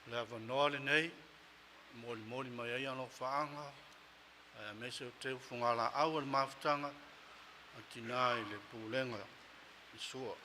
Le avanoa lenei e molimoli mai ai alofaaga aemaise o teu fugalaau a le mafutaga a Tina i le Pulega i Sua.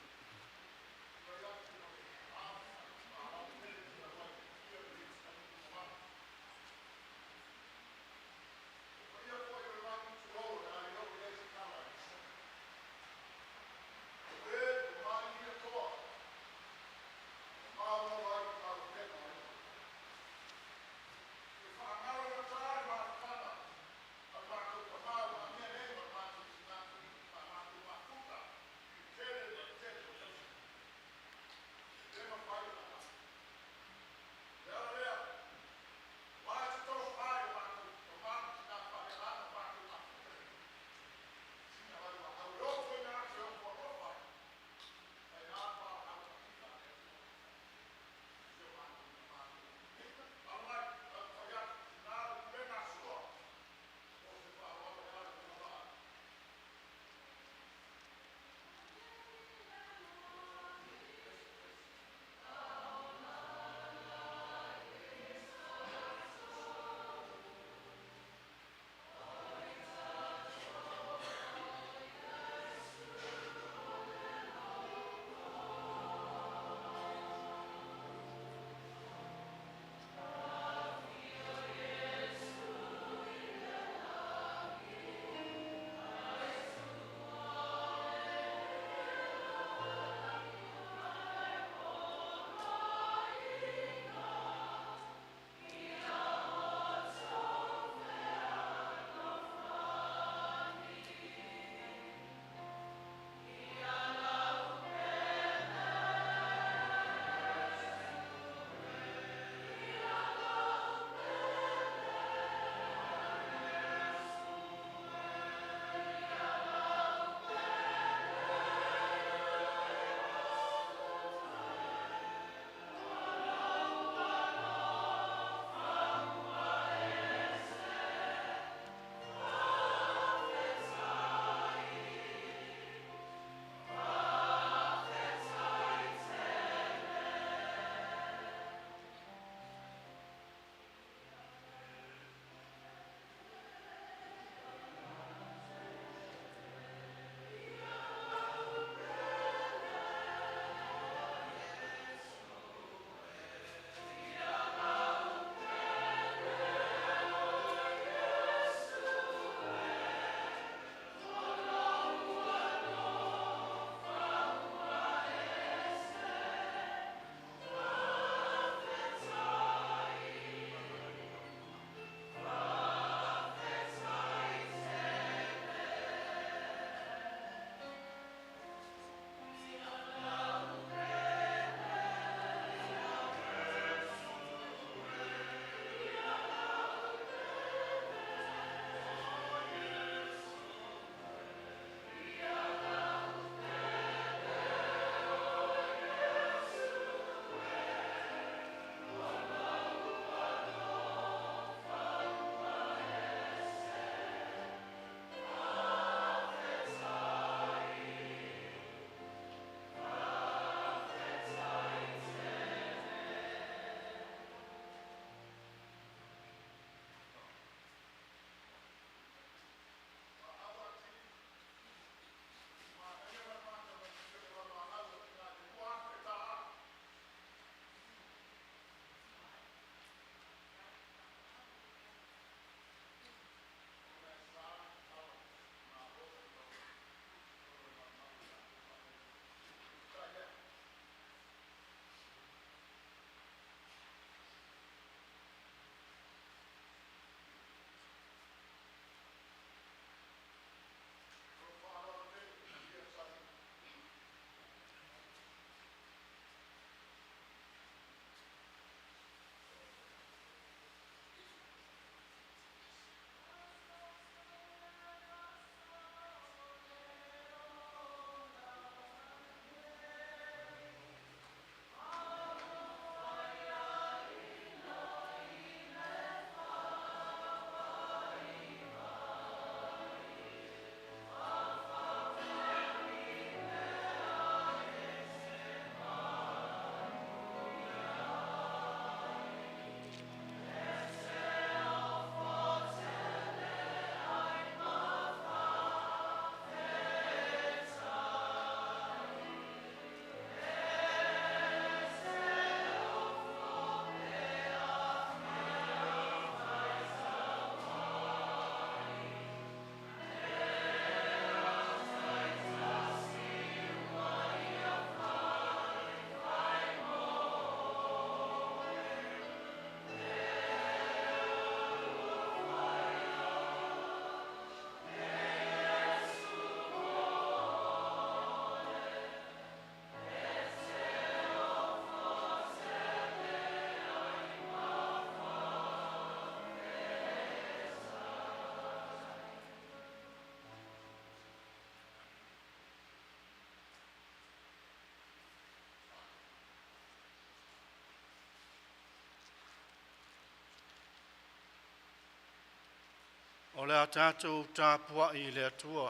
O le a tatou tapuai i le Atua.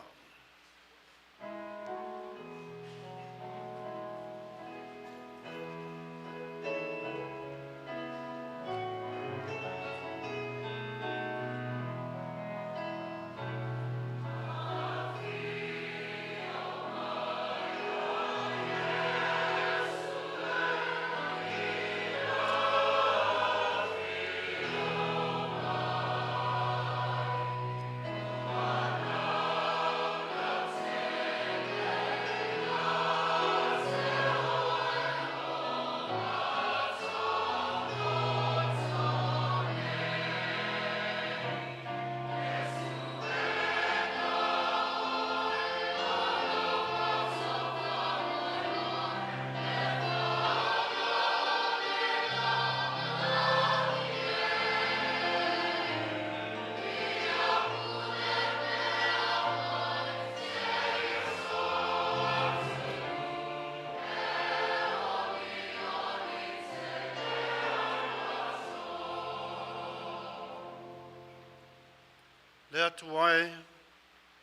Le Atua e,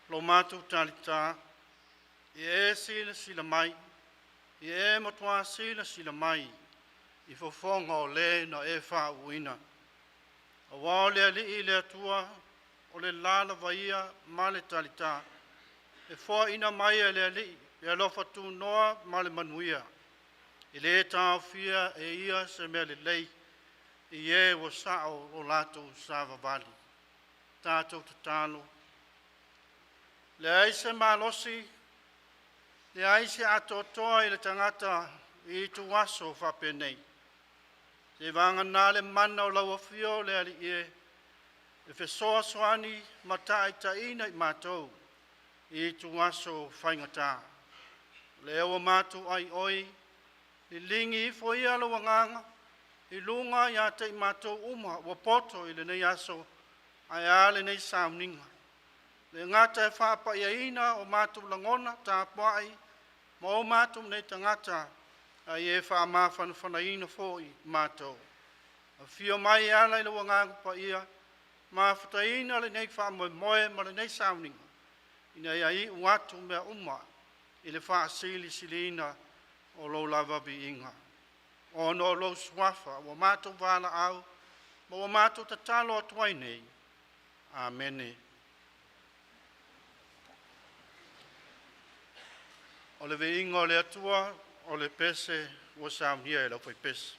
lo matou talita, ia e silasila mai, ia e matua silasila mai i fofoga o le na e faauuina. Aua o le Alii le Atua, o le la lava ia ma le talita, e foaina mai e le Alii le alofa tunoa ma le manuia. E le taofia e ia se mea lelei i e ua sao lo latou savavali. Tatou tatalo. Leai se malosi, leai se atoatoa i le tagata i ituaso faapenei, seiavagana le mana o lau Afio le Alii e, e fesoasoani ma taitaiina i matou i ituaso faigata. O lea ua matou aioi, liligi ifo ia lou agaga i luga ia te i matou uma ua poto i lenei aso, ae a lenei sauniga. E le gata e faapaiaina o matou lagona tapuai ma o matou nei tagata, a ia faamafanafanaina foi matou. Afio mai e ala i lou Agaga Paia, mafutaina lenei faamoemoe ma lenei sauniga, ina ia iu atu mea uma i le faasilisiliina o lou lava viiga. Ona o lou suafa ua matou valaau ma ua matou tatalo atu ai nei. Amene. O le viiga o le Atua o le pese ua saunia e le aufaipese.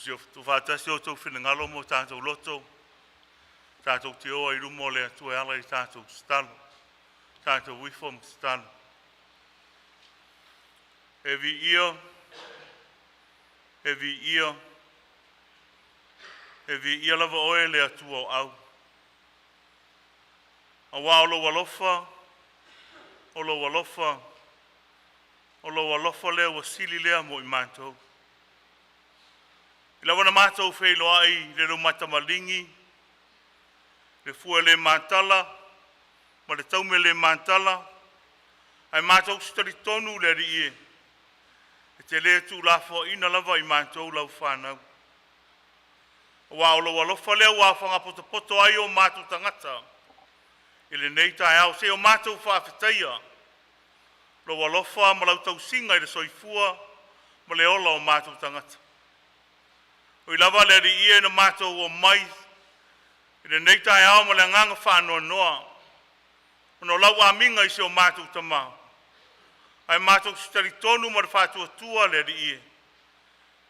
Tuufaatasi o outou finagalo ma o tatou loto, tatou te o ai i luma o le Atua e ala i tatou tatalo, tatou ifo ma tatalo. E viia e viia e viia lava oe le Atua o Au, aua o lou alofa, o lou alofa, o lou alofa lea ua sili lea mo i matou. Ina ua matou feiloai i le lumatamaligi le fue le matala ma le taume le matala, ae matou te talitonu le Alii e, e te le tuulafoaina lava i matou lau fanau, aua o lou alofa lea ua aofaga potopoto ai o matou tagata i lenei taeao, seia o matou faafetaia lou alofa ma lau tausiga i le soifua ma le ola o matou tagata. Ui lava le Alii e na matou omai i lenei taeao ma le agaga faanoanoa ona o lau amiga i si o matou tama, ae matou te talitonu ma le faatuatua le Alii e,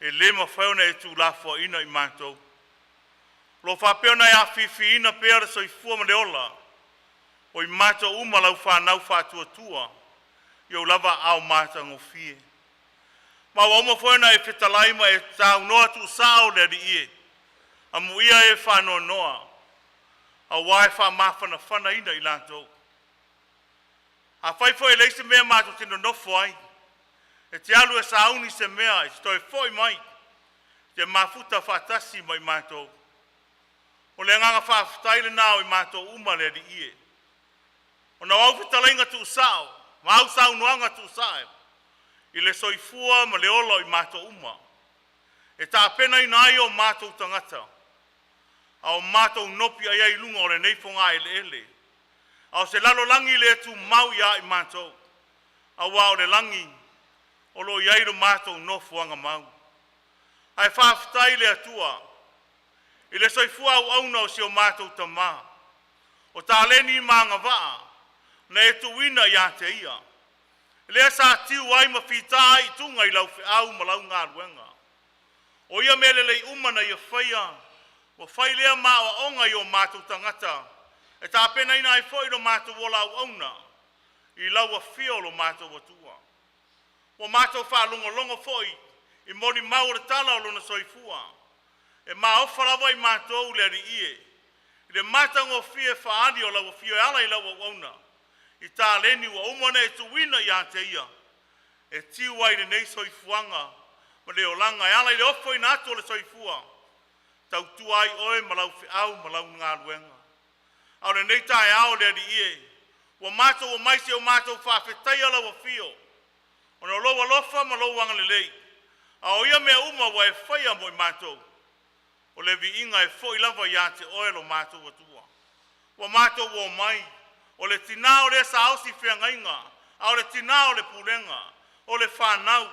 e le mafai ona e tuulafoaina i matou. O lo o faapea ona e afifiina pea le soifua ma le ola o i matou uma lau fanau faatuatua i ou lava aao matagofie. Ma ua uma foi ona e fetalai ma e saunoa tuusao le Alii e, amuia e faanoanoa aua e faamafanafanaina i latou. Afai foi e leai se mea matou te nonofo ai, e te alu e sauni se mea e te toe foi mai e te mafuta faatasi ma i matou. O le agaga faafetai lena o i matou uma le Alii e, ona o au fetalaiga tuusao ma au saunoaga tuusao i le soifua ma le ola o i matou uma, e tapenaina ai o matou tagata a o matou nopiai ai i luga o lenei fogaeleele a o se lalolagi le tumau ia i matou, aua o le lagi o lo o i ai lo matou nofoaga mau. Ae faafetai i le Atua i le soifua auauna o si o matou tama, o taleni ma agavaa na e tuuina ia te ia, lea sa tiu ai ma fita ai i tuga i lau feau ma lau galuega. O ia mea lelei uma na ia faia, ua fai lea ma aoaoga i o matou tagata e tapenaina ai foi lo matou ola auauna i lau afio lo matou Atua. Ua matou faalogologo foi i molimau o le tala o lona soifua, e maofa lava i matou le Alii e, i le matagofie faaali o lau afio e ala i lau auauna i taleni ua uma ona e tuuina ia te ia e tiu ai i lenei soifuaga ma le olaga e ala i le ofoina atu o le soifua, e tautua ai oe ma lau feau ma lau galuega. A o lenei taeao le Alii e, ua matou omai seia o matou faafetaia lau afio ona o lou alofa ma lou agalelei, a o ia mea uma ua e faia mo i matou, o le viiga e foi lava ia te Oe lo matou Atua. Ua matou omai, o le tina o le saosi i feagaiga, a o le tina o le pulega, o le fanau,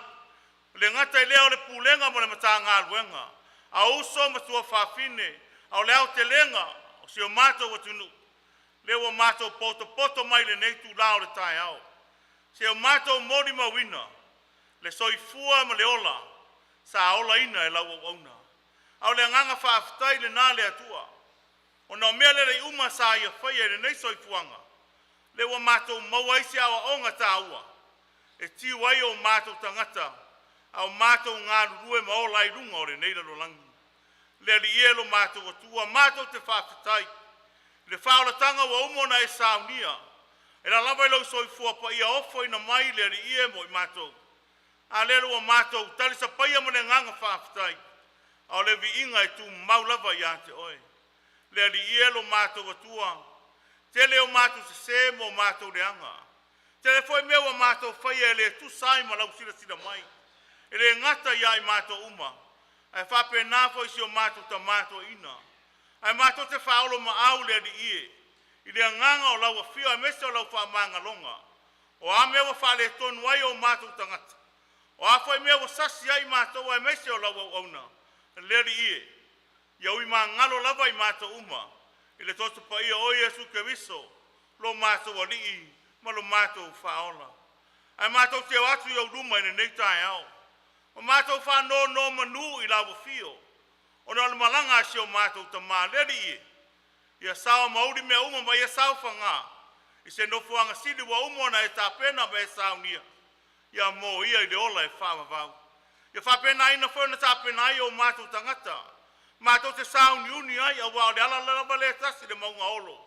e le gata i lea o le Pulega ma le Matagaluega, a o uso ma tuafafine, a o le aotelega o si o matou atunuu, lea ua matou potopoto mai i lenei itula o le taeao, seia o matou molimauina le soifua ma le ola sa olaina e lau auauna. A o le agaga faafetai lena le Atua, ona o mea lelei uma sa ia faia i lenei soifuaga, lea ua matou maua ai se aoaoga taua e tiu ai o matou tagata a o matou galulue ma ola ai i luga o lenei lalolagi. Le Alii e lo matou Atua, matou te faafetai i le faaolataga ua uma ona e saunia e ala lava i lou soifua paia ofoina mai le Alii e mo i matou, a lea ua matou talisapaia ma le agaga faafetai, a o le viiga e tumau lava ia te Oe. Le Alii e lo matou Atua, tele o matou sese ma o matou leaga, tele foi mea ua matou faia e le tusa ai ma lau silasila mai. E le gata ia i matou uma, ae faapena foi i si o matou tama toeaina. Ae matou te faaoloolomaau i le Alii e, i le agaga o lau afio aemaise o lau faamagaloga. O a mea ua faaletonu ai o matou tagata, o a foi mea ua sasi ai matou aemaise o lau auauna, le Alii e, ia ui magalo lava i matou uma i le Toso Paia o Iesu Keriso lo matou Alii ma lo matou Faaola. Ae matou te o atu i ou luma i lenei taeao, ma matou faanonomanu i lau afio. Ona o le malaga a si o matou tamā le Alii e, ia sao ma uli mea uma ma ia saofaga i se nofoaga sili ua uma ona e tapena ma e saunia ia mo ia i le ola e faavavau. Ia faapenaina foi ona tapena ai o matou tagata matou te sauniuni ai aua o le ala lava lea e tasi le mauga olo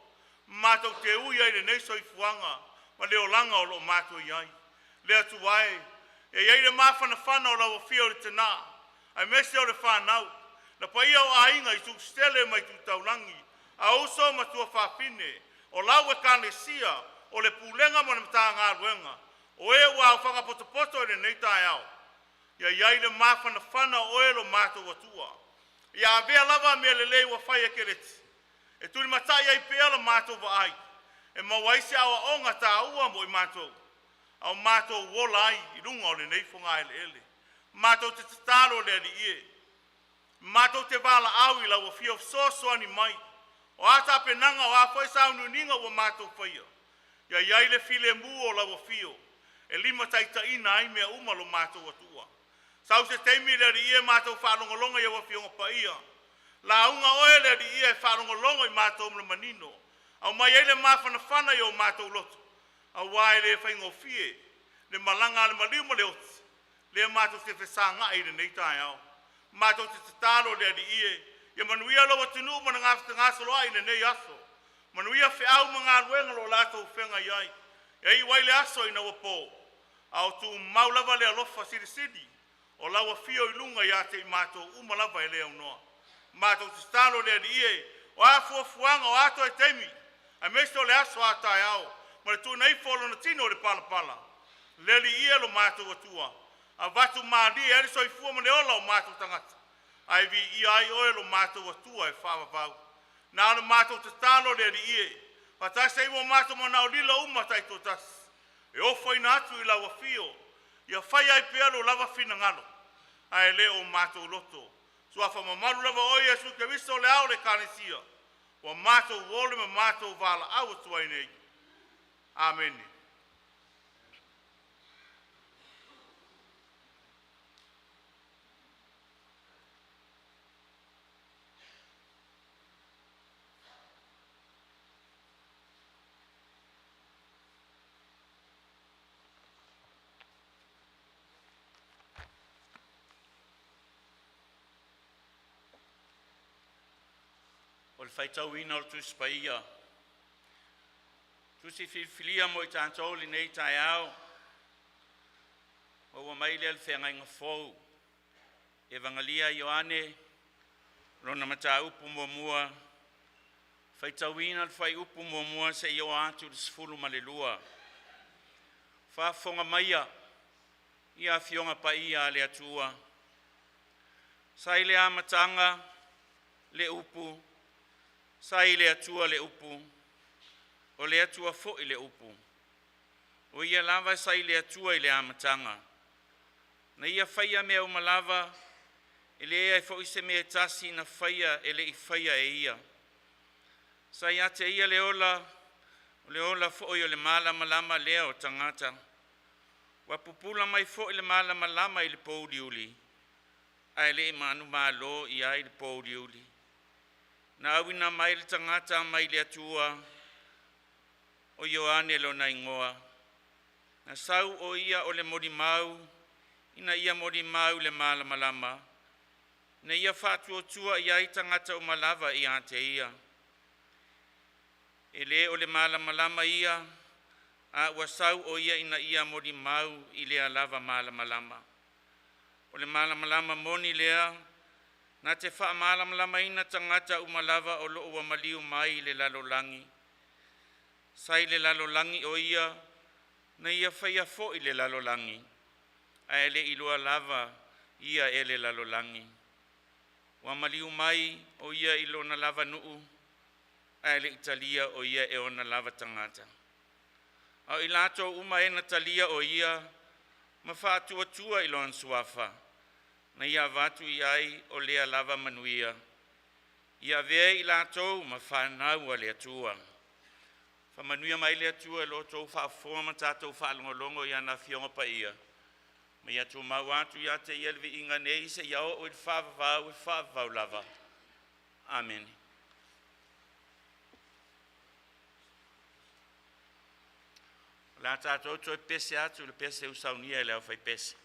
matou te ui ai i lenei soifuaga ma le olaga o lo o matou i ai. Le Atua e, e i ai le mafanafana o lau afio i le tina aemaise o le fanau, le paia o aiga i Tusitele ma itu taulagi, a o uso ma tuafafine, o lau ekalesia, o le Pulega ma le Matagaluega, o e ua aofaga potopoto i lenei taeao. Ia i ai le mafanafana o oe lo matou Atua, ia avea lava mea lelei ua fai e Kereti e tulimatai ai pea la matou vaai, e maua ai se aoaoga taua mo i matou, a o matou ola ai i luga o lenei fogaeleele. Matou te tatalo le Alii e, matou te valaau i lau Afio Fesoasoani mai. O a tapenaga o a foi sauniuniga ua matou faia, ia i ai le filemu o lau afio e limataitaiina ai mea uma lo matou Atua. Sau se taimi le Alii e matou faalogologo i au Afioga Paia, lauga oe le Alii e faalogologo i matou ma le manino, aumai ai le mafanafana i o matou loto, aua e le faigofie le malaga a le maliu ma le oti lea matou te fesagai i lenei taeao. Matou te tatalo le Alii e, ia manuia lou atunuu ma ona fegasoloai i lenei aso, manuia feau ma galuega o lo o latou feagai ai. E iu ai le aso ina ua po, a o tumau lava le alofa silisili o lau afio i luga ia te i matou uma lava e le aunoa. Matou te tatalo le Alii e, o a fuafuaga o a toe taimi, aemaise o le aso a taeao ma le tuuina ifo o lona tino i le palapala, le Alii e lo matou Atua, avatu malie ai le soifua ma le ola o matou tagata, ae viia ai oe lo matou Atua e faavavau. Na ona matou tatalo le Alii e, faatasi ai ma o matou manaolila uma taitoatasi, e ofoina atu i lau afio, ia faia ai pea lo lava finagalo ae le o matou loto. Suafa mamalu lava oe Iesu Keriso o le Ao o le Ekalesia, ua matou ole ma matou valaau atu ai nei. Amene. O le faitauina o le Tusi Paia. Tusi filifilia mo i tatou i lenei taeao maua mai lea i le Feagaiga Fou, Evagalia a Ioane lona mataupu muamua, faitauina le fuaiupu 1 seia oo atu i le 12. Faafofoga maia ia Afioga Paia a le Atua, sa i le amataga le upu, sa i le Atua le upu, o le Atua foi le upu. O Ia lava sa i le Atua i le amataga. Na Ia faia mea uma lava, e leai foi se mea e tasi na faia e le i faia e Ia. Sa ia te Ia le ola, o le ola foi o le malamalama lea o tagata. Ua pupula mai foi le malamalama i le pouliuli, ae le i manumalo i ai le pouliuli. Na auina mai le tagata mai le Atua, o Ioane lona igoa. Na sau o ia o le molimau ina ia molimau i le malamalama, ina ia faatuatua i ai tagata uma lava ia te ia. E le o le malamalama ia, a ua sau o ia ina ia molimau i lea lava malamalama. O le malamalama moni lea na te faamalamalamaina tagata uma lava o lo o ua maliu mai i le lalolagi. Sa i le lalolagi o ia, na ia faia foi le lalolagi, ae le i iloa lava ia e le lalolagi. Ua maliu mai o ia i lona lava nuu, ae le i talia o ia e ona lava tagata. A o i latou uma e na talia o ia ma faatuatua i lona suafa, na ia avatu i ai o lea lava manuia, ia avea ai i latou ma fanau a le Atua. Faamanuia mai le Atua i lo outou faafofoga ma tatou faalogologo i ana Afioga Paia. Ma ia tumau atu ia te ia le viiga nei seia oo i le faavavau e faavavau lava. Amene. O le a tatou toe pese atu i le pese ua saunia e le aufaipese.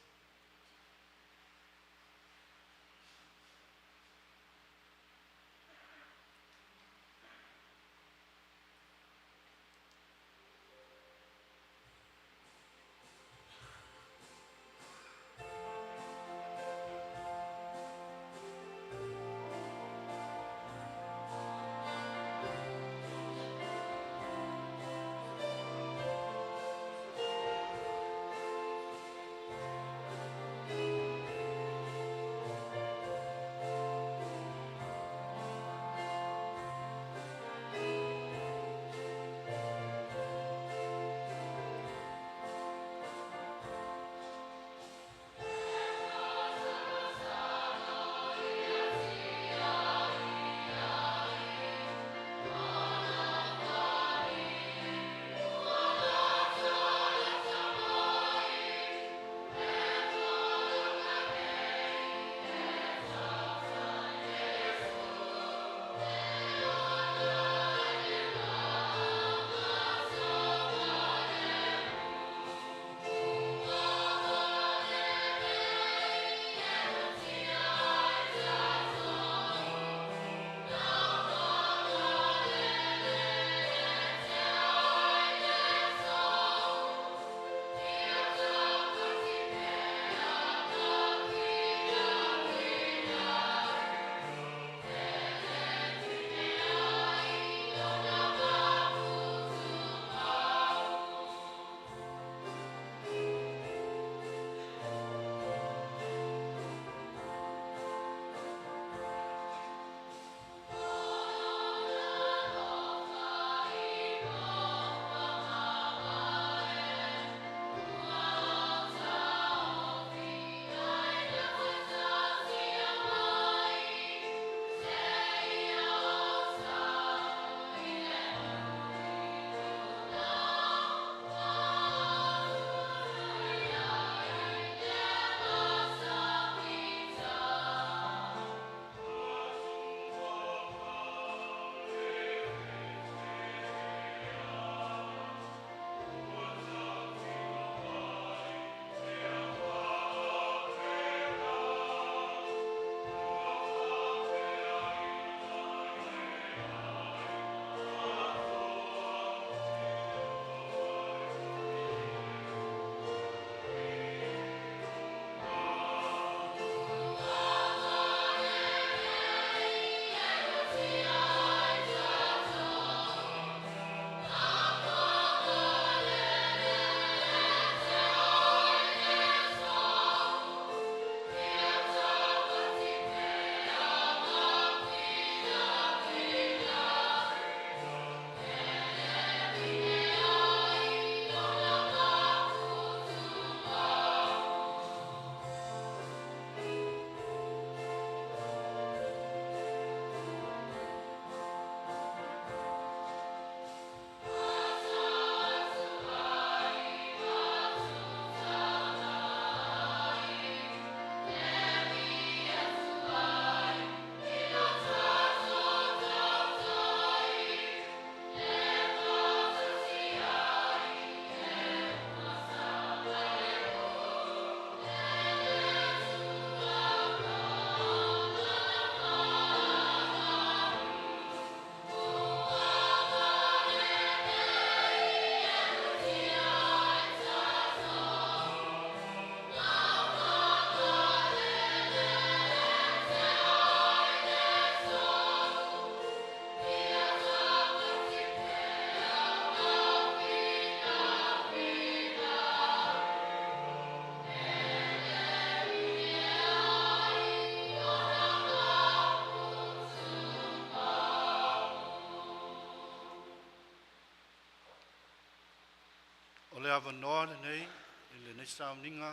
O le avanoa lenei i lenei sauniga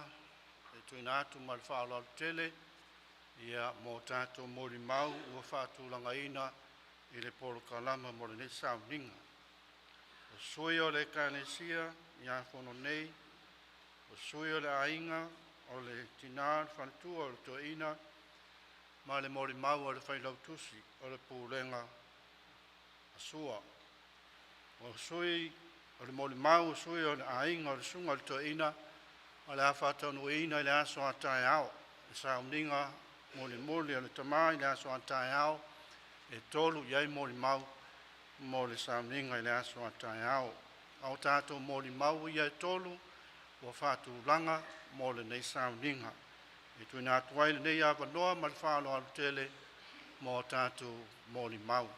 e tuuina atu ma le faaaloalo tele ia mo tatou molimau ua faatulagaina i le polokalama mo lenei sauniga. O sui o le Ekalesia i Afono nei, o sui o le aiga o le tinā le faletua o le toeaina ma le molimau a le failautusi o le Pulega a Sua. O sui o le molimau o sui o le aiga o le susuga i le toeaina o le a faataunuuina i le aso a taeao le sauniga molimoli a le tama i le aso a taeao e 3 i ai molimau mo le sauniga i le aso a taeao. A o tatou molimau ia e 3 ua faatulaga mo lenei sauniga. E tuuina atu ai lenei avanoa ma le faaaloalo tele mo a tatou molimau.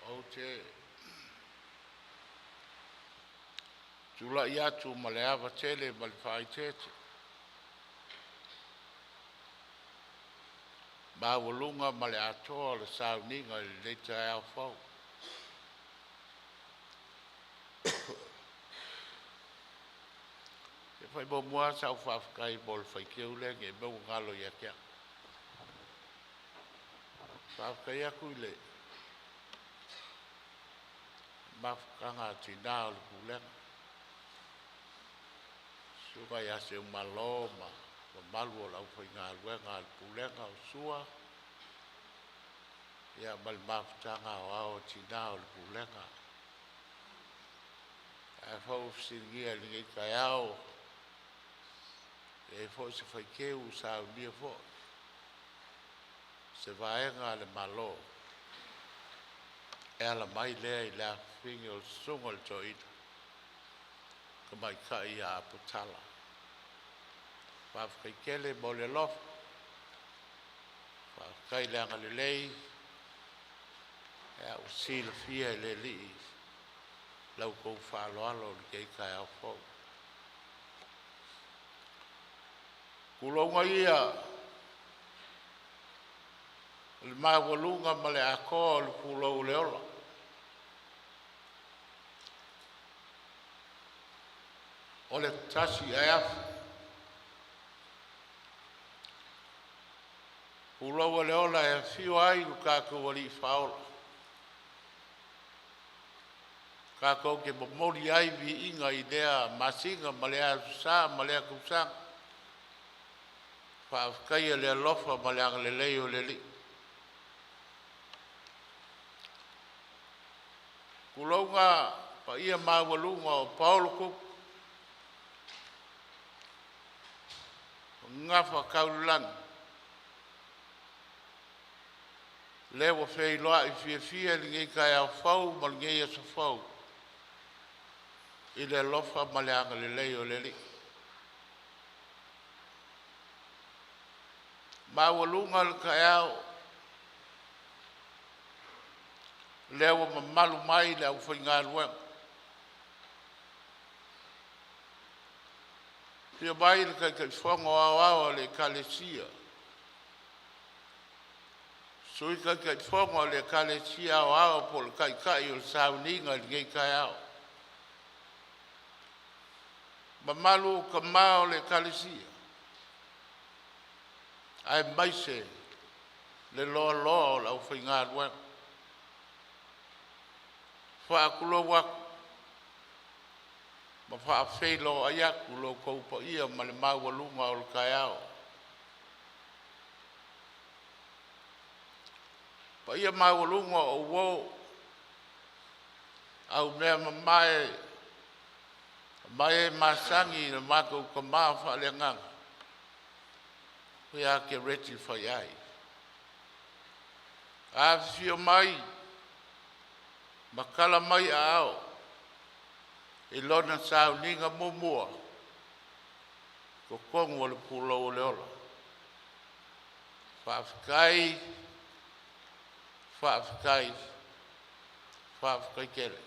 Ou te tulai atu ma le ava tele ma le faaeteete maualuga ma le atoa o le sauniga i lenei taeao fou. E fai muamua lava sau faafetai mo le faitio lea ne i mea ua galo ia te au. Faafetai atu i le mafutaga a tina o le Pulega, susuga ia Seumalo ma le mamalu o le aufaigaluega a le Pulega o Sua, ia ma le mafutaga aoao a tina o le Pulega. Ae foi ua fesiligia i lenei taeao, e i ai foi se faiteu ua saunia foi se vaega a le Malo e ala mai lea i le afafine o le Susuga i le Toeaina Tamaitai ia Apotala. Faafetai tele mo le alofa, faafetai le agalelei, ua silafia e le Alii la outou faaaloalo i lenei taeao fou. Tulouna ia o le maualuga ma le atoa o le pulou o le ola, o le tasi ae afi. Pulou le ola e afio ai lo tatou Alii Faaola, tatou te momoli ai viiga i lea masina ma lea asosa ma lea tausaga, faafetaia le alofa ma le agalelei o le Alii. Tulouna paia maualuga o paolo tupu, o gafa tau le lagi, lea ua feiloai fiafia i lenei taeao fou ma lenei aso fou i le alofa ma le agalelei o le Alii. E maualuga le taeao, o lea ua mamalu mai le aufaigaluega, afio mai le Taitaifono Aoao a le Ekalesia, Sui Taitaifono a le Ekalesia Aoao po o le Taitai o le sauniga i lenei taeao, mamalu tama o le Ekalesia aemaise le loaloa o le aufaigaluega. E faatulou atu ma faafeiloai atu i lo outou paia ma le maualuga o le taeao. Paia maualuga o uo aumea mamae ma e masani i le matou tama faaleagaga ia Kereti Faiai. Afifio mai ma tala mai aao i lona sauniga muamua i totonu o le pulou o le ola. Faafetai, faafetai, faafetai tele.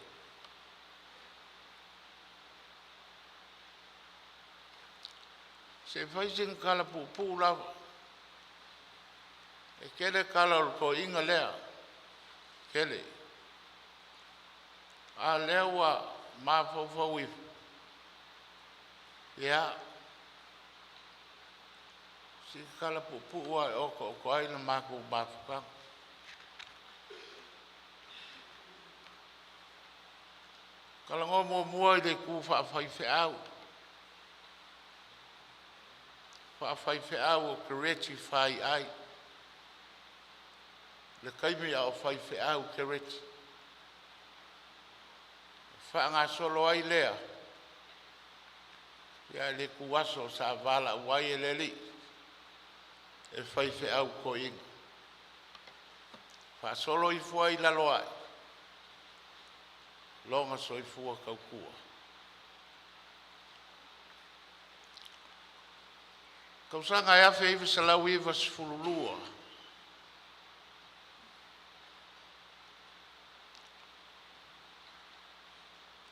Se i fai sina tala puupuu lava. E tele tala o le toeaina lea, tele. A o lea ua mafaufau ifo, ia, sina tala puupuu lava e otooto ai le matou mafutaga. Talanoa muamua i le itu faafaifeau, faafaifeau o Kereti Faiai, le taimi a o faifeau Kereti. Faagasolo ai lea, ia i le ituaso sa valaau ai e le Alii e faifeau toeaina. Faasolo ifo ai i lalo ae lona soifua tautua. Tausaga e 1992,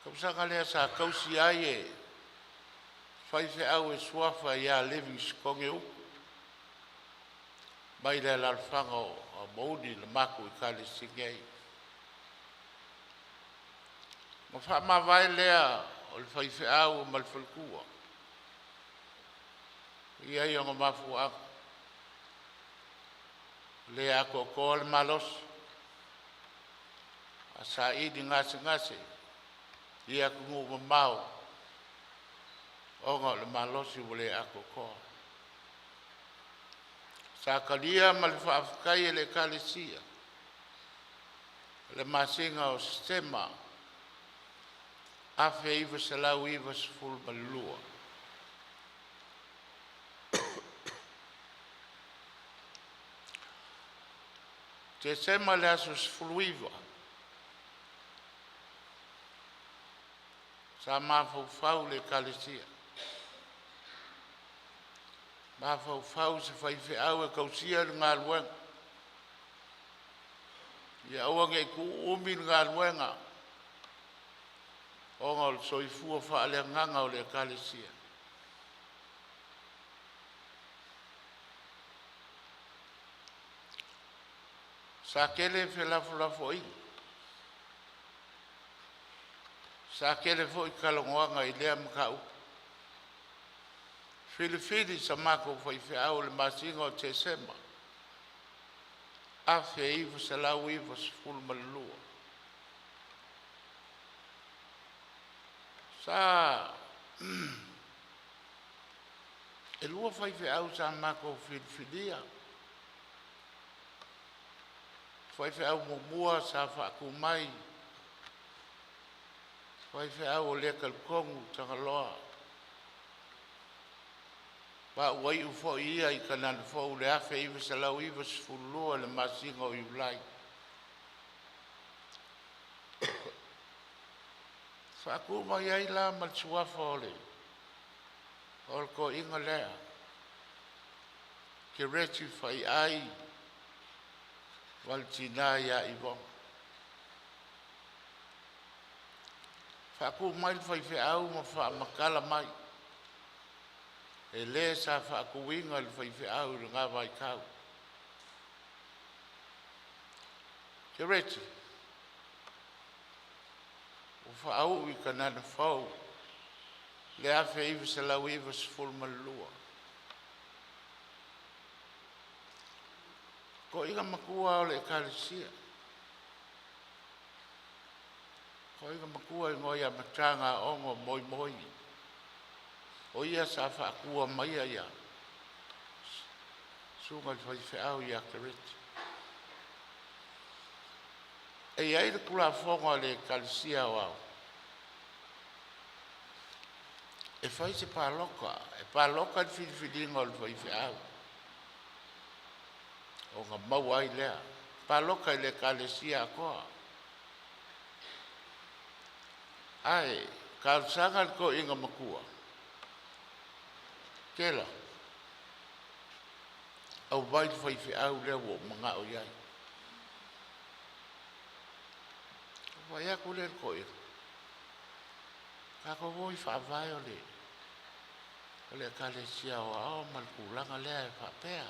tausaga lea sa tausi ai e faifeau e suafa ia Livingstone Eutu mai le alaalafaga o Amouli i le matou Ekalesia nei. Ona faamavae lea o le faifeau ma le faletua. E i ai ona mafuaaga, e le atoatoa le malosi, ae saili gasegase i atunuu mamao ona o le malosi ua le atoatoa. Sa talia ma le faafetai e le Ekalesia i le masina o Setema 1992. Tesema le aso 19, sa mafaufau le Ekalesia, mafaufau i se faifeau e tausia le galuega, ia aua ne i tuuumi le galuega ona o le soifua faaleagaga o le Ekalesia. Sa tele felafolafoaiga, sa tele foi talanoaga i lea mataupu. Filifili sa matou faifeau i le masina o Tesema 1992. Sa e lua faifeau sa matou filifilia. O le faifeau muamua sa faatu mai, faifeau o Lea Talitonu Tagaloa, ma ua iu foi ia i Kanana Fou i le 1992 i le masina o Iulai. Faatu mai ai la ma le suafa o le toeaina lea, Kereti Faiai ma le tina ia Ivoga. Faatu mai le faifeau ma faamatala mai, e le sa faatuina le faifeau i lena vaitau. Kereti, ua faauu i Kanana Fou le 1992. Toeaina matua o le Ekalesia, toeaina matua e igoa ia Matagaono Moimoi, o ia sa faatua maia ia susuga i le faifeau ia Kereti. E i ai le Tulafono a le Ekalesia Aoao, e fai se palota, e palota i le filifiliga o le faifeau ona maua ai lea, palota i le Ekalesia atoa. Ae talosaga le toeaina matua, Kela, aumai le faifeau lea ua ou manao i ai. Ona ou vaai atu lea i le toeaina, tatou o i faavae o le Ekalesia Aoao ma le tulaga lea e faapea.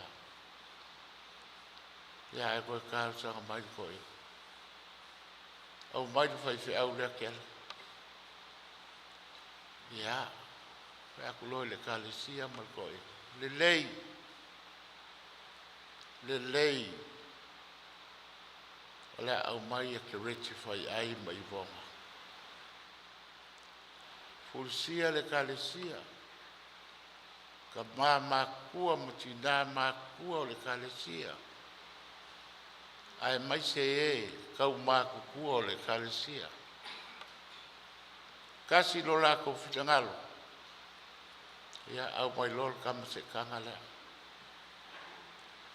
Ia ae toe talosaga mai le toeaina, aumai le faifeau lea Kela. Ia, fai atu loa i le Ekalesia ma le toeaina, lelei, lelei, o le a aumai ia Kereti Faiai ma Ivoga. Fulisia le Ekalesia, tama matutua ma tina matutua o le Ekalesia, aemaise e kaumatutua o le Ekalesia. Tasi lo latou finagalo, ia aumai loa le tama seetaga lea,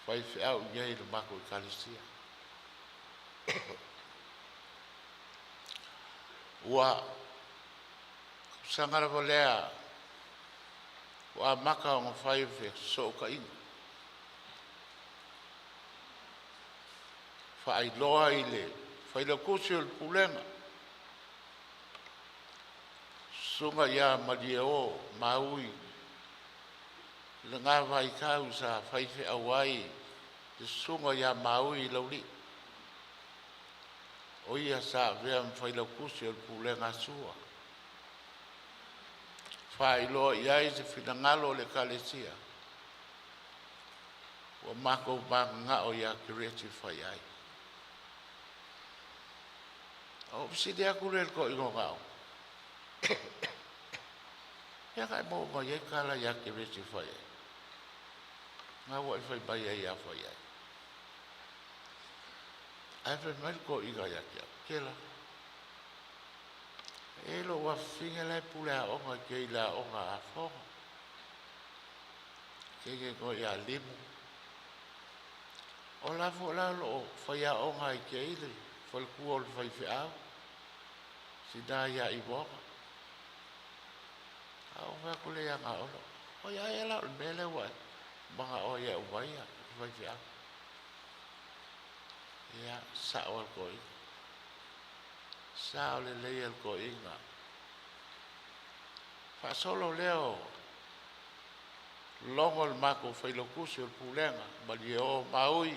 faifeau i inei i le matou Ekalesia. Ua tausaga lava lea ua amata ona fai o fesootaiga, faailoa i le failautusi o le Pulega, susuga ia Malieo Maui i lena vaitau sa faifeau ai le susuga ia Maui Laulii, o ia sa avea ma failautusi o le Pulega a Sua, faailoa i ai se finagalo o le Ekalesia ua matou mananao ia Kereti Faiai. Ona ou fesili atu lea i le toeaina o Gaoga, fea na e maua mai ai tala ia Kereti Faiai? Na ua e fai mai ai ia Faiai. Ae fai mai le toeaina ia te au, Kela, e i ai lou afafine la e pule aoga i tai i le aoga a Fono, teine igoa ia Limu. O la foi la o lo o faiaoga ai i le faletua o le faifeau, sina ia Ivoga. A ou fai atu lea ia Gaola, oi ai la o le mea lea ua e manao ai e aumai le faifeau. Ia, sao le toeaina, sao lelei le toeaina. Faasolo lea o logo le matou failautusi o le pulega, Malieo Maui,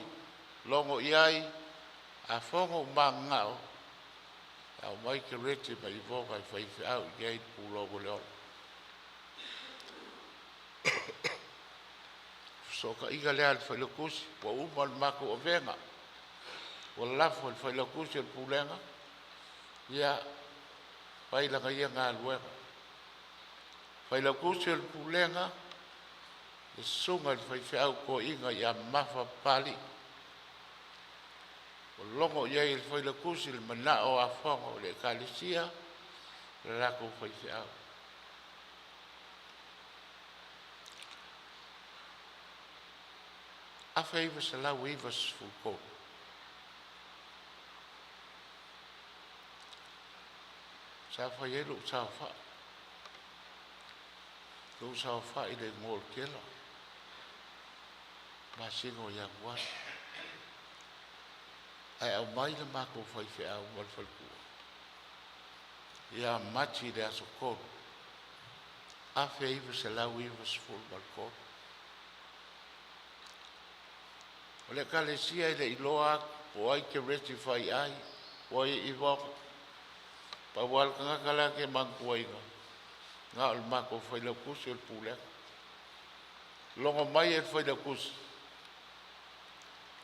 logo i ai, a fono ua mananao, e aumai Kereti ma Ivoga e faifeau i inei i le pulou o le ola. Fesootaiga lea a le failautusi ua uma le matou avega, ua lafo i le failautusi o le pulega, ia fai lana ia galuega. Failautusi o le pulega, le susuga i le faifeau toeaina ia Mafa Papalii, ua logo i ai e le failautusi le manao o Afoga o le Ekalesia, le latou faifeau. 1993 sa fai ai lou saofai, lou saofai i le igoa o le Kela, masina o Ianuari, ae aumai le matou faifeau ma le faletua ia Mati i le aso 3, 1993. O le Ekalesia e le i iloa atu po o ai Kereti Faiai, po o ai Ivoga. Pau lava le tagata la e te manatuaina, na o le matou failautusi o le pulega. Logo mai e le failautusi,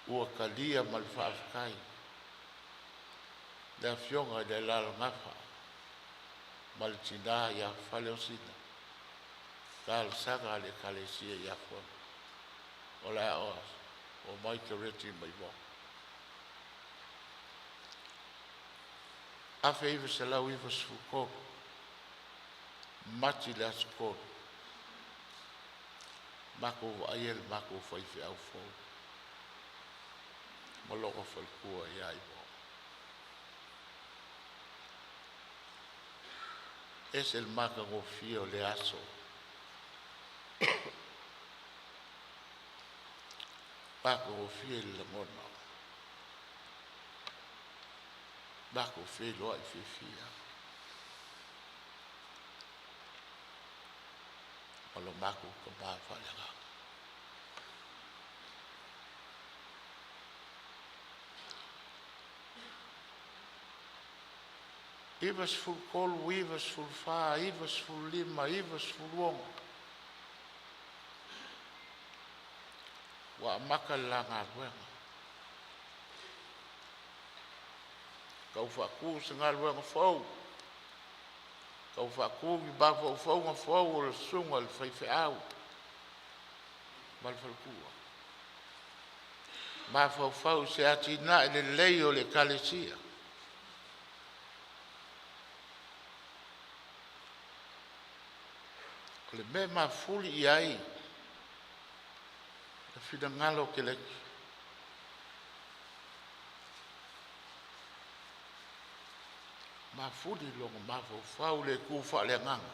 ua talia ma le faafetai le afioga i le Alalagafa ma le tina ia Faleosina, talosaga a le Ekalesia ia Fono. O le a omai Kereti ma Ivoga. 1993, Mati le aso 3, matou vaaia le matou faifeau fou ma lona faletua ia Ivoga. E ese le matagofie o lea aso, matagofie i le lagona, matou feiloai fiafia ma lo matou tama faaleagaga. 1993, 1994, 1995, 1996 ua amata le la galuega, tau faatu se galuega fou, tau faatu ni mafaufauga fou o le susuga i le faifeau ma le faletua, mafaufau i se atinae lelei o le ekalesia. O le mea e mafuli i ai le finagalo o Keleti, mafuli i lona mafaufau i le tu faaleagaga.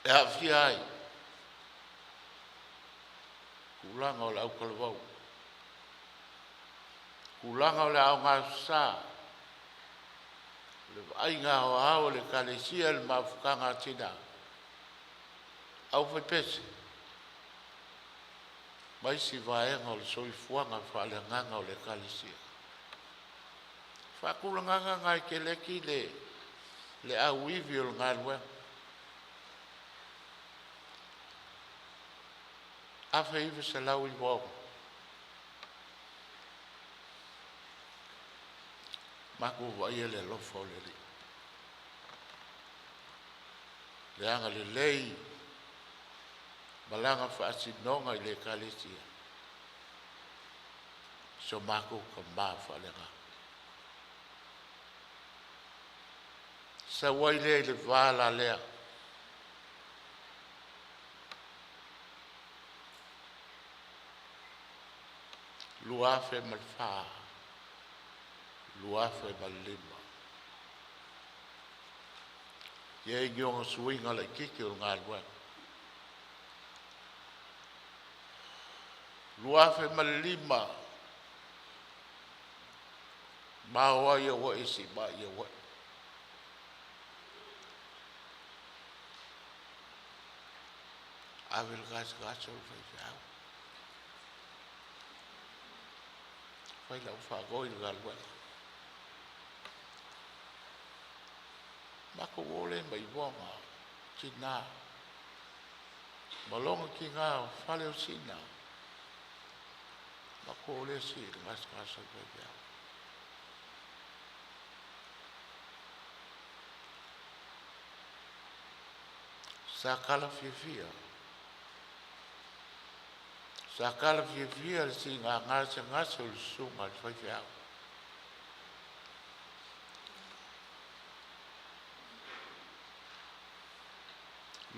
E aafia ai tulaga o le autalavou, tulaga o le aogasa, le vaaiga aoao a le Ekalesia i le mafutaga a tina, aufaipese ma isi vaega o le soifuaga faaleagaga o le Ekalesia. O le faatulagaga lena e Keleti le auivi o le galuega. 1996 matou vaaia le alofa o le Alii, le agalelei ma lana faasinoga i le ekalesia, si o matou tama faaleagaga. Sau ai lea i le va lalea 2004, 2005, i ai ni ona suiga laitiiti o le galuega. 2005 ma o ai Hawaii e siimai i Hawaii. Ave le gasegase o le faifeau, fai lau faanoi i le galuega. Matou o lea ma Ivoga, tina ma lona tina o Faleosina. Matou o lea sii le gasegase o le faifeau. Sa tala fiafia, sa tala fiafia le siiga gasegase o le susuga i le faifeau.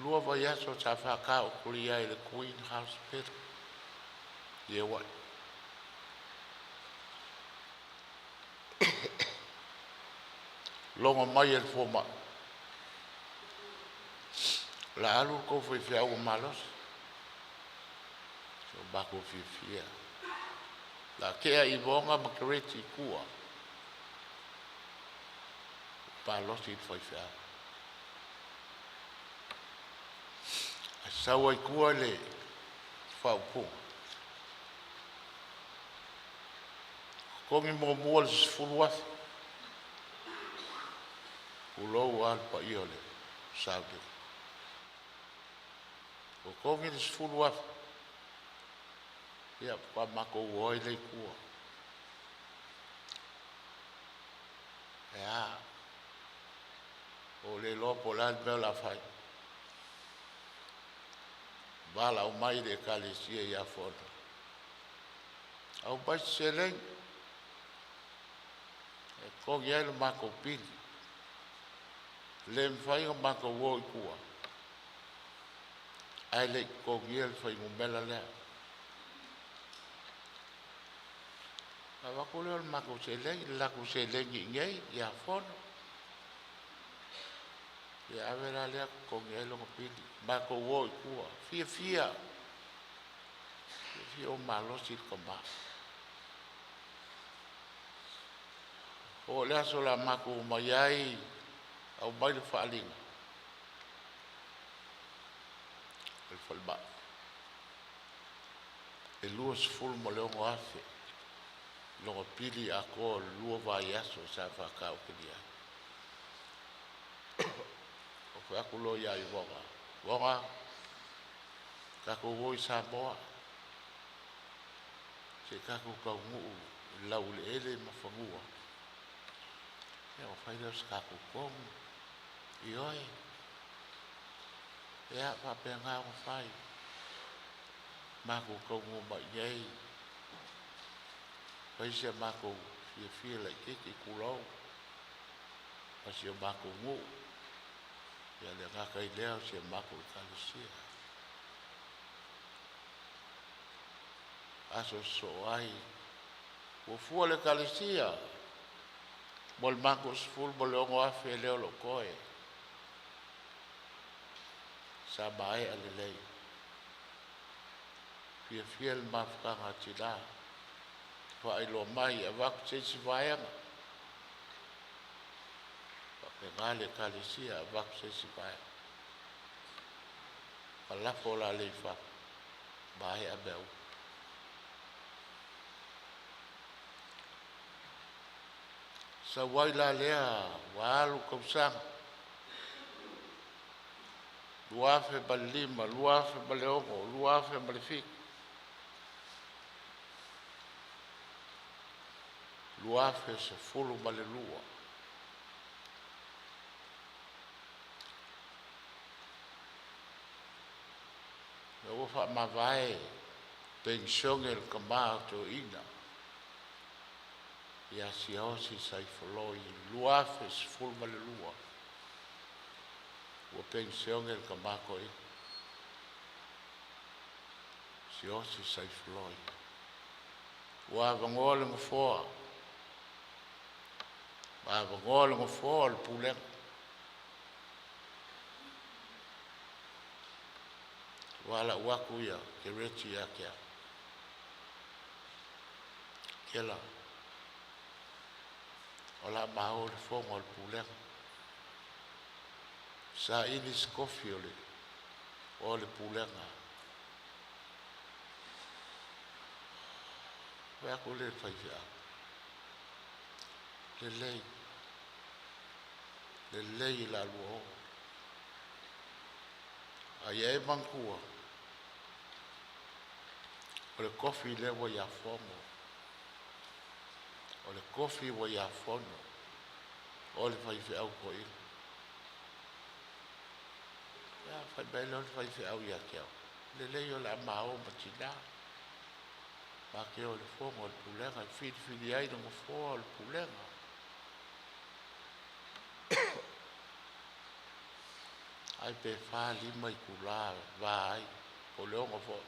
2 vaiaso sa faataotolia ai i le Queen Hospital i Hawaii. Logo mai e le fomai, o le a alu le tou faifeau ua malosi. Ua matou fiafia. O le a tea Ivoga ma Kereti i tua, malosi le faifeau. Ae sau ai tua le faaupuga, totogi muamua le $10,000, tulou lava le paia o le sauniga. Totogi le $10,000, ia faatoa matou o ai lea i tua. E a? Ua ou le iloa po o le a le mea o le a fai. Valaau mai le ekalesia ia Fono. Aumai se seleni e totogi ai le matou pili. E le mafai ona matou o i tua ae le i totogia le fuainumera lea. Ona avatu lea o le matou seleni, le latou seleni i inei ia Fono. Ia ave la lea totogi ai lona pili, matou o i tua. Fiafia, fiafia ua malosi le tama. Oo i le aso o le a matou omai ai, aumai le faaaliga a le falemai, e $26,000 lona pili atoa o le 2 vaiaso sa faataotolia ai. Ou fai atu loa ia Igoga, Igoga, tatou o i Samoa se i tatou taunuu i laueleele ma fanua ia ona fai lea o se tatou tonu. Ioe, ia faapena ona fai. Matou taunuu mai i inei, fai si a matou fiafia laitiiti, tulou, ma si o matou nuu, e le gata i lea o si a matou ekalesia. Aso sosoo ai, fuafua le ekalesia mo le matou $16,000 lea o lo o totoe, sa maea lelei. Fiafia le mafutaga a tina, faailoa mai e avatu se isi vaega. Faapena le ekalesia, avatu se isi vaega. Malafo la lea i fafo, maea mea uma. Sau ai la lea ua alu tausaga, 2005, 2006, 2007, 2012. Lea ua faamavae penisione a le tama toeaina ia Siaosi Saifoloi i le 2012 ua penisione le tama toeaina Siaosi Saifoloi. Ua avanoa le nofoa, ua avanoa le nofoa o le pulega. Valaau atu ia Kereti ia te au, Kela, o le a ma o i le fono a le Pulega, saili se tofi o le Pulega. Ou fai atu lea i le faifeau, lelei, lelei le lua o. A ia e manatua, o le tofi lea ua ia Fono, o le tofi ua ia Fono, o le faifeau toeaina. Ia fai mai loa le faifeau ia te au, lelei o le a ma o ma tina, ma te o i le fono a le pulega e filifili ai le nofoa o le pulega. Ai pe 4, 5 itula e va ai, po o le 6 foi.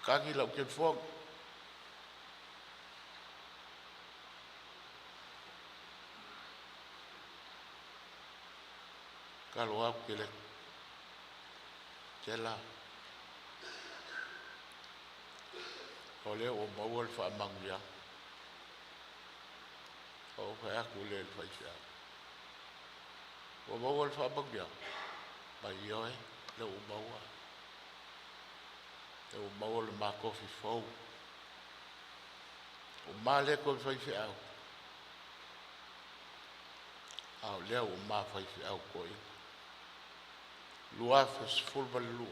Tatagi lau telefoni. Talo atu Keleta, Kela, o lea ua maua le faamanuiaga. Ou fai atu lea i le faifeau, ua maua le faamanuiaga? Mai ioe, lea ua maua. Lea ua maua le ma tofi fou. Ua ma le toe faifeau, a o lea ua ma faifeau toeaina. 2012.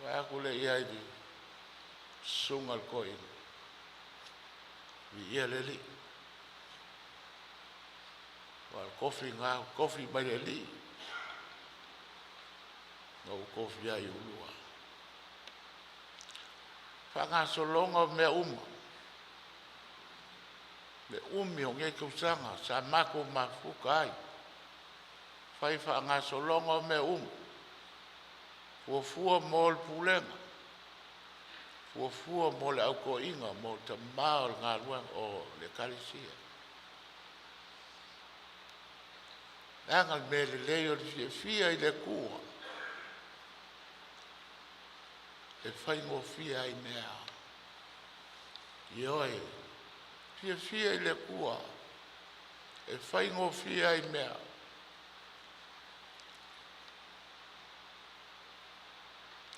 Vaai atu lea i ai i le susuga i le toeaina, viia le Alii. Aua o le tofi lena na tofi mai le Alii na ou tofia ai oulua. Faagasologa o mea uma, le umi o nei tausaga sa matou mafuta ai, fai faagasologa o mea uma, fuafua mo le pulega, fuafua mo le au toeaiina, mo tama o le galuega o le ekalesia. Leaga le mea lelei o le fiafia i le Atua e faigofie ai mea. Ioe, fiafia i le Atua e faigofie ai mea.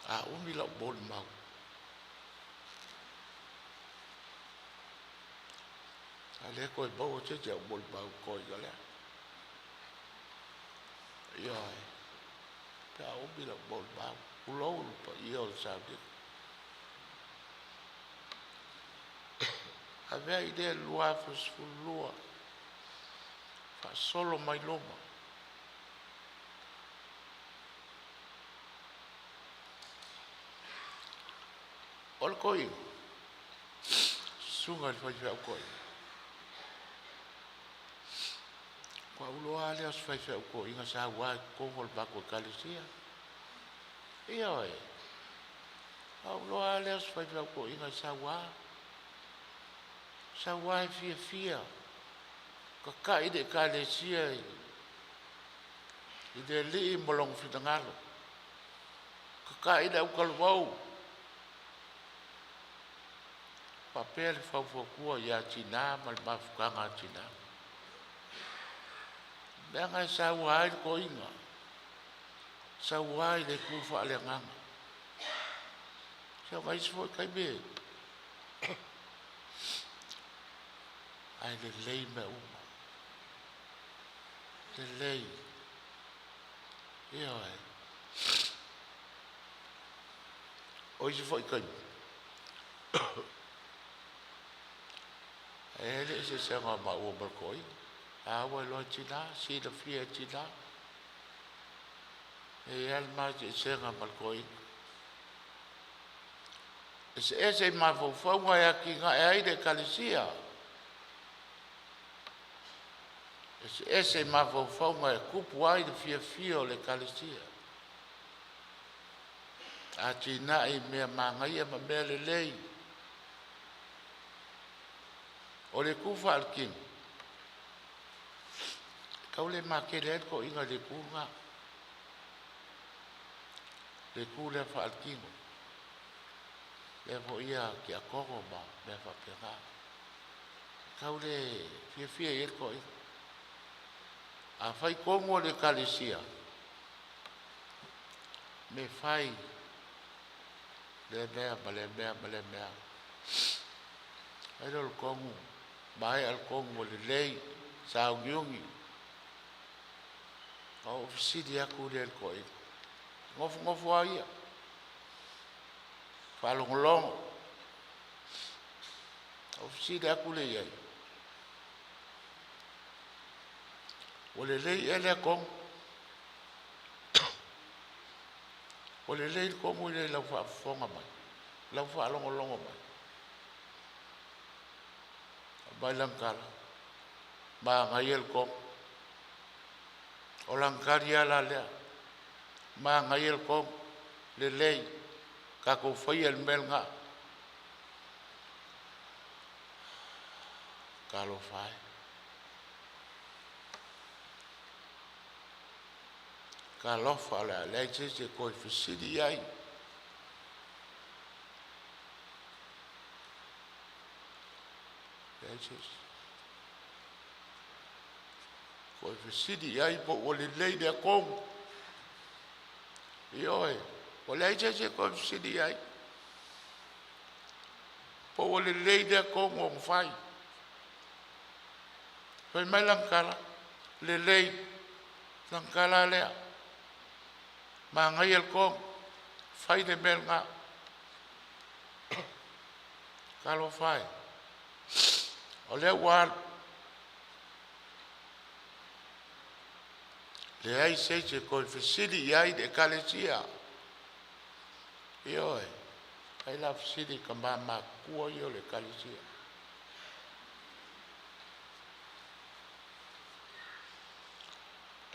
A umi lau molimau, a le toe maua se isi au molimau totoe i lea. Ioe, pe a umi lau molimau, tulou le paia o le sauniga. Avea ai lea i le 2012, faasolo mai luma. O le toeaina, susuga i le faifeau toeaina, faatoa ou iloa lava lea o se faifeau toeaina saua i totonu o le matou ekalesia. Ioe, faatoa ou iloa lava lea o se faifeau toeaina saua. Saua e fiafia, tatai le ekalesia i le alii ma lona finagalo, tatai le autalavou, faapea le faufautua ia tina ma le mafutaga a tina. Leaga e saua ai le toeaina, saua ai le tu faaleagaga. Se o nai isi foi taimi e ae lelei mea uma, lelei. Ioe. O isi foi taimi, e i ai le eseesega o maua ma le toeaina. A ua iloa e tina, silafia e tina. E i ai le ma eseesega ma le toeaina. Eseese i mafaufauga e atinae ai le ekalesia. Eseese i mafaufauga e tupu ai le fiafia o le ekalesia. Atinae i mea manaia ma mea lelei. O le tu faaletino, e tau le matele ai le toeaina i le itu lena. Le itu lea faaletino. Lea foi ia tiakono ma mea faapena. E tau le fiafia i ai le toeaina. A fai tonu o le ekalesia, me fai lea mea ma lea mea ma lea mea. Fai lea o le tonu, maea le tonu ua lelei, sauniuni. Ona ou fesili atu lea i le toeaina. Nofonofo lava ia, faalogologo. Ou fesili atu lea i ai. Ua lelei ea lea tonu? Ua lelei le tonu lea i lau faafofoga mai, lau faalogologo mai. Fai mai lana tala, manaia le tonu. O lana tali lava la lea. Manaia le tonu, lelei, tatou faia le mea lena. Talofa e. Talofa o le a leai se isi e toe fesili i ai. Leai se isi. Toe fesili i ai po ua lelei lea tonu. Ioe, ua leai se isi e toe fesili i ai. Po ua lelei lea tonu ona fai. Fai mai lana tala, lelei, lana tala lea. Manaia le tonu, fai le mea lena. Talofa e. O lea ua alu. Leai se isi e toe fesili i ai le ekalesia. Ioe. Ai la fesili i tama matutua ia o le Ekalesia.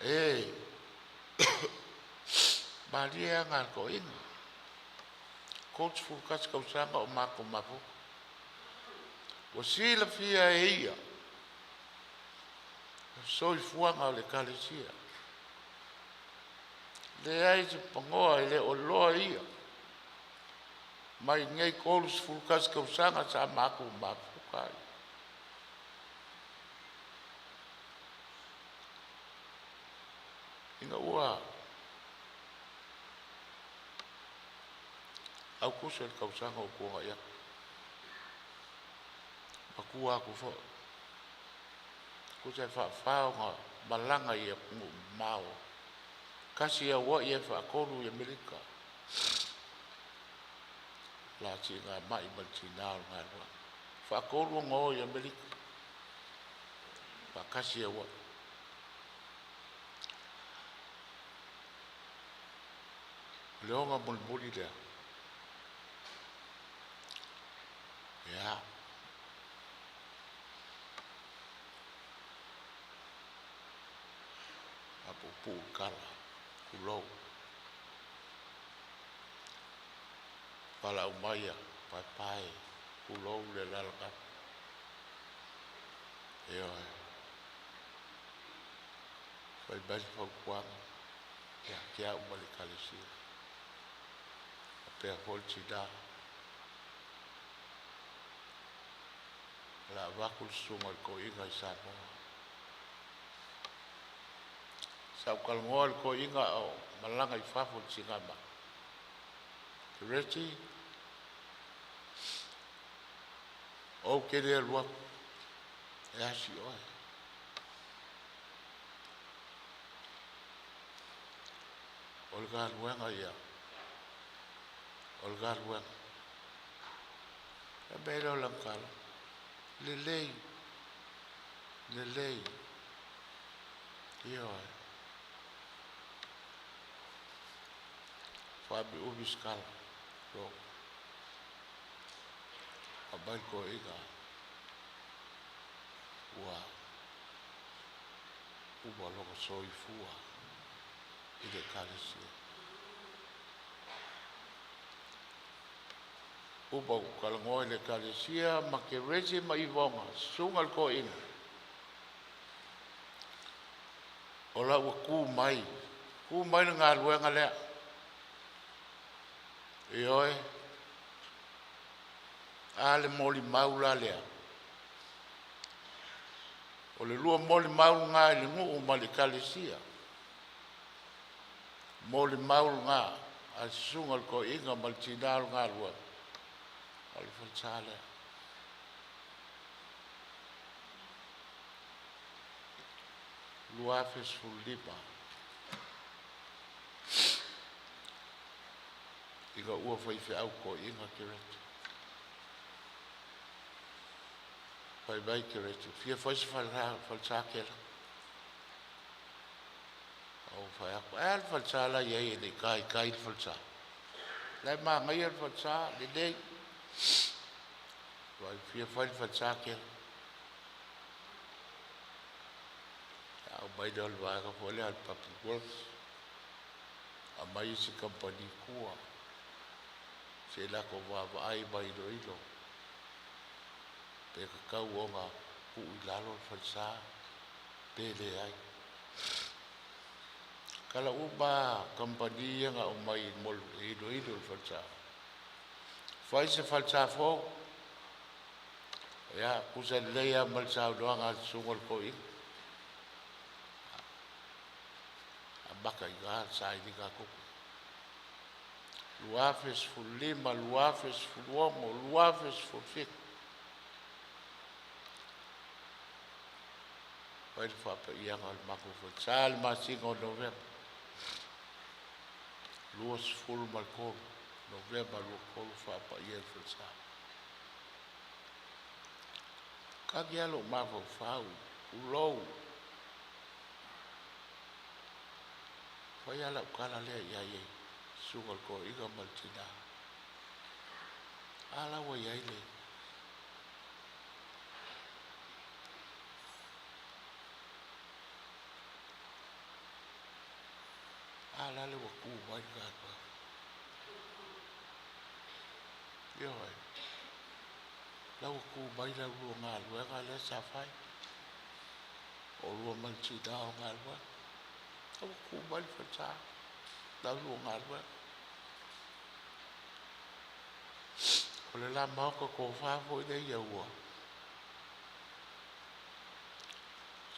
E malie aga a le toeaina, 31 tausaga o matou mafuta. Ua silafia e ia le soifuaga o le Ekalesia. Leai se panoa e le o iloa e ia mai nei 31 tausaga sa matou mafuta ai. Ina ua Aokuso i le tausaga ua tuanai atu, matua atu foi, tusa e faafa ona malaga i atunuu mamao, tasi Hawaii ae faatolu i Amerika. La siigamai ma le tina o le galuega. Faatolu ona o i Amerika, faatasi Hawaii. O le oga mulimuli lea, ia, faapuupuu le tala, tulou. Valaau mai a Paepae, tulou le lalolagi. Ioe. Fai mai le fautuaga ia te au ma le Ekalesia, faapea foi le tina. O le a avatu le susuga i le toeaina i Samoa. Sa ou talanoa i le toeaina a o malaga i fafo i le sigamai. Kereti, ou te le alu atu e asi oe. O le galuega ia, o le galuega. E mea lea o lana tala, lelei, lelei, ioe. Faamiuumi se tala, lo. Aumai le toeaina ua uma lona soifua i le Ekalesia. Uma ou talanoa i le Ekalesia ma Kereti ma Ivoga, susuga i le toeaina, o la ua tu mai, tu mai le galuega lea. Ioe, a le molimau la lea. O le lua molimau lena i le nuu ma le Ekalesia. Molimau lena a le susuga i le toeaina ma le tina o le galuega, o le falesa lea. 2015 ina ua faifeau toeaina Kereti. Fai mai Kereti, fia fai se falesa Kela. Ou fai atu, ae a le falesa la e i ai e le i taitai le falesa. La e manaia le falesa, lelei. Vai fia fai le falesa Kela. Aumai lea o le vaega foi lea a le Public Works. Aumai isi kamupani tua. Se i latou vaavaai ma iloilo. Pe tatau ona tuu i lalo le falesa pe leai. Tala uma kamupani ia na aumai mo le iloilo i le falesa. Fai se falesa fou. Ia, tusa lelei lava ma le saunoaga a le susuga i le toeaina. Amata i ina le sailiga tupe. 2015, 2016, 2017. Fai le faapaiaga o le matou falesa i le masina o Novema. 23, Novema 23 faapaia le falesa. Tagi lava lou mafaufau, tulou. Fai lava lau tala lea i ai, susuga i le toeaina ma le tina. A la ua i ai le A la le ua tu mai le galuega. Ioe, la ua tu mai la ulua galuega lea sa fai. O oulua ma le tina o le galuega. La ua tu mai le falesa, la ulua galuega. O le la maota tofa foi lea ia ua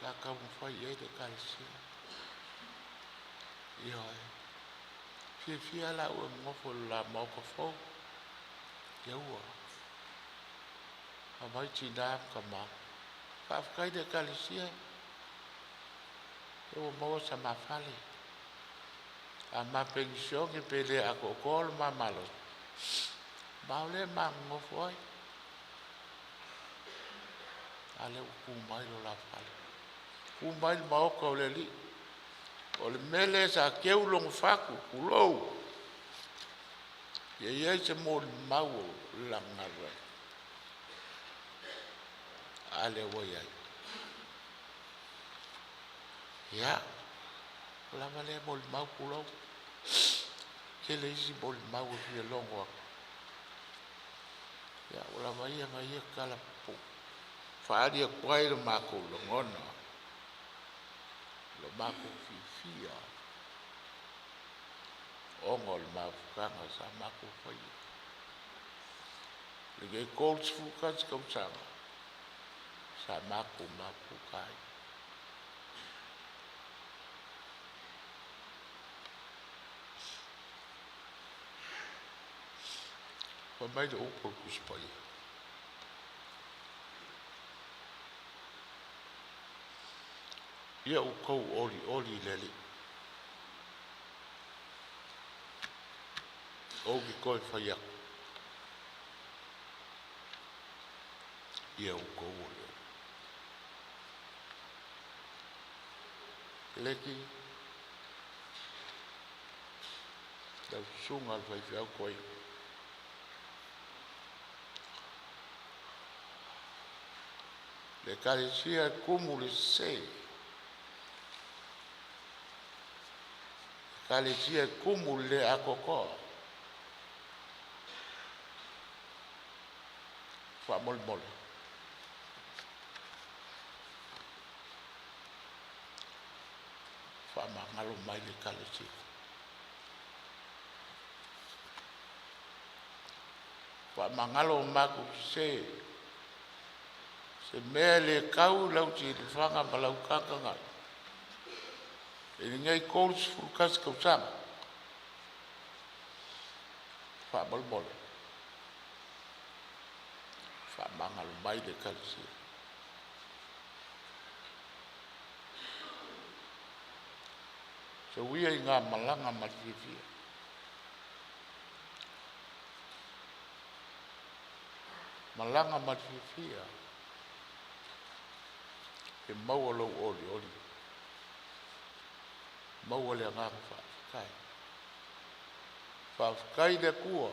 sa taumafai i ai le ekalesia. Ioe. Fiafia la au e nonofo i le la maota fou. Ia ua aumai tina ma tama. Faafetai i le ekalesia, lea ua maua sa ma fale. A ma penisione pe le atoatoa lo ma malosi, ma o lea e ma nonofo ai. A lea ua tu mai lo la fale. Tu mai le maota o le Alii. O le mea lea sa teu lona fatu, tulou, ia i ai se molimau o le la galuega. A lea ua i ai. Ia, ua lava lea molimau, tulou. Tele isi molimau e fia logo atu. Ia, ua lava ia na ia tala pupuu. Faaali atu ai lo matou lagona, lo matou fiafia ona o le mafutaga sa matou faia. Lenei 31 tausaga sa matou mafuta ai. Fai mai le upu a le Tusi Paia, ia outou olioli i le Alii. Ou te toe fai atu, ia outou olioli. Leki, lau susuga i le faifeau toeaina, le ekalesia e tumu i le sese, ekalesia e tumu i le le atoatoa. Faamolemole, faamagalo mai le ekalesia. Faamagalo matou sese, se mea e le tau i lau silafaga ma lau tagatagai i lenei 31 tausaga. Faamolemole, faamagalo mai le ekalesia. Tau ia ina malaga ma le fiafia, malaga ma le fiafia e maua lou olioli, maua le agaga faafetai. Faafetai i le Atua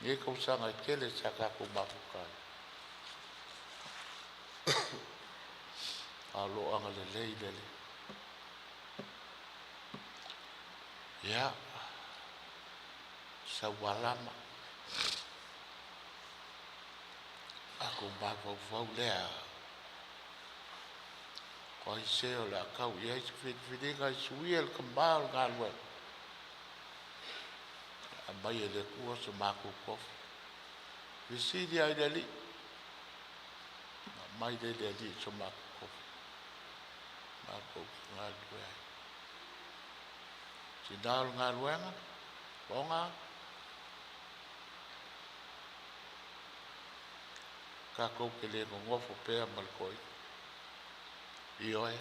i nei tausaga e tele sa tatou mafuta ai, a o lo o agalelei le Alii. Ia, Saualama, matou mafaufau lea, o ai se o le a tau i ai se filifiliga e suia le tama o le galuega, e aumai e le Atua so matou tofi. Fesili lava i le Alii, ona aumai lea e le Alii o so matou tofi, matou te galulue ai. Tina o le galuega, Loga, tatou te le nonofo pea ma le toeaina. Ioe,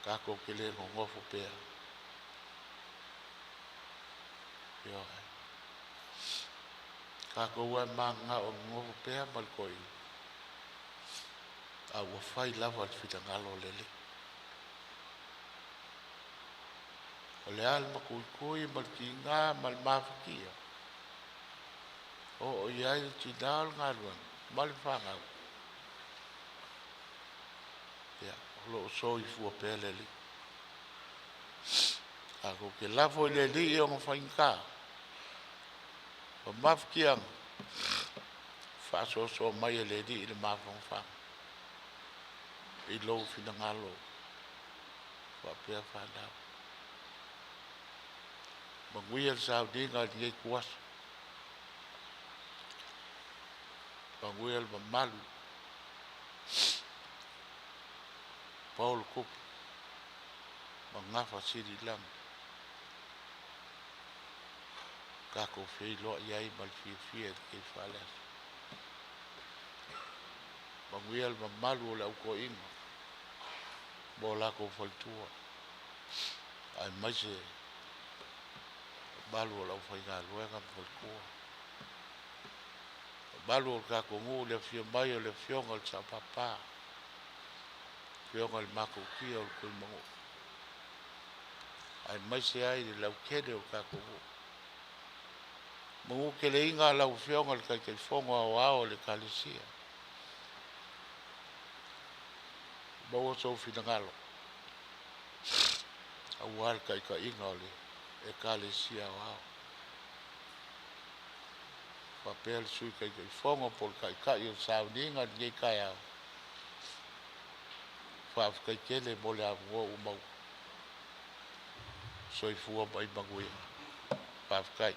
tatou te le nonofo pea. Ioe. Tatou e mananao e nonofo pea ma le toeaina, a ua fai lava le finagalo o le Alii. O le a le matuitui ma le tiga ma le mafatia o oo i ai le tinā o le galuega ma le fanau, ia, o lo o soifua pea le Alii. Tatou te lafo i le Alii ona faigata ma mafatiaga, faasoasoa mai e le Alii le mafanafana i lou finagalo faapea fanau. Manuia le sauniga i lenei ituaso, manuia le mamalu, paolo tupu ma gafa sililagi tatou feiloai ai ma le fiafia i lenei faaleaso. Manuia le mamalu o le au toeaina ma o latou faletua, aemaise le mamalu o le aufaigaluega ma faletua. Le mamalu o le tatou nuu i le afio mai o le afioga i le Sao Papa, le afioga i le Matautia o le Tuimanua, aemaise ai le lautele o le tatou nuu. Manuteleina lau Afioga i le Taitaifono Aoao o le Ekalesia, maua sou finagalo aua le taitaiga o le Ekalesia Aoao. Faapea le Sui Taitaifono po o le Taitai o le sauniga i lenei taeao. Faafetai tele mo le avanoa ua maua. Soifua ma ia manuia. Faafetai.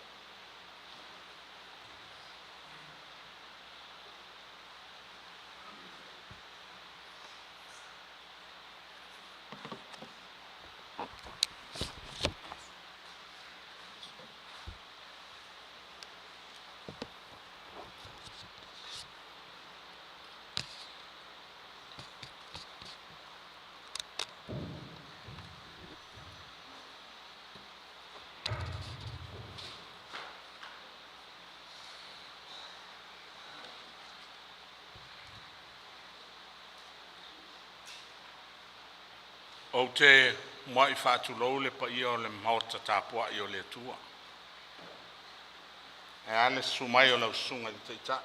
Ou te muai faatulou le paia o le Maota tapuai o le Atua, ae a le susu mai o lau Susuga i le Taitai,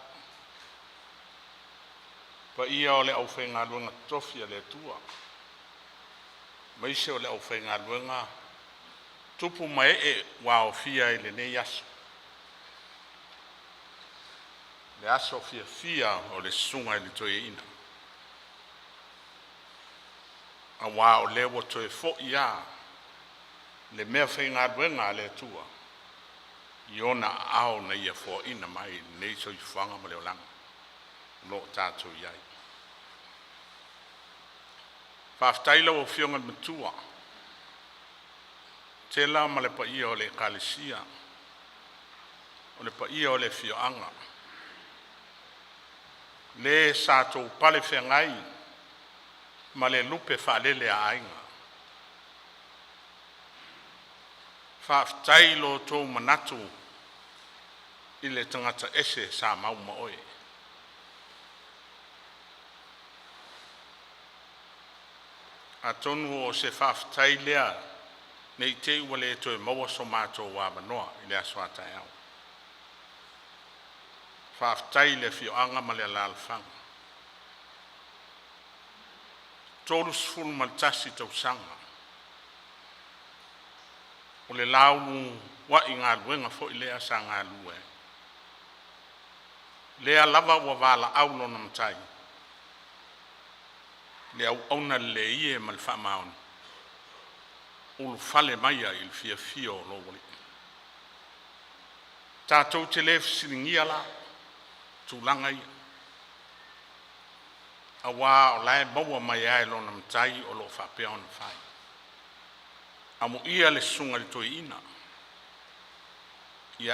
paia o le aufaigaluega totofi a le Atua, aemaise o le aufaigaluega tupu ma ee ua aofia i lenei aso, le aso fiafia o le susuga i le toeaina, aua o lea ua toe foi lava le meafaigaluega a le Atua i ona aao na Ia foaina mai lenei soifuaga ma le olaga o lo o tatou i ai. Faafetai i lau Afioga i le Matua Tela ma le paia o le Ekalesia, o le paia o le afioaga, le sa outou palefeagai ma le lupe faalele a aiga. Faafetai i lo outou manatu i le tagata ese sa mau ma oe. Atonu o se faafetai lea ne i te i ua le toe maua so matou avanoa i le aso a taeao. Faafetai i le afioaga ma le alaalafaga. 31 tausaga, o le la uluai galuega foi lea sa galue ai, lea lava ua valaau lona matai, le auauna lelei e ma le faamaoni, ulufale maia i le fiafia o lou Alii. Tatou te le fesiligia la tulaga ia, aua o la e maua mai lava e lona Matai o lo o faapea ona fai. Amuia le susuga i le toeaina,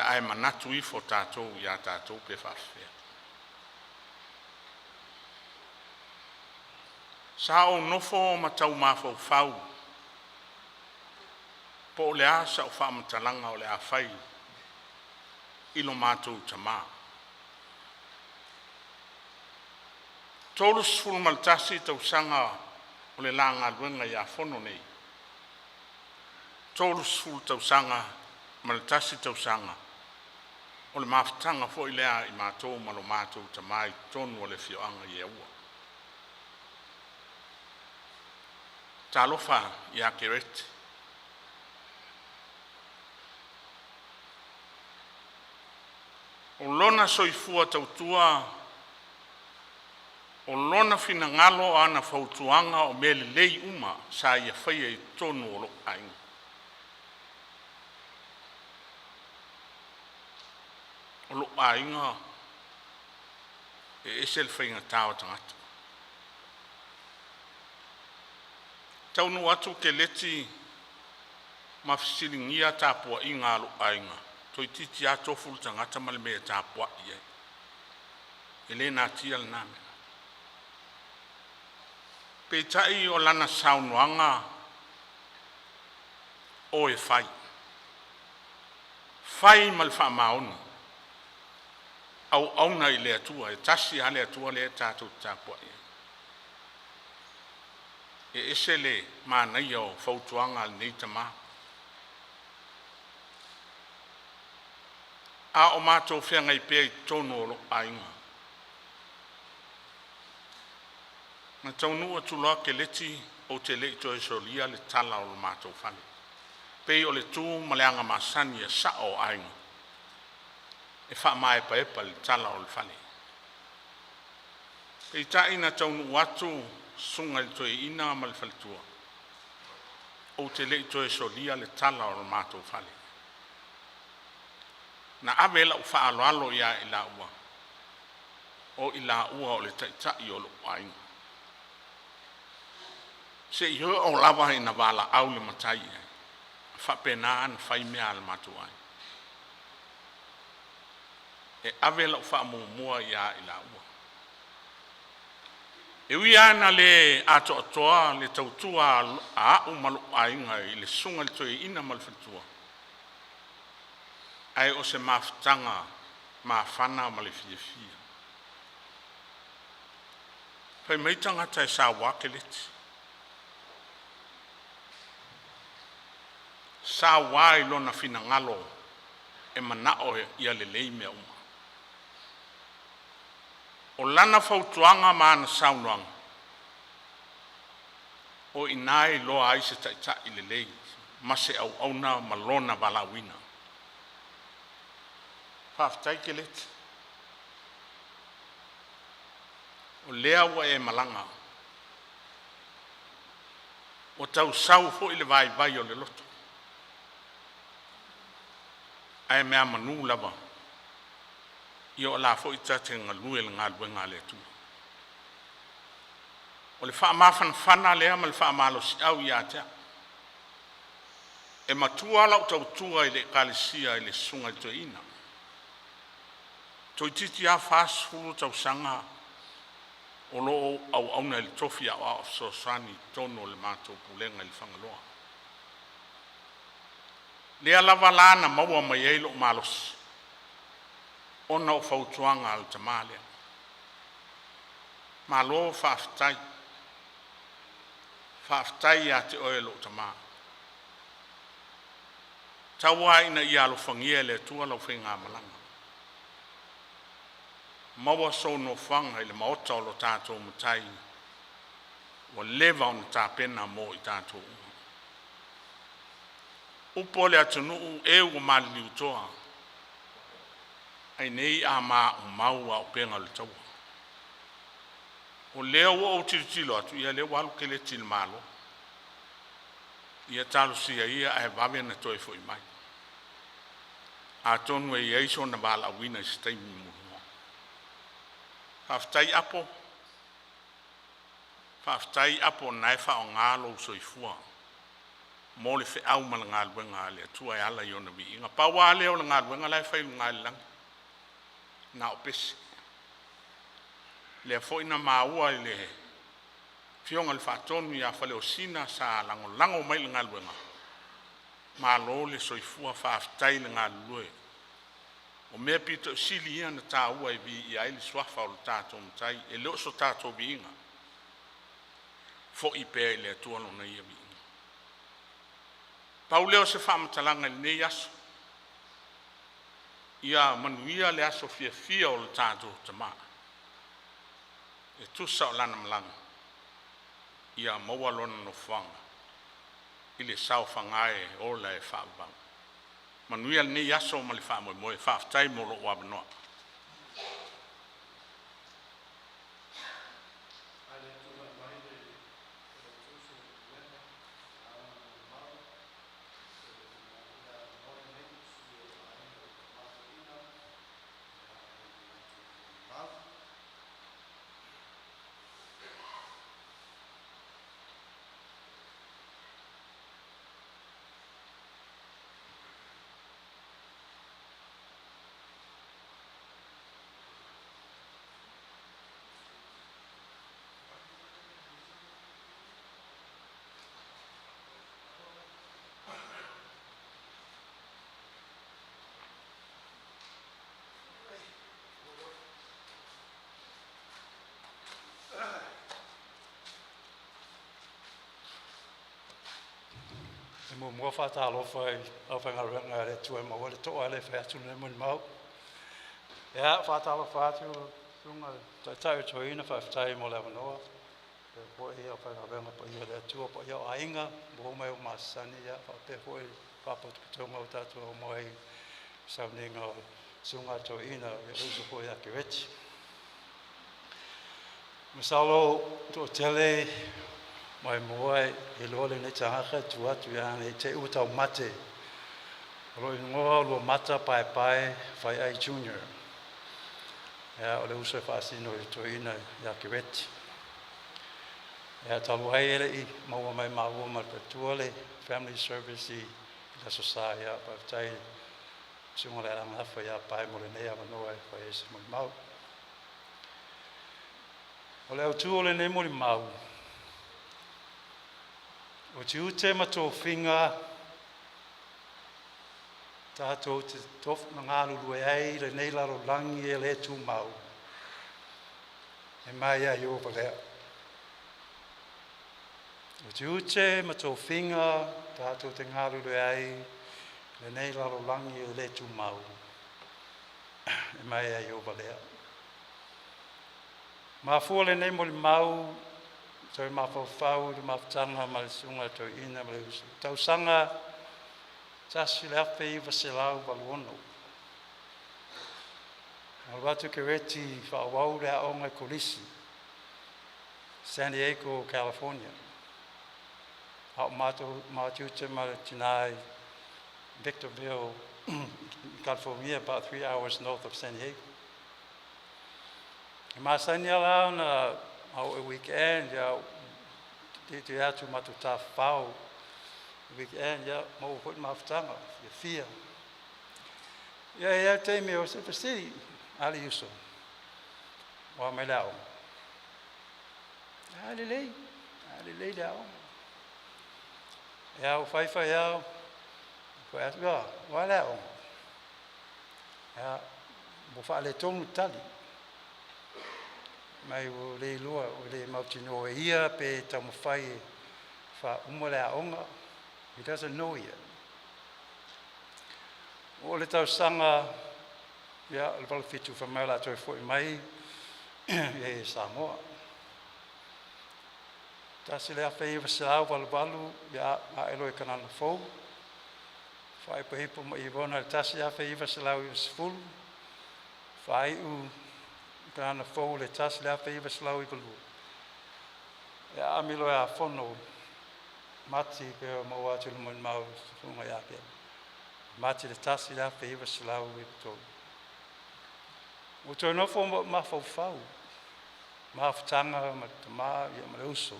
ae manatu ifo tatou ia tatou pe faafefea. Sa ou nofo ma tau mafaufau po o le a sau faamatalaga o le a fai i lo matou tama. 31 tausaga o le la galuega ia Fono nei, 30 tausaga ma le tasi tausaga o le mafutaga foi lea a i matou ma lo matou tama i totonu o le afioaga i Aua. Talofa ia Kereti, o lona soifua tautua, o lona finagalo o ana fautuaga o mea lelei uma sa ia faia i totonu o lou aiga. O lou aiga e ese le faigata o tagata. E taunuu atu Kereti ma fesiligia tapuaiga a lou aiga toeititi a tofu le tagata ma le mea e tapuai ai. E le natia lena mea. Peitai o lana saunoaga o e fai, fai ma le faamaoni, auauna i le Atua, e tasi lava le Atua lea tatou te tapuai ai. E ese le manaia o fautuaga a lenei tama. A o matou feagai pea i totonu o lou aiga, na taunuu atu loa Kereti ou te le i toe solia le tala o le matou fale, pei o le tu ma le aga masani a sa'o o aiga e faamaepaepa i le tala o le fale. Peitai na taunuu atu le susuga i le toeaina ma le faletua, ou te le i toe solia le tala o le matou fale. Na ave lau faaaloalo ia i laua, o i laua o le taitai o lou aiga, seia oo lava ina valaau le matai i ai, e faapena ona fai mea a le matou aiga. E ave lau faamuamua ia i laua. E ui lava ina le atoatoa le tautua a au ma lou aiga i le susuga i le toeaina ma le faletua, ae o se mafutaga mafana ma le fiafia. Fai mai tagata e saua Kereti, saua i lona finagalo e manao ia lelei mea uma. O lana fautuaga ma ana saunoaga, o i ina e iloa ai se taitai lelei ma se auauna ma lona valaauina. Faafetai Kereti, o lea ua e malaga, ua tau sau foi le vaivai o le loto, ae meamanu lava o le a foi ta te galue i le galuega a le Atua. O le faamafanafana lea ma le faamalosiau ia te au. E matua lau tautua i le Ekalesia i le susuga i le toeaina, toeititi lava 40 tausaga o lo o ou auauna i le tofi Aoao Fesoasoani i totonu o le matou pulega i Fagaloa. Lea lava la na maua mai ai lo'u malosi ona o fautuaga a le tama lea. Malo faafetai, faafetai ia te oe lou tama. Tau lava ina ia alofagia e le Atua lau faigamalaga, maua sou nofoaga i le maota o lo tatou Matai ua leva ona tapena mo i tatou uma. Upu a le atunuu, e ua maliliu toa, ae nei a maumau auupega o le taua. O lea ua ou tilotilo atu, ia o lea ua alu Kereti i le Malo. Ia talosia ia ae vave ona toe foi mai, atonu e i ai sona valaauina i se taimi mulimuli. Faafetai Apo, faafetai Apo o lena e faaaoga lou soifua mo le feau ma le galuega a le Atua e ala i ona viiga. Pau lava lea o le galuega la e fai i luga i le lagi, na o pese. Lea foi na maua i le afioga i le Faatonu ia Faleosina sa lagolago mai i le galuega, malo le soifua faafetai le galulue. O mea aupito sili ia ona taua e viia ai le suafa o lo tatou Matai, e le o so tatou viiga, foi pea i le Atua Lona ia viiga. Pau lea o se faamatalaga i lenei aso, ia manuia le aso fiafia o le tatou tama e tusa o lana malaga, ia maua lona nofoaga i le saofaga e ola e faavavau. Manuia lenei aso ma le faamoemoe, faafetai mo lou avanoa. E muamua faatalofa i le aufaigaluega a le Atua e maua ai le to'a e le fai atu lenei molimau. Ia, e faatalofa atu i le Susuga i le Taitai o Toeaina, faafetai mo le avanoa, faapea foi le aufaigaluega paia a le Atua, paia o Aiga, uo ma e masani, faapea foi Faalapotopotoga ua tatou omai i le sauniga o le Susuga i le Toeaina, le uso foi ia Kereti. Masalo e toatele maimoa e iloa lenei tagata i tua atu, ae ne i te i ua taumate. O lou igoa o Luamata Paepae Faiai Junior. O le uso e faasino i le toeaina ia Kereti. Ae talu ai e le i maua mai e maua ma le faletua le family service i le Aso Sa, ia faafetai i le susuga i le Alalagafa ia Pae mo lenei avanoa e fai ai se molimau. O le autu o lenei molimau, o tiute ma tofiga tatou te galulue ai i lenei lalolagi e le tumau, e mai lava ia Ieova lea. O tiute ma tofiga tatou te galulue ai i lenei lalolagi e le tumau, e mai lava ia Ieova lea. E mafua lenei molimau ona toe mafaufau i le mafutaga ma le susuga i le toeaina ma le uso, i le tausaga 1986. Na alu atu Kereti e faaauau le aoga i le Kolisi San Diego, California, a o matou tiute ma le tina i Victorville, California, about 3 hours north of San Diego. E masani lava la ona a oo i le weekend, ia, tietie atu matou tafafao weekend, ia maua foi le mafutaga fiafia. Ia e i ai lava le taimi o se fesili, a le uso, o a mai le aoga? A lelei, lelei le aoga. Ia ua fai fai lava fai atu, "Ioe, o a le aoga?" Ia, ua faaletonu le tali, fai mai ua le iloa, ua le mautinoa e ia pe taumafai e faauma le aoga. He doesn't know yet. Oo i le tausaga ia o le 87 fai mai o le a toe foi mai i Samoa. 1988 ia ae loa i Kanana Fou, faaipoipo mai Ivona i le 1990, faaiu i Kanana Fou i le 1992. Ia aami loa ia Fono Mati pei ona maua atu i le molimau a le susuga ia Keli, Mati i le 1993. Ua toe nofo ma ou mafaufau i mafutaga ma le tama ma le uso.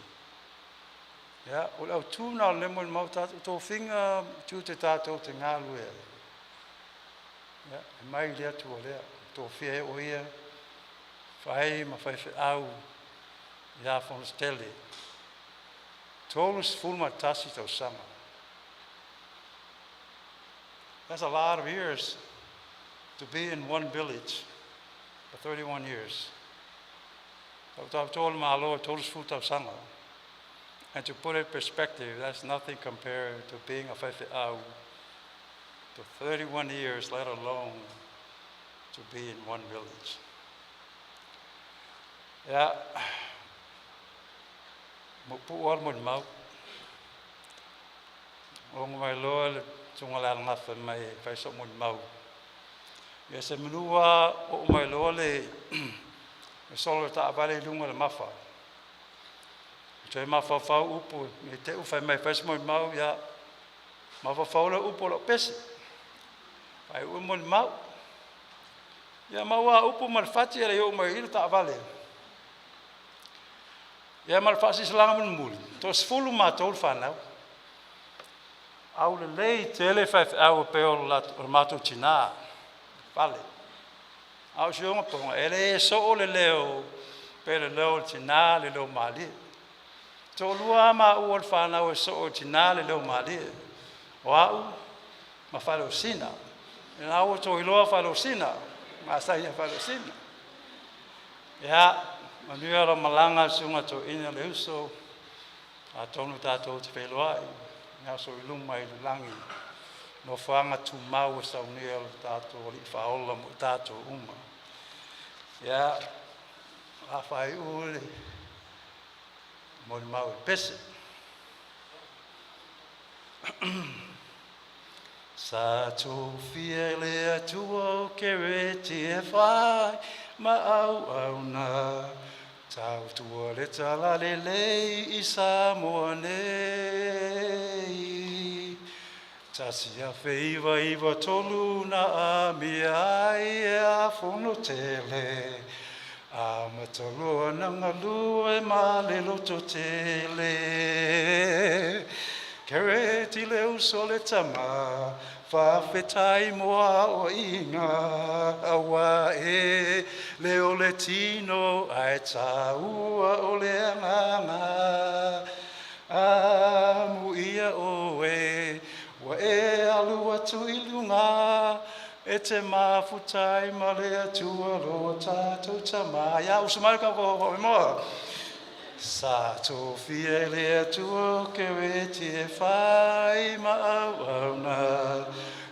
Ia, o le autu lena o lenei molimau, o tatou tofiga ma tiute tatou te galulue ai, ia e mai le Atua lea, ua tofia ai oe e Ia e fai ma faifeau ia Fonatele, 31 tausaga. That's a lot of years to be in one village for 31 years. Sa ou tautoa le Malo i le 30 tausaga. And to put it in perspective, that's nothing compared to being a faifeau to 31 years, let alone to be in one village. Ia, maupuu lava le molimau. Logo mai loa le susuga i le Alagafa mai e fai so'u molimau. Ia semanu lava oo mai loa le solo o le taavale i luga o le mafa, toe mafaufau upu ne i te i ua fai mai e fai se molimau, ia mafaufau loa i upu o lau pese, faaiu le molimau. Ia maua lava upu ma le fati e le i oo mai i i le taavale. Ia ma le faasilasilaga mulimuli, toasefulu matou le fanau. Aulelei tele faifeau e pei o le matou tinã i le fale. A o si ona e le soo le leo pei o le leo o le tinã le leo malie. Toalua a maua o le fanau e soo e le tinã le leo malie, o a'u ma Faleosina. O lena ua outou iloa Faleosina, masani ia Faleosina. Ia manuia lau malaga le susuga i le toeaina Leuso, atonu tatou te feiloai i aso i luma i le lagi, nofoaga tumau e saunia e lo tatou Alii Faaola mo i tatou uma. Ia, o le a faaiu le molimau i le pese. Sa tofia e le Atua o Kereti e fai ma auauna, tautua le talalelei i Samoa nei. 1993 na amia ai e a Fonotele, amata loa ona galue ma le lototele. Kereti le uso le tama, faafetai mo aoaiga, aua e le o le tino ae taua o le agaga. Amuia oe ua e alu atu i luga, e te mafuta ai ma le Atua lo tatou Tama. Ia usu mai le tatou Sa tofia e le Atua o Kereti e fai ma auauna,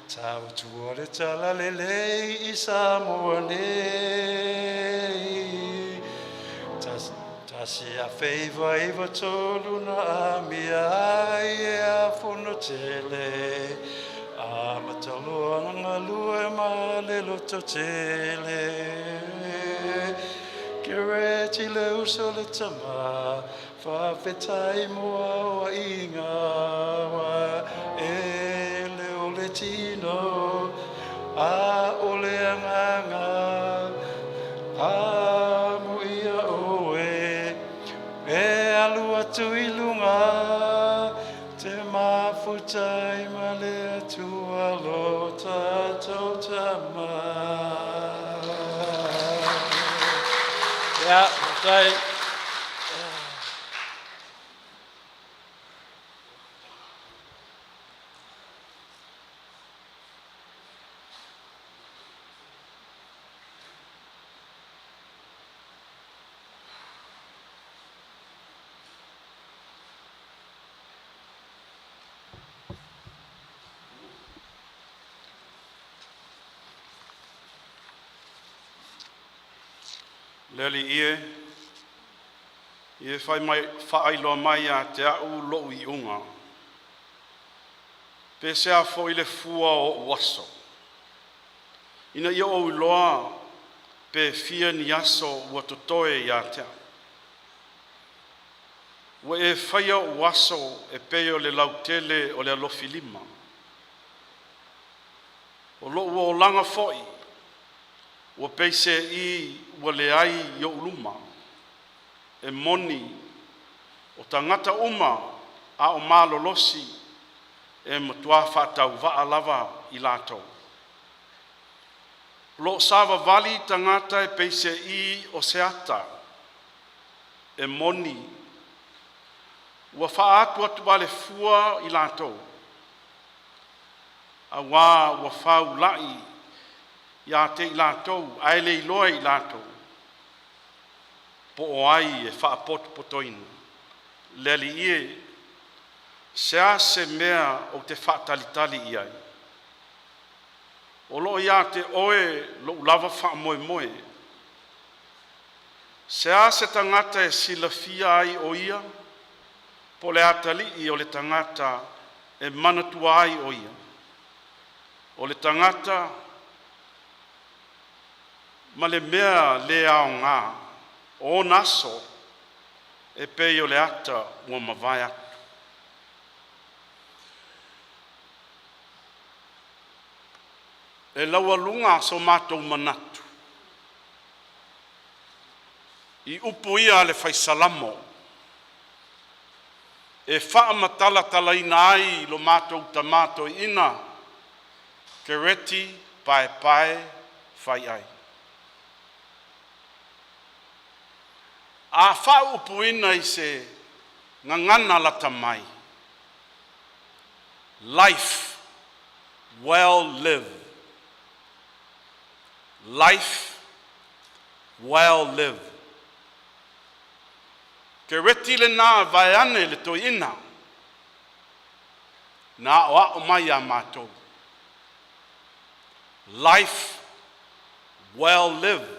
tautua le talalelei i Samoa nei. 1993 na amia ai e a Fonotele, amata loa ona galue ma le lototele. Kereti le uso le tama, faafetai mo aoaiga, aua e le o le tino, a o le agaga. Amuia oe, e alu atu i luga, te mafuta ai ma le Atua lo tatou Tama. Ia, faafetai. Le Alii e, ia e fai mai, faailoa mai ia te a'u lo'u iuga, pe sea foi le fua o o'u aso, ina ia ou iloa pe fia ni aso ua totoe ia te a'u. Ua e faia o'u aso e pei o le lautele o le alofilima, o lo'u olaga foi ua pei seī ua leai i o'u luma. E moni, o tagata uma a o malolosi, e matua faatauvaa lava i latou. O lo o savavali tagata e pei seī o se ata; e moni, ua faaatuatuvalefua i latou, auā ua faulai ia te i latou ae le iloa e i latou, po o ai e faapotopotoina. Le Alii e, se a se mea ou te faatalitali i ai, o lo o ia te Oe lou lava faamoemoe. Se a se tagata e silafia ai o Ia, po o le atalii o le tagata e manatua ai o Ia? O le tagata ma le mea le aoga, o ona aso e pei o le ata ua mavae atu. E laualuga so matou manatu i upu ia a le fai Salamo e faamatalatalaina ai lo matou tama toeaina Kereti Paepae Faiai. A faaupuina i se gagana lata mai, life well lived, life well lived. Kereti lena vaeane le toeaina na aoao mai ia matou, life well lived.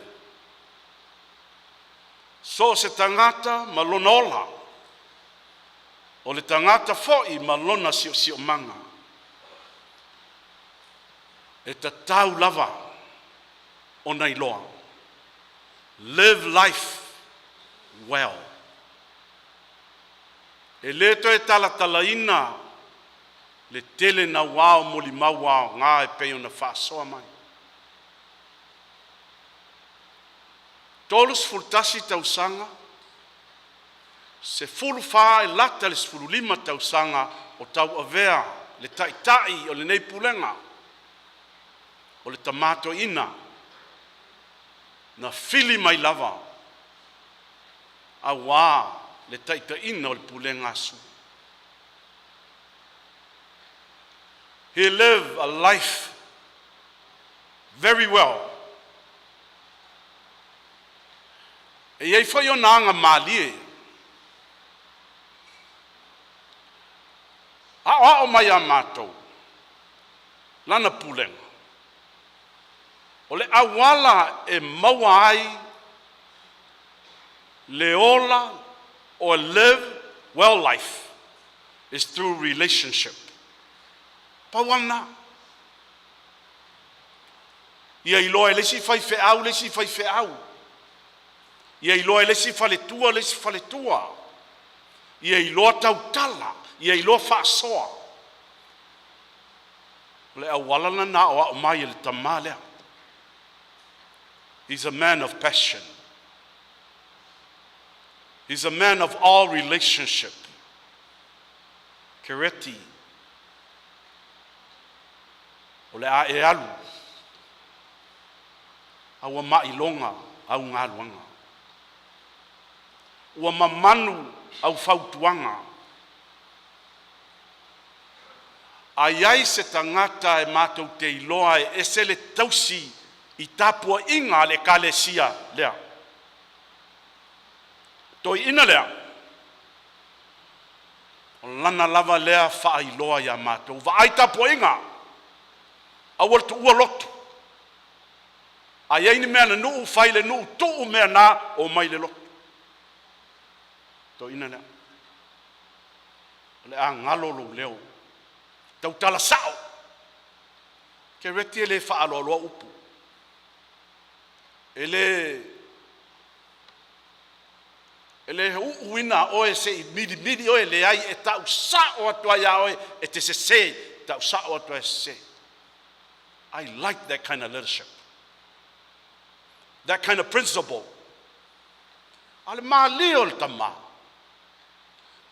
So o se tagata ma lona ola, o le tagata foi ma lona siosiomaga, e tatau lava ona iloa. Live life well. E le toe talatalaina le tele nauā o molimau aoga e pei ona faasoa mai. 31 tausaga, 14 e lata i le 15 tausaga o tauavea le taitai o lenei pulega, o le tama toeaina na fili mai lava aua le taitaiina o le pulega a Sua. He lived a life very well. E i ai foi ona aga malie, aoao mai ia matou lana pulega, o le auala e maua ai le ola or live well life is through relationship. Pau lava lena. Ia iloa e le isi faifeau le isi faifeau. Ia iloa e le isi faletua le isi faletua. Ia iloa tautala, ia iloa faasoa. O le auala lena aoao mai e le tama lea. He's a man of passion. He's a man of all relationship. Kereti, o le a e alu, a ua maeiloga au galuega. Ua mamanu au fautuaga. A i ai se tagata e matou te iloa e ese le tausi i tapuaiga a le Ekalesia lea, toeaina lea, o lana lava lea faailoa ia matou, vaai tapuaiga, aua le tuua lotu. A i ai ni mea a le nuu, fai i le nuu, tuu mea na, omai i le lotu. Toeaina lea, o le a galo lou leo, tautala sao. Kereti e le faaaloaloa upu, e le uuina oe se i milimili oe, e leai, e tau sao atu lava ia oe, e te sese, e tau sao atu lava e sese. I like that kind of leadership, that kind of principle. A o le malie o le tama,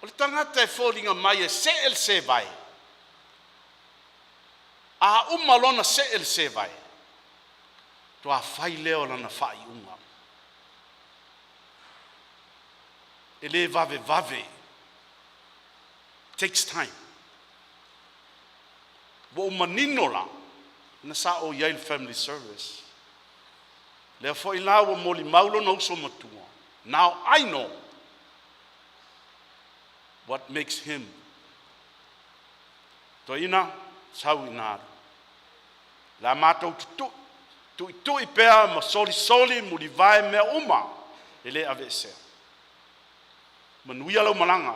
o le tagata e foliga mai e see le sevae, a uma lona see le sevae, toa fai lea o lana faaiuga. E le vavevave, takes time. Ua ou manino la, na sa ou i ai i le family service. Lea foi la ua molimau lona uso matua. Now I know. What makes him? Toeaina, sau ina alu. O le a matou tuitui pea ma solisoli mulivae mea uma e le aveesea. Manuia lau malaga,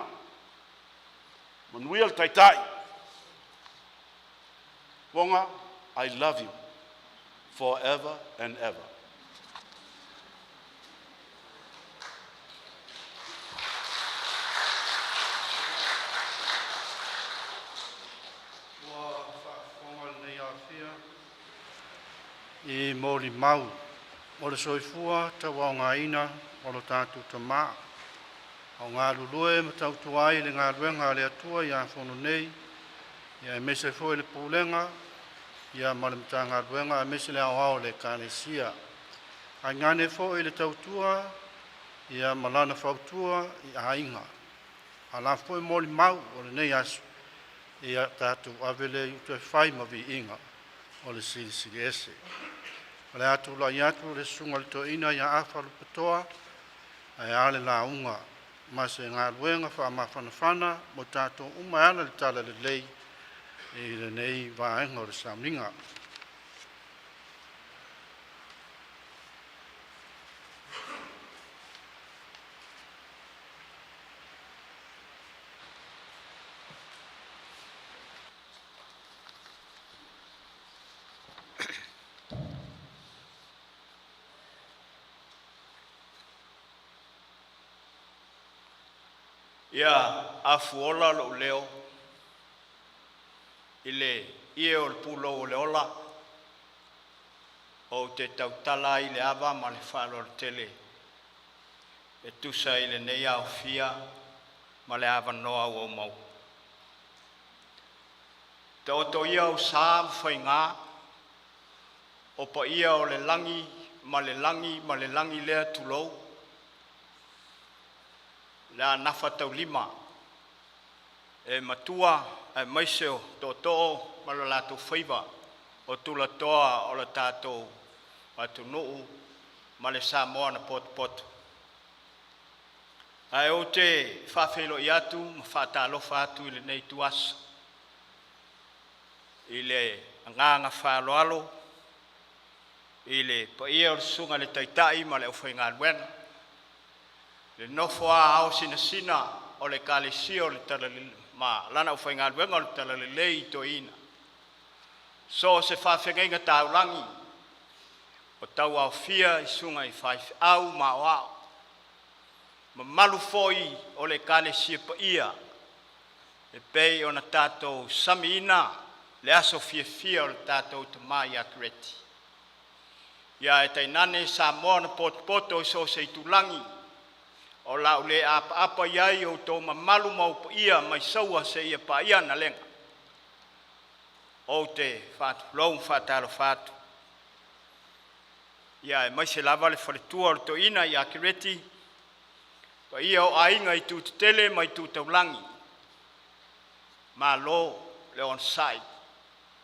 manuia le Taitai. Fuaga, I love you forever and ever. Ua faafofoga lenei aofia i molimau o le soifua tauaogaina o lo tatou tama, a o galulue ma tautua ai i le galuega a le Atua i Afono nei, aemaise foi le pulega ma le Matagaluega aemaise le aoao o le Ekalesia. Tainane foi le tautua ma lana fautua i aiga. A o la foi molimau o lenei aso, ia tatou ave lea i uta e fai ma viiga o le Silisili Ese. O le a tulai atu le susuga i le toeaina ia Afa Lupotoa e a le lauga ma se galuega faamafanafana mo tatou uma e ala i le talalelei i lenei vaega o le sauniga. Ia afuola lou leo i le ie o le pulou o le ola ou te tautala ai i le ava ma le faaaloalo tele e tusa ai lenei aofia ma le avanoa ua maua. Taoto ia ou sa ma faiga, o paia o le lagi ma le lagi ma le lagi lea, tulou, le anafataulima e matua aemaise o tootoo ma lo latou faiva o tulatoa o le tatou atunuu ma le Samoa na potopoto. Ae ou te faafeiloai atu ma faatalofa atu i lenei ituaso i le agaga faaaloalo i le paia o le Susuga i le Taitai ma le aufaigaluega, le nofo a ao sinasina o le Ekalesia ma lana aufaigaluega o le Talalelei i Toeaina, so o se faafeagaiga taulagi o tauaofia i susuga i faifeau ma aoao, mamalu foi o le Ekalesia paia e pei ona tatou samiina le aso fiafia o le tatou tama ia Kereti. Ae tainane Samoa na potopoto i so o se itulagi, o le a ou le apaapa i ai i o outou mamalu ma paia mai Saua seia paia Analega. Ou te faatulou ma faatalofa atu, aemaise lava le faletua o le toeaina ia Kereti, paia o aiga i itu tetele ma itu taulagi, malo le onosai,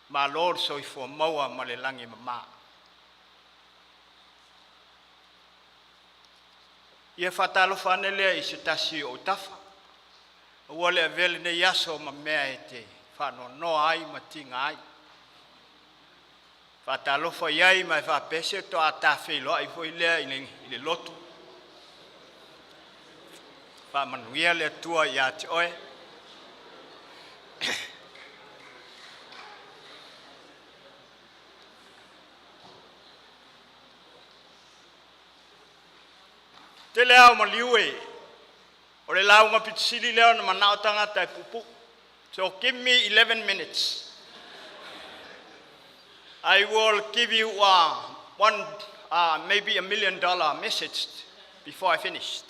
malo le soifua maua ma le lagi e mama. Ia faatalofa ane lea i se tasi o ou tafa, aua le avea lenei aso ma mea e te faanoanoa ai ma tiga ai. Faatalofa i ai ma faapea, se faatoa ta feiloai foi lea i le lotu. Faamanuia le Atua ia te oe. Tele ao maliu e, o le lauga aupito sili lea ona manao tagata e puupuu. So give me 11 minutes. I will give you one, maybe $1 million message before I finished.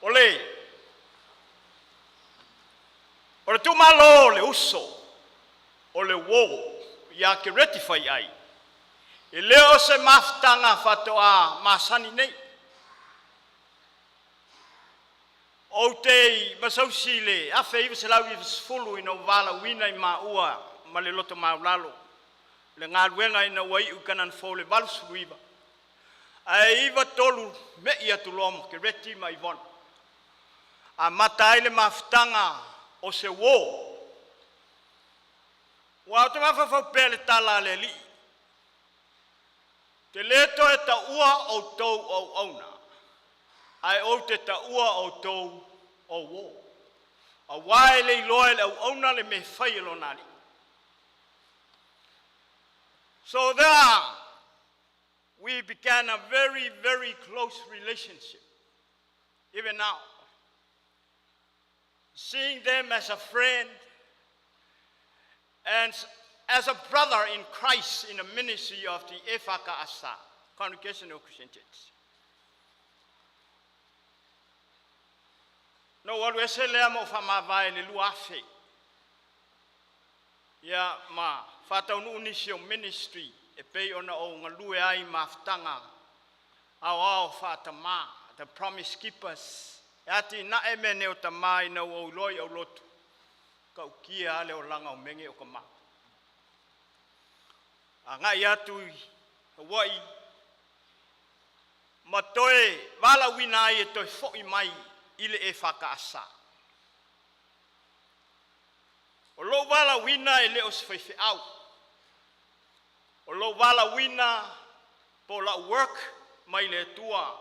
O le tuumalo o le uso, o le uo ia Kereti Faiai, e le o se mafutaga faatoa masani nei. Ou te i Masausi i le 1990 ina ua valaauina i maua ma le loto maualalo le galuega ina ua iu i Kanan fou i le 89, ae 93 mei atu loa ma Kereti ma Ivona. Amata ai le mafutaga o se uō. Ua ou te mafaufau pea i le tala a le Alii, te lē toe taua outou o auauna, ae ou te taua outou o uō. Auā e le iloa e le auauna le mea e fai e lona alii. So there we began a very, very close relationship. Even now, seeing them as a friend and as a brother in Christ in the ministry of the EFKS, Congregational Christian Church. Na ou alu ese lea ma ou faamavae i le 2000 ia ma faataunuu nisi o ministry e pei ona ou galue ai i mafutaga aoao faatamā, the Promise Keepers, e atinae mea nei o tamā ina ua ou iloa i aulotu, tautia a le olaga o mea nei o tamā. Agai atu i Hawaii ma toe valaauina ai e toe foi mai i le EFKS. O lou valaauina e le o se faifeau. O lou valaauina po o lau work mai le Atua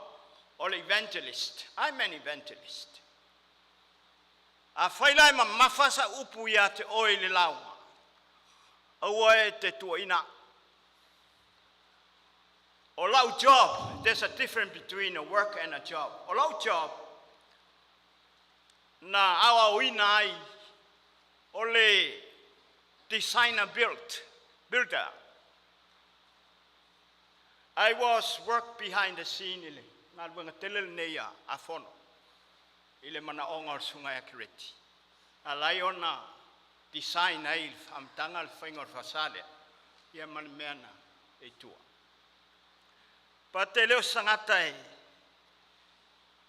o le evangelist. I'm an evangelist. Afai la e mamafa sau upu ia te oe i le lauga, aua e te tuuaina au. O lau job, there's a difference between a work and a job. O lau job, na aoaoina ai o le designer builder. I was work behind the scene i le galuega tele lenei a Fono i le manaoga o le susuga ia Kereti. Ala ai ona design ai i le amataga le faiga o le faasa lea, ia ma le mea na e i tua. Pate leo sangata e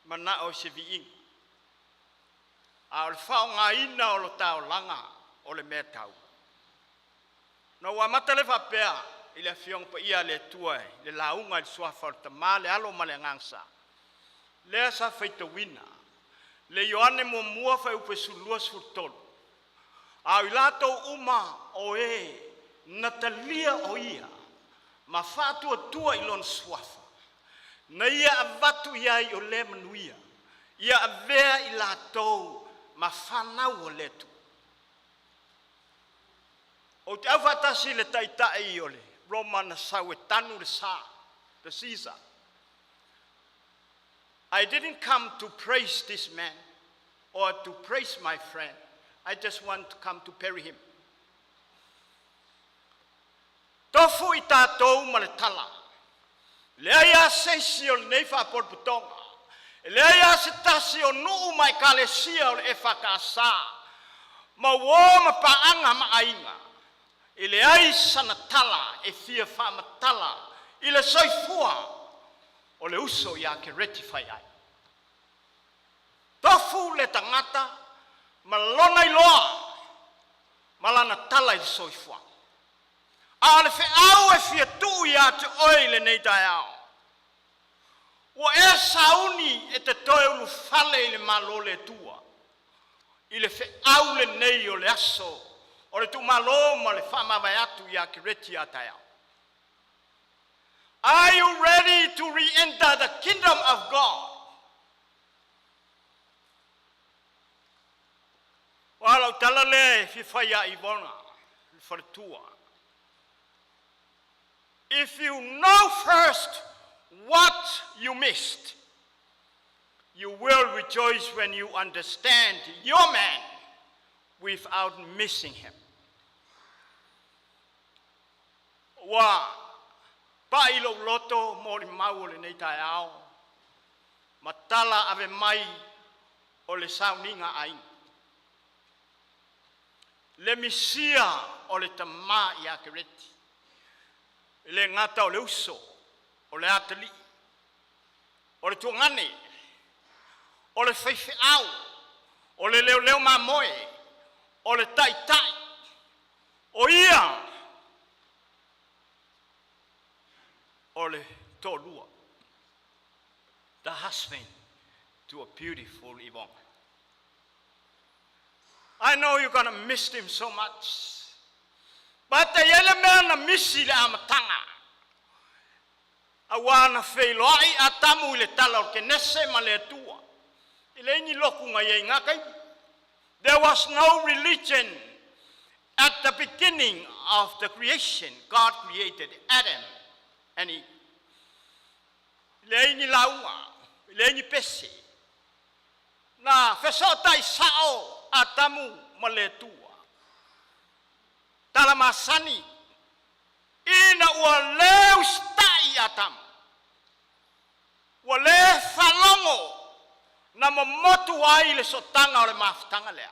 manao i se viiga, a o le faaaogaina o lo taulaga o le mea tau. Na ua amata le faapea i le Afioga Paia a le Atua i le lauga i le Suafa o le Tama, le Alo ma le Agaga Sa, lea sa faitauina le Ioane muamua fuaiupu e 12, 13, a o i latou uma o e na talia o Ia ma faatuatua i Lona Suafa, na Ia avatu i ai o lea manuia, ia avea i latou ma fanau a le Atua. Ou te aufaatasi i le taitai o le Roma na sau e tanu le sa, the Caesar. I didn't come to praise this man or to praise my friend. I just want to come to bury him. Tofu i tatou ma le tala. Leai a se isi o lenei faapolopotoga. E leai a se tasi o nuu ma ekalesia o le EFKS ma uō ma paaga ma aiga. E leai sana tala e fia faamatala i le soifua o le uso ia Kereti Faiai. Tofu le tagata ma lona iloa ma lana tala i le soifuaga. A o le feau e fia tuu ia te oe i lenei taeao, ua e sauni e te toe ulufale i le Malo o le Atua i le feau lenei o le aso o le tuumalo ma le faamavae atu ia Kereti a taeao. Are you ready to re-enter the kingdom of God? O lau tala lea e fia fai ia Ivona, le faletua. If you know first what you missed, you will rejoice when you understand your man without missing him. Ua pai lou loto mo le mau o lenei taeao, ma tala ave mai o le sauniga aiga. Le misia o le tamā ia Kereti, e le gata o le uso, o le atalii, o le tuagane, o le faifeau, o le leoleo mamoe, o le taitai, o ia o le toalua. The husband to a beautiful Ivonga. I know you're gonna miss him so much. But e i ai le mea na misi i le amataga, auā na feiloai Atamu i le tala o le Kenese ma le Atua. E leai ni lotu na i ai i na taimi. There was no religion at the beginning of the creation. God created Adam and Eve. E leai ni lauga, e leai ni pese. Na fesootai sao Atamu ma le Atua. Tala masani, ina ua le usitai Atamu, ua le faalogo na momotu ai le sootaga o le mafutaga lea.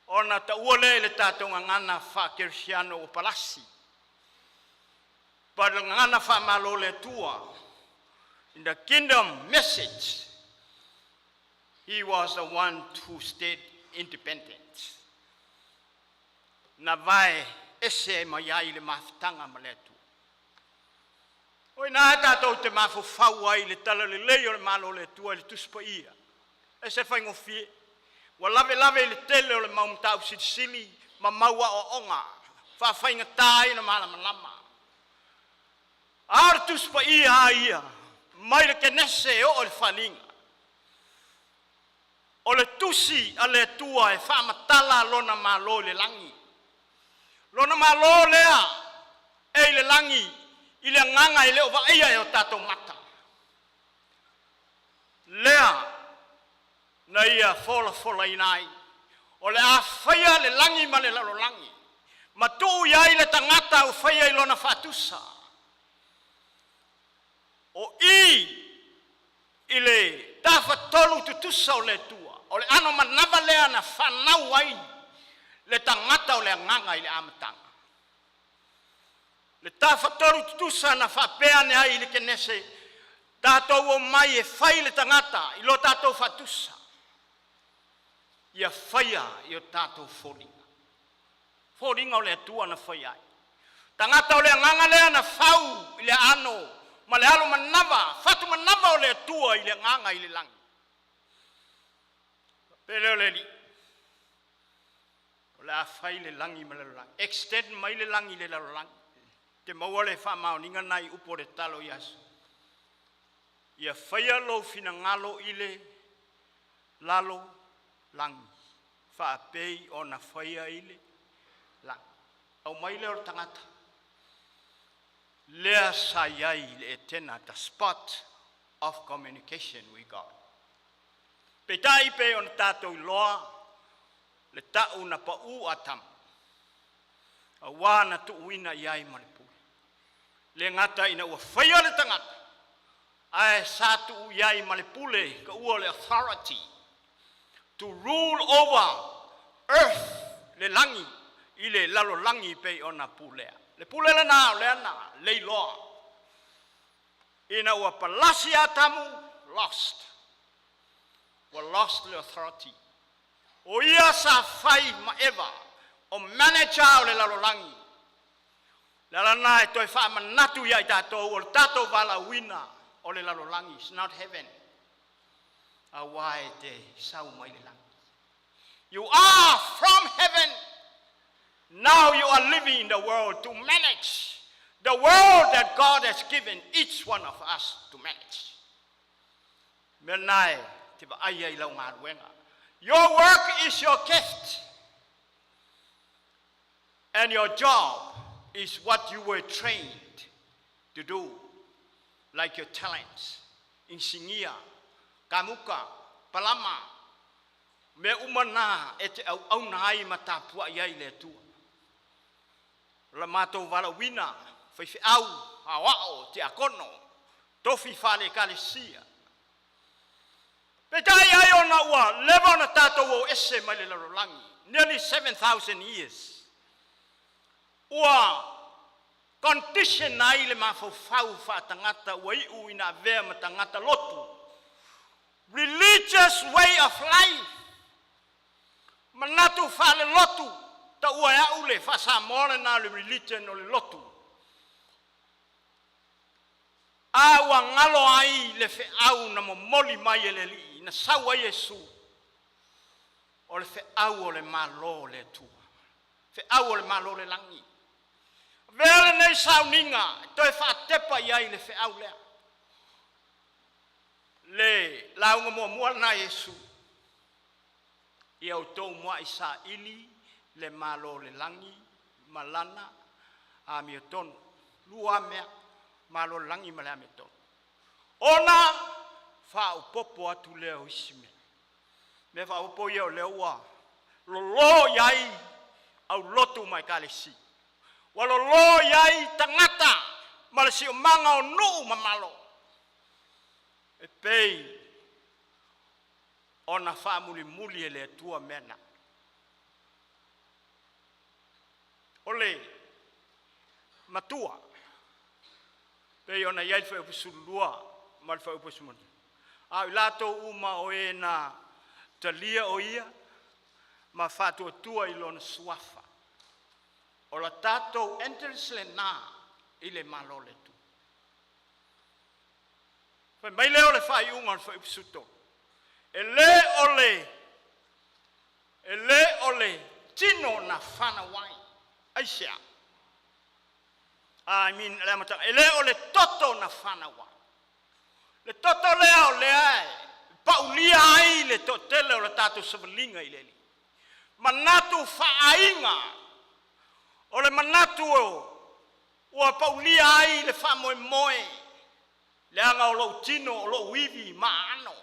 Ona taua lea i le tatou gagana faa-kerisiano ua palasi. But le gagana faamalo le Atua, in the kingdom message, he was the one who stayed independent. Na vae ese mai ai le mafutaga ma le Atua. O i ina tatou te mafaufau ai i le tala lelei o le Malo o le Atua i le Tusi Paia. E se faigofie. Ua lavelave i le tele o le mau mataupu silisili ma mau aoaoga faafaigata ai ona malamalama. A o le Tusi Paia lava ia, mai le Kenese e oo i le Faaaliga. O le tusi a le Atua e faamatala lona Malo i le lagi. Lona Malo lea e i le lagi i le agaga e le o vaaia e o tatou mata. Lea na ia folafolaina ai, o le a faia le lagi ma le lalolagi, ma tuu i ai le tagata ua faia i lona faatusa. O i i le tafatolu tutusa o le Atua, o le ano manava lea na fanau ai le tagata o le agaga i le amataga. Le tafatolu tutusa na faapea ane ai i le Kenese, tatou omai e fai le tagata i lo tatou faatusa, ia faia i o tatou foliga. Foliga o le Atua na faia ai. Tagata o le agaga lea na fau i le aano ma le alo manava, fatu manava o le Atua i le agaga i le lagi. Pe lea o le Alii, o le a fai le lagi ma le lalolagi. Extend mai le lagi i le lalolagi. Te maua le faamaoniga nai upu o le talo i aso. Ia faia lou finagalo i le lalo lagi. Faapei ona faia i le lagi. Aumai lea o le tagata. Lea sa i ai i le Etena, the spot of communication with God. Peitai pe ona tatou iloa le tau na pau Atamu. Auā na tuuina i ai ma le pule. Le gata ina ua faia le tagata, ae sa tuu i ai ma le pule ka ua le authority to rule over earth le lagi i le lalolagi pei ona pulea. Le pule lena o lea na leiloa. Ina ua palasi Atamu, lost. Ua lost le authority. O ia sa fai ma Eva, o manager o le lalolagi. Le ala na e toe faamanatu ia i tatou o le tatou valaauina o le lalolagi. It's not heaven. Auā e te sau mai le lagi. You are from heaven. Now you are living in the world to manage the world that God has given each one of us to manage. Mea na e te vaai ai lau galuega. Your work is your gift. And your job is what you were trained to do, like your talents. Insinia, kamuka, palama, mea uma na e te auauna ai ma tapuai ai le Atua. O la matou valaauina, faifeau, aoao, tiakono, tofi faale-ekalesia. Peitai ai ona ua leva ona tatou o ese mai le lalolagi, nearly 7,000 years. Ua condition ai le mafaufau faatagata ua iu ina avea ma tagata lotu. Religious way of life. Manatu faalelotu, taua e au le faa-Samoa lena le religion o le lotu. A ua galo ai le feau na momoli mai e le Alii, na sau ai Iesu. O O le feau o le Malo o le Atua, feau o le Malo o le lagi. Avea lenei sauniga e toe faatepa i ai le feau lea. Le lauga muamua lena a Iesu, ia outou muai saili le Malo o le lagi ma lana amiotonu. Lua lava mea, Malo o le lagi ma le amiotonu, ona faaopoopo atu lea o isi mea. Mea faaopoopo ia o lea ua lolo i ai aulotu ma ekalesia, ua lolo i ai tagata ma le siomaga o nuu ma malo, e pei ona faamulimuli e le Atua mea na. O le matua, pei ona i ai le fuaiupu 12 ma le fuaiupu 15, a o i latou uma o e na talia o Ia ma faatuatua i Lona Suafa, o le tatou entrance lena i le Malo o le Atua. Fai mai lea o le faaiuga o le fuaiupu 13, e le o le tino na fanau ai. Aisea? I mean, le amataga, e le o le toto na fanau ai. Le toto lea o lea e paulia ai le toatele o le tatou savaliga i le Alii. Manatu faaaiga, o le manatu ua paulia ai le faamoemoe, leaga o lou tino o lou ivi ma aano,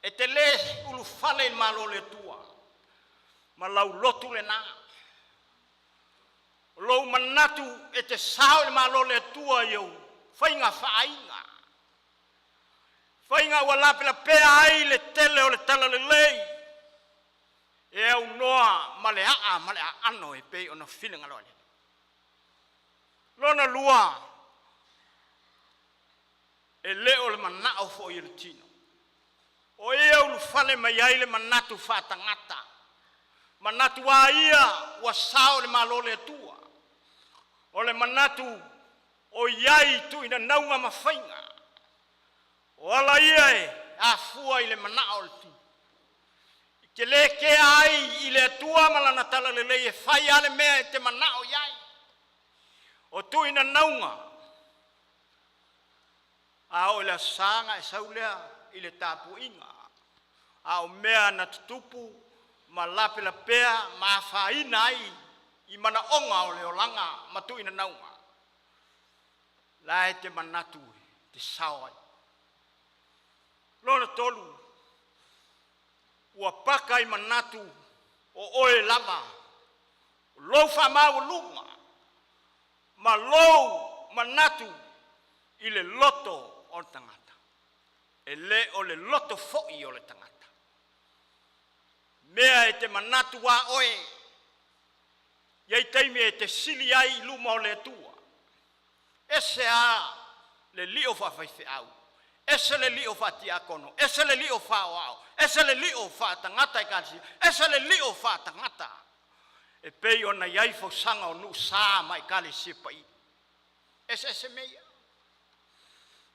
e te le ulufale i le Malo o le Atua, ma lau lotu lena. O lou manatu e te sao i le Malo o le Atua i ou faiga faaiga, faiga ua lapelapea ai le tele o le talalelei e aunoa ma le aa ma le aano e pei ona finagalo ai. Lona lua, e le o le manao foi o le tino, o ia ulufale mai ai le manatu faatagata, manatu a ia ua sao i le Malo o le Atua, o le manatu o i ai tuinanauga ma faiga, o ala ia e afua i le manao o le tino. E te le kea ai i le Atua ma lana talalelei e fai lava le mea e te manao i ai. O tuinanauga, a oo i le Aso Sa ona e sau lea i le tapuaiga, a o mea na tutupu ma lapelapea ma afaina ai i manaoga o le olaga ma tuinanauga, la e te manatu e te sao ai. Lona tolu, ua paka i manatu o oe lava, o lou faamaualuga ma lou manatu i le loto o le tagata, e le o le loto foi o le tagata. Mea e te manatu a oe, iai taimi e te sili ai i luma o le Atua. Ese a le lio faafaifeau, ese le lio faatiakono, ese le lio faaoao, ese le lio faatagata ekalesia, ese le lio faatagata e pei ona i ai fausaga o nuu sa ma ekalesia paia. Ese ese mea ia.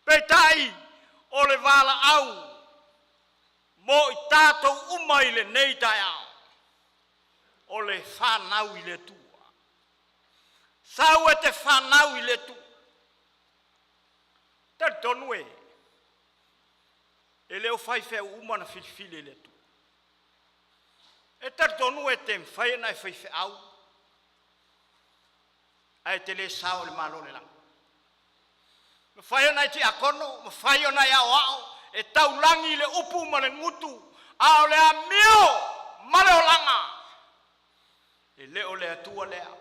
Peitai o le valaau mo i tatou uma i lenei taeao, o le fanau i le Atua. Sau e te fanau i le Atua. Talitonu e, e le o faifeau uma na filifili e le Atua. E talitonu e te mafai ona e faifeau, ae te le sao i le Malo o le lagi. Mafai ona e tiakono, mafai ona e aoao, e taulagi le upu ma le gutu, a o le amio ma le olaga, e le o le Atua lea.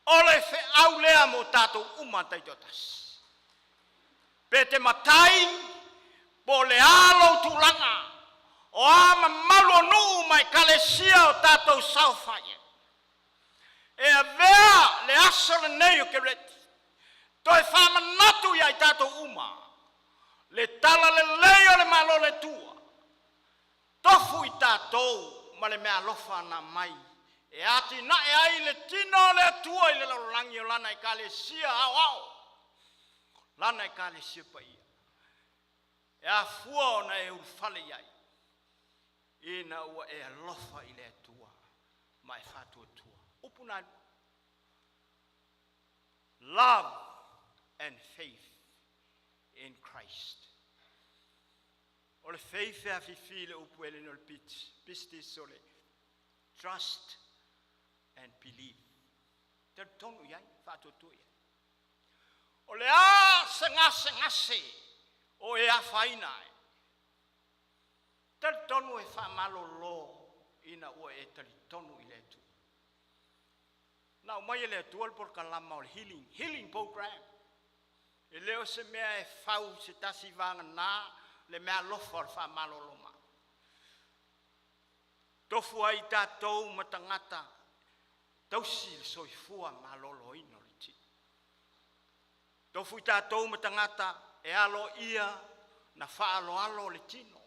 O le feau lea mo tatou uma taitoatasi. Pe te matai, po o le a lou tulaga, o a mamalu o nuu ma ekalesia o tatou saofai ai. E avea le aso lenei o Kereti, toe faamanatu ia i tatou uma, le talalelei o le Malo o le Atua, tofu i tatou ma le meaalofa na mai e atinae ai le tino o le Atua i le lalolagi o lana ekalesia aoao, lana ekalesia paia. E afua ona e ulufale i ai, Ina ua e alofa i le Atua ma e faatuatua. Upu na e lua. Love and faith in Christ. O le faith e afifi i le upu e le o le pistis o le trust and believe. Talitonu i ai, faatuatua i ai. O le a se gasegase o e afaina ai, talitonu e faamalolo ina ua e talitonu i le Atua. Na aumai e le Atua le polokalama o le healing, healing program. E le o se mea e fau se tasi vagana le meaalofa o le faamalolo mai. Tofu ai tatou ma tagata tausi le soifua maloloina o le tino. Tofu i tatou ma tagata e aloaia na faaaloalo le tino.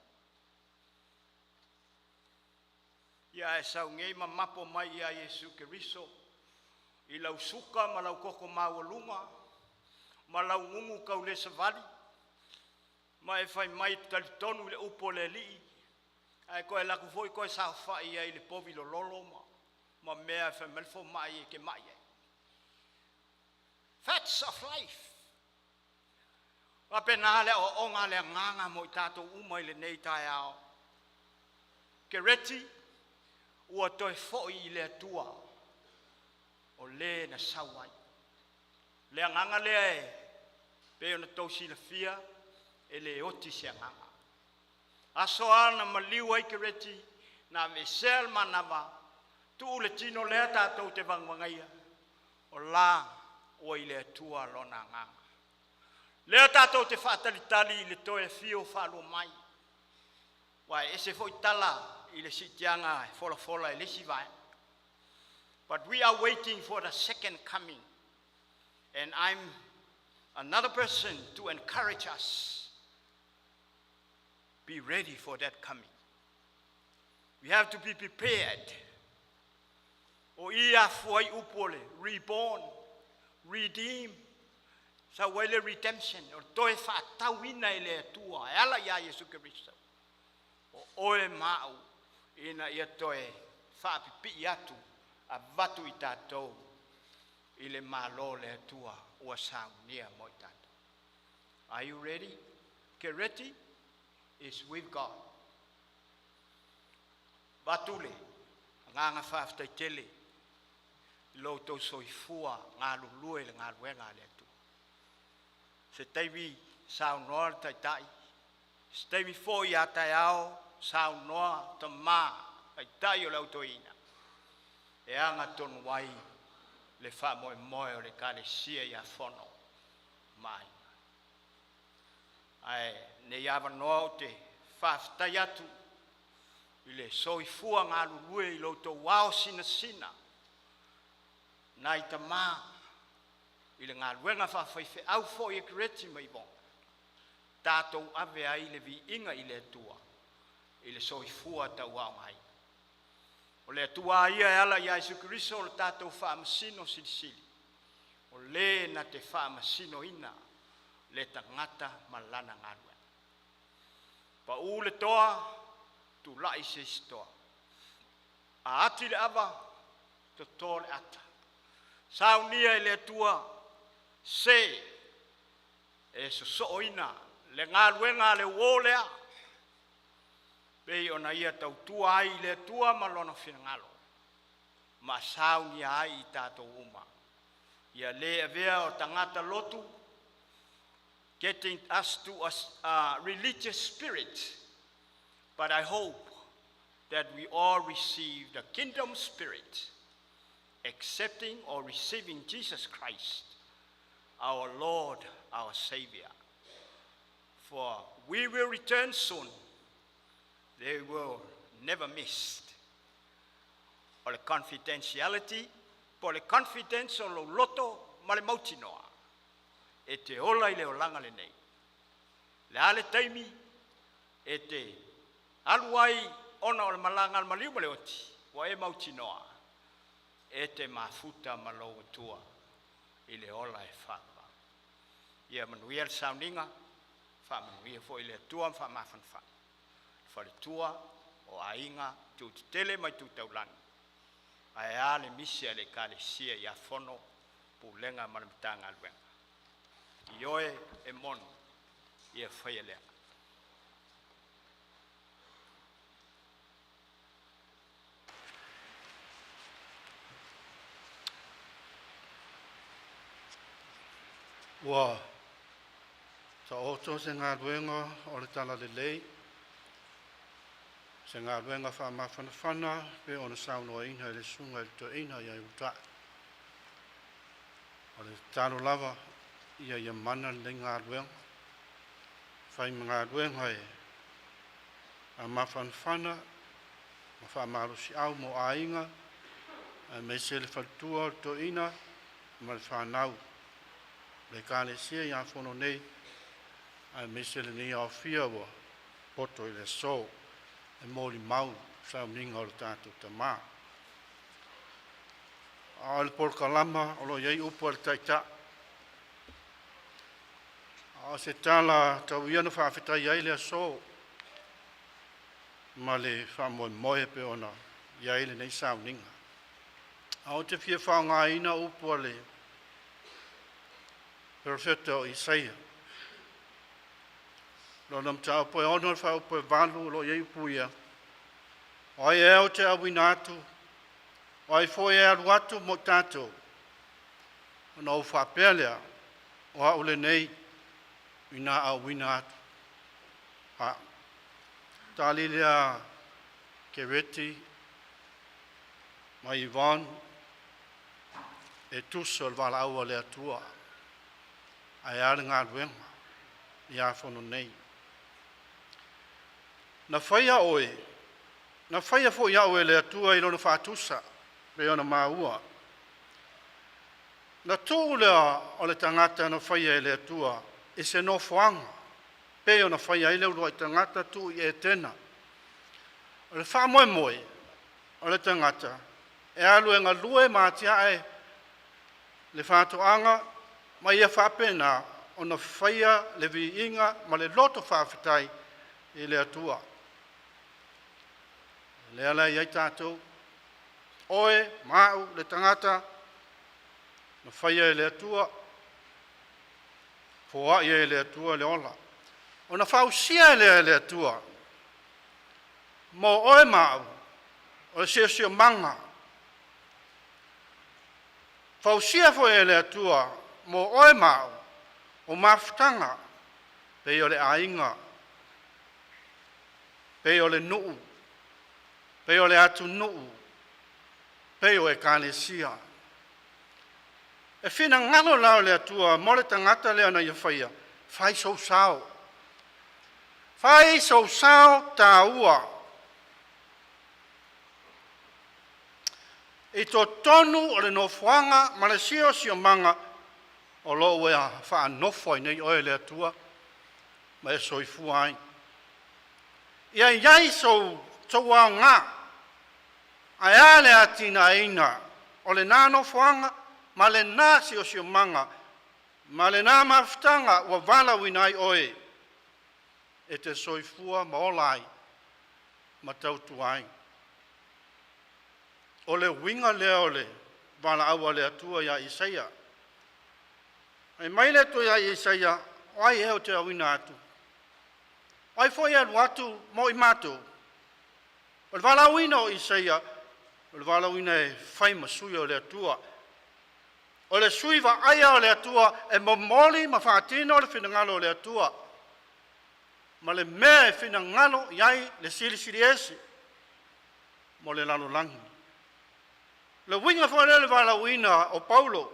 Ia ae sau nei ma mapo mai ia Iesu Keriso i lau suka ma lau toto maualuga ma lau gugu taulesavali ma e fai mai ou te talitonu i le upu a le Alii, ae toe alu atu foi toe saofai ai i le povi lololo ma mea fai mai le fomai e te mai ai. Facts of life. Faapena le aoaoga a le agaga mo i tatou uma i lenei taeao. Kereti ua toe foi i le Atua o le na sau ai. Le agaga lea e pei ona outou silafia, e le oti se agaga. Aso a na maliu ai Kereti na aveesea le manava, tuu le tino lea tatou te vagavagaia, o la ua i le Atua lona agaga. Lea tatou te faatalitali i le toe afio faalua mai, ua e ese foi tala i le siitiaga e folafola e le isi vaega. But we are waiting for the second coming. And I'm another person to encourage us. Be ready for that coming. We have to be prepared. O i afua ai upu o le reborn, redeem, sau ai le redemption, o le toe faatauina e le Atua e ala ia Iesu Keriso. O oe ma au ina ia toe faapipii atu, avatu i tatou i le malo le Atua ua saunia mo i tatou. Are you ready? Kereti is with God. Vatule, agaga faafetai tele i lo outou soifua galulue i le galuega a le Atua. Se taimi saunoa le taitai, se taimi foi a taeao saunoa tama taitai o le autoina e aga tonu ai le faamoemoe o le Ekalesia ia Fono ma Aiga. Ae nei avanoa ou te faafetai atu i le soifua galulue i lo outou ao sinasina nai tama i le galuega faafaifeau foi e Kereti ma Ivoga, tatou ave ai le viiga i le Atua i le soifua tauaogaina. O le Atua lava ia e ala ia Iesu Keriso o le tatou Faamasino Silisili, o le na te faamasinoina le tagata ma lana galuega. Pau le toa, tulai se isi toa. A ati le ava, toto le ata. Saunia e le Atua se e sosooina le galuega a le uo lea, pei ona ia tautua ai i le Atua ma lona finagalo, ma saunia ai i tatou uma. Ia le avea o tagata lotu, getting us to a religious spirit, but I hope that we all receive the kingdom spirit, accepting or receiving Jesus Christ, our Lord, our Savior. For we will return soon. They will never miss. O le confidentiality, po le confidence o lou loto ma le mautinoa, e te ola i le olaga lenei. Le a le taimi, e te alu ai ona o le malaga a le maliu ma le oti, ua e mautinoa, e te mafuta ma lou Atua i le ola e faavavau. Ia manuia le sauniga, faamanuia foi le Atua ma faamafanafana. Faletua o aiga, itu tetele ma itu taulagi, ae a le misi a le Ekalesia ia Fono, Pulega ma le Matagaluega. Ioe e moni, ia faia lea. Ua taoto se galuega o le Talalelei, se galuega faamafanafana e pei ona saunoaina e le Susuga i le Toeaina ia Uta'e. O le tatalo lava ia ia mana lenei galuega, fai ma galuega e faamafanafana ma faamalosiau mo aiga aemaise le faletua o le toeaina ma le fanau, le ekalesia i Afono nei aemaise lenei aofia ua poto i le aso e molimau i le sauniga o le tatou tama. A o le polokalama o lo o i ai upu a le Taitai, a o se tala tau ia ina faafetaia ai le aso ma le faamoemoe e pei ona i ai lenei sauniga. Ae ou te fia faaaogaina upu a le Perofeta o Isaia, lona mataupu e 6 fuaiupu e 8 o lo o i ai upu ia, “O ai ea ou te auina atu? O ai foi e alu atu mo i tatou?” Ona ou faapea lea, “O a'u lenei, ina auina atu a'u.” Talie lea Kereti ma Yvonne e tusa o le valaauina a le Atua ae a le galuega i Afono nei. Na faia oe, na faia foi au e le Atua i lona faatusa pei ona maua. Na tuu lea o le tagata na faia e le Atua i se nofoaga pei ona faia ai le uluai tagata tuu i Etena. O le faamoemoe o le tagata e alu e galue ma atiae le faatoaga ma ia faapena ona faia le viiga ma le loto faafetai i le Atua. O lea la e i ai tatou, oe ma au le tagata na faia e le Atua, foai e le Atua le ola, ona fausia lea e le Atua mo oe ma au, o le siosiomaga. Fausia foi e le Atua mo oe ma au o mafutaga, pei o le aiga, pei o le nuu, pei o le atunuu, pei o ekalesia. E finagalo la o le Atua mo le tagata lea na ia faia, fai sou sao. Fai sou sao taua i totonu o le nofoaga ma le siosiomaga o lo o ua faanofo ai nei oe e le Atua ma e soifua ai. Ia i ai sou aoga ae a le atinaeina o lena nofoaga ma lena siosiomaga ma lena mafutaga ua valaauina ai oe e te soifua ma ola ai ma tautua ai. O le uiga lea o le valaau a le Atua ia Isaia. Fai mai le Atua ia Isaia, “O ai ea ou te auina atu? O ai foi e alu atu mo i matou?” O le valaauina o Isaia, o le valaauina e fai ma sui o le Atua. O le sui vaaia o le Atua e momoli ma faatino le finagalo o le Atua, ma le mea e finagalo i ai le Silisili Ese mo le lalolagi. O Le uiga foi lea o le valaauina o Paulo,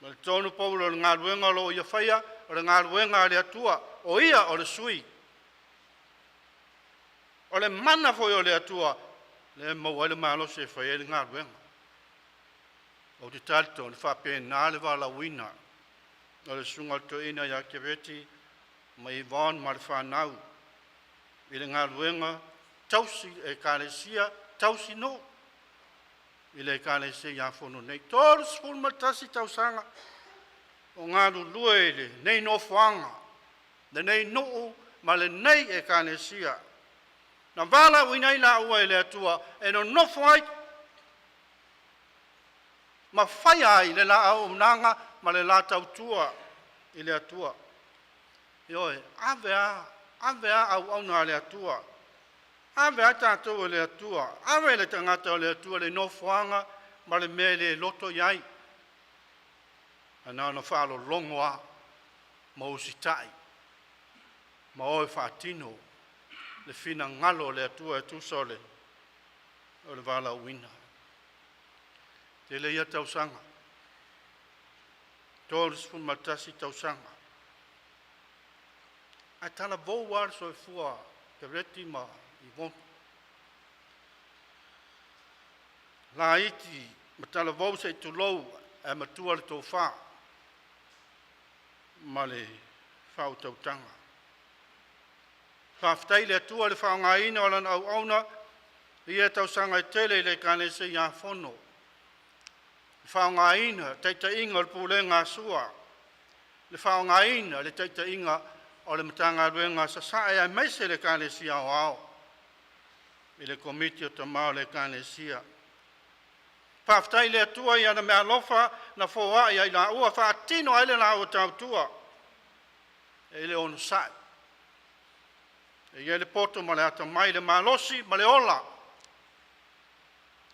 e talitonu Paulo o le galuega o lo o ia faia, o le galuega a le Atua, o ia o le sui. O le mana foi o le Atua lea e maua ai le malosi e fai ai le galuega. Ou te talitonu e faapena le valaauina o le susuga i le toeaina ia Kereti ma Yvonne ma le fanau i le galuega tausi ekalesia, tausi nuu i le ekalesia i Afono nei. 31 tausaga o galulue i lenei nofoaga, lenei nuu ma lenei ekalesia. Na valaauina ai laua e le Atua e nonofo ai ma faia ai le la auaunaga ma le la tautua i le Atua. Ioe, ave a, ave a auauna a le Atua, ave a tatou e le Atua, ave le tagata o le Atua i le nofoaga ma le mea e le loto i ai, ae na ona faalologo lava ma usitai ma o e faatino le finagalo o le Atua e tusa o le valaauina. Tele ia tausaga, 31 tausaga, ae talavou lava le soifua o Kereti ma Ivona. Laiti ma talavou se i tulou, ae matua le tofa ma le faautautaga. Faafetai i le Atua i le faaaogaina o lana auauna i ia tausaga e tele i le Ekalesia i Afono, le faaaogaina le taitaiga o le pulega a Sua, le faaaogaina le taitaiga o le Matagaluega a Sasae aemaise le Ekalesia Aoao i le Komiti o Tama o le Ekalesia. Faafetai i le Atua i ana meaalofa na foai ia i laua e faatino ai le laua tautua. E i ai le onosai, e i ai le poto ma le atamai, le malosi ma le ola,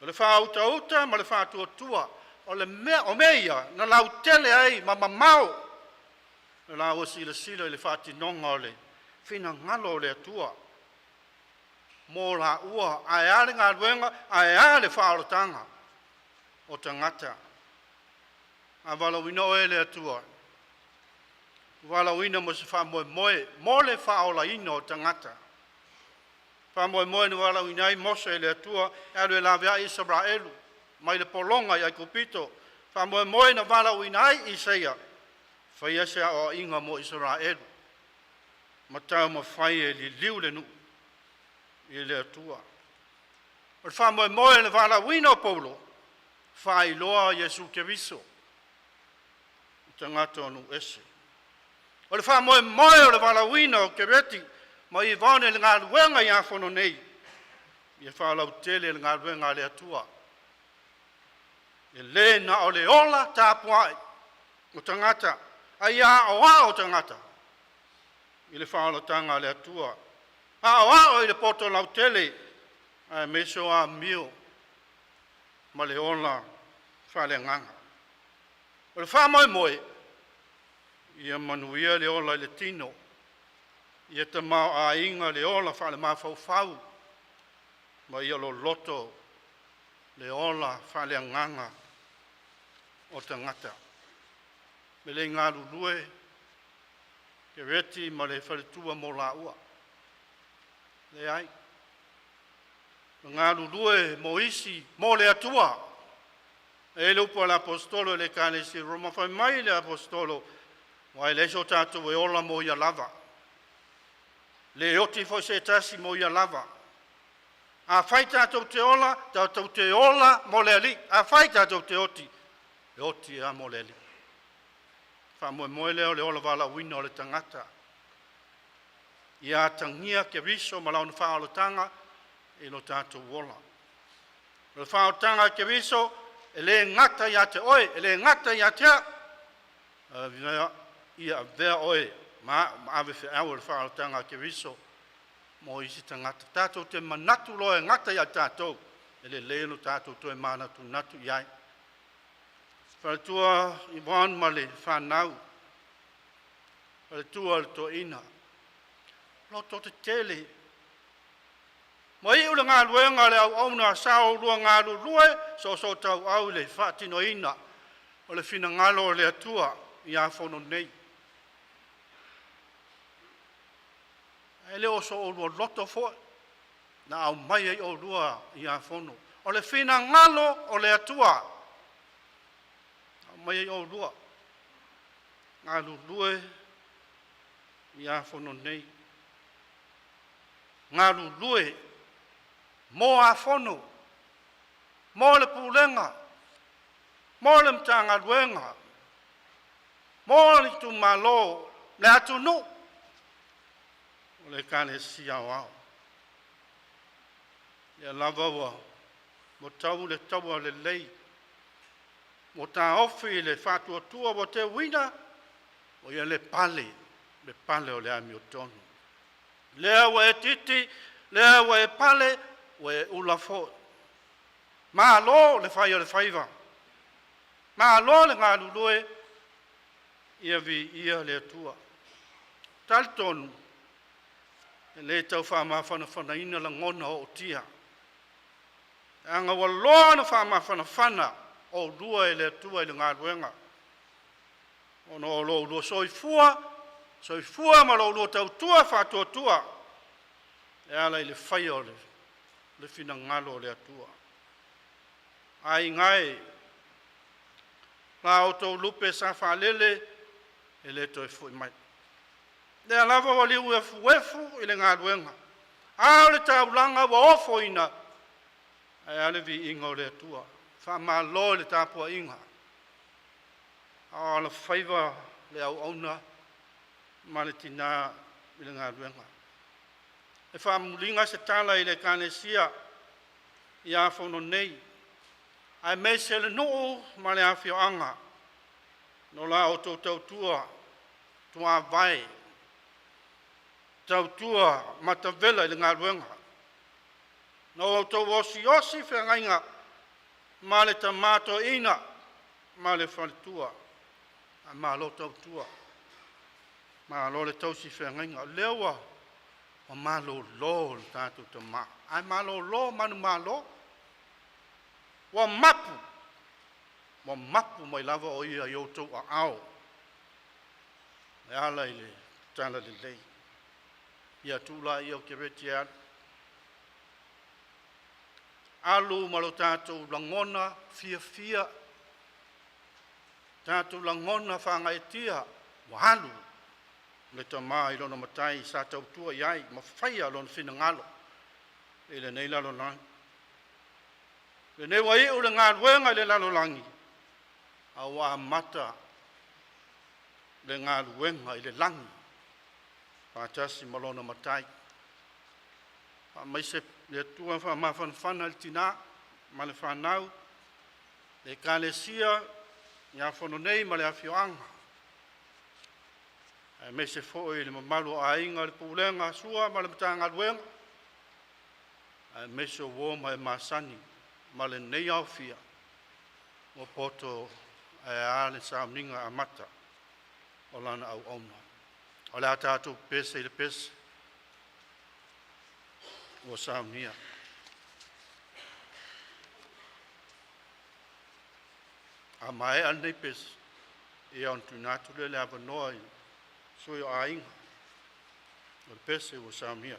o le faautauta ma le faatuatua. O le mea, o mea ia na lautele ai ma mamao le laua silasila i le faatinoga o le finagalo o le Atua mo laua, ae a le galuega, ae a le faaolataga o tagata. A valaauina oe e le Atua, valaauina mo se faamoemoe mo le faaolaina o tagata. Faamoemoe na valaauina ai Mose e le Atua e alu e laveai Isaraelu mai le pologa i Aikupito. Faamoemoe na valaauina ai Isaia e faia se aoaiga mo Isaraelu ma taumafai e liliu le nuu i le Atua. O le faamoemoe o le valaauina o Paulo, faailoa Iesu Keriso i tagata o nuu ese. O le faamoemoe o le valaauina o Kereti ma Ivone i le galuega i Afono nei, ia faalautele le galuega a le Atua. E le na o le ola tapuai o tagata, a ia aoao tagata i le faaolataga a le Atua, aoao i le poto lautele aemaise o amio ma le ola faaleagaga. O le faamoemoe, ia manuia le ola i le tino, ia tamaoaiga le ola faale-mafaufau, ma ia loloto le ola faaleagaga o tagata. E le galulue Kereti ma le faletua mo laua, leai, na galulue mo isi mo le Atua. E i ai le upu a le Aposetolo i le Ekalesia i Roma, fai mai le Aposetolo, aua e leai so tatou e ola mo ia lava, le oti foi se tasi mo ia lava. Afai tatou te ola, tatou te ola mo le Alii. Afai tatou te oti, e oti lava mo le Alii. Faamoemoe lea o le ola valaauina o le tagata. Ia atagia Keriso ma lona faaolataga i lo tatou ola. O le faaolataga a Keriso e le gata ia te oe, e le gata ia te au, a ia avea oe ma au ma ave feau o le faaolataga a Keriso mo isi tagata. Tatou te manatu loa e gata ia i tatou, e lelei lo tatou toe manatunatu i ai. Faletua Yvonne ma le fanau, faletua o le toeaina, lototetele, ma iu le galuega a le auauna sa oulua galulue soosootauau i le faatinoina o le finagalo o le Atua ia Afono nei. E le o so oulua loto foi na aumai ai oulua i Afono, o le finagalo o le Atua na aumai ai oulua e galulue i Afono nei, galulue mo Afono, mo le pulega, mo le Matagaluega, mo le itumalo, le atunuu, o le Ekalesia Aoao. Ia lava ua mo tau le taua lelei, mo taofi le faatuatua ua teuina, o ia le pale, le pale o le amiotonu. Lea ua e titi, lea ua e pale, ua e ula foi. Malo le fai o le faiva, malo le galulue, ia viia le Atua. E Talitonu, e le tau faamafanafanaina lagona ootia, leaga ua loa ona faamafanafana oulua e le Atua i le galuega, ona o lo oulua soifua, soifua ma lo oulua tautua faatuatua e ala i le faia o le finagalo o le Atua. Aiga e, o la outou lupe sa faalele e le toe foi mai, o lea lava ua liu efuefu i le galuega, a o le taulaga ua ofoina, ae a le viiga o le Atua. Faamalo i le tapuaiga a o alofaiva le auauna ma le tina i le galuega. E faamuliga se tala i le Ekalesia i Afono nei aemaise le nuu ma le afioaga no la outou tautua tuavae, tautua matavela i le galuega, na outou osiosi feagaiga ma le tama toeaina ma le faletua. Faamalo tautua, malo le tausi feagaiga, o lea ua malolo le tatou tama, ae malolo manumalo, ua mapu, ua mapu mai lava o ia i outou aao e ala i le talalelei. Ia tuu laia ou te leti e alu, alu ma lo tatou lagona fiafia, tatou lagona faagaeetia, ua alu le tama i lona Matai sa tautua i ai ma faia lona finagalo i lenei lalolagi. Lenei ua iu le galuega i le lalolagi, a ua amata le galuega i le lagi faatasi ma lona Matai. Faamaise le Atua faamafanafana i le tina ma le fanau, le ekalesia i Afono nei ma le afioaga, aemaise foi le mamalu o aiga o le Pulega a Sua ma le Matagaluega, aemaise o uo ma e masani ma lenei aofia ua poto ae a le sauniga amata o lana auauna. O le a tatou pese i le pese ua saunia. A maea lenei pese, ia ona tuuina atu lea o le avanoa i sui o aiga o le pese ua saunia.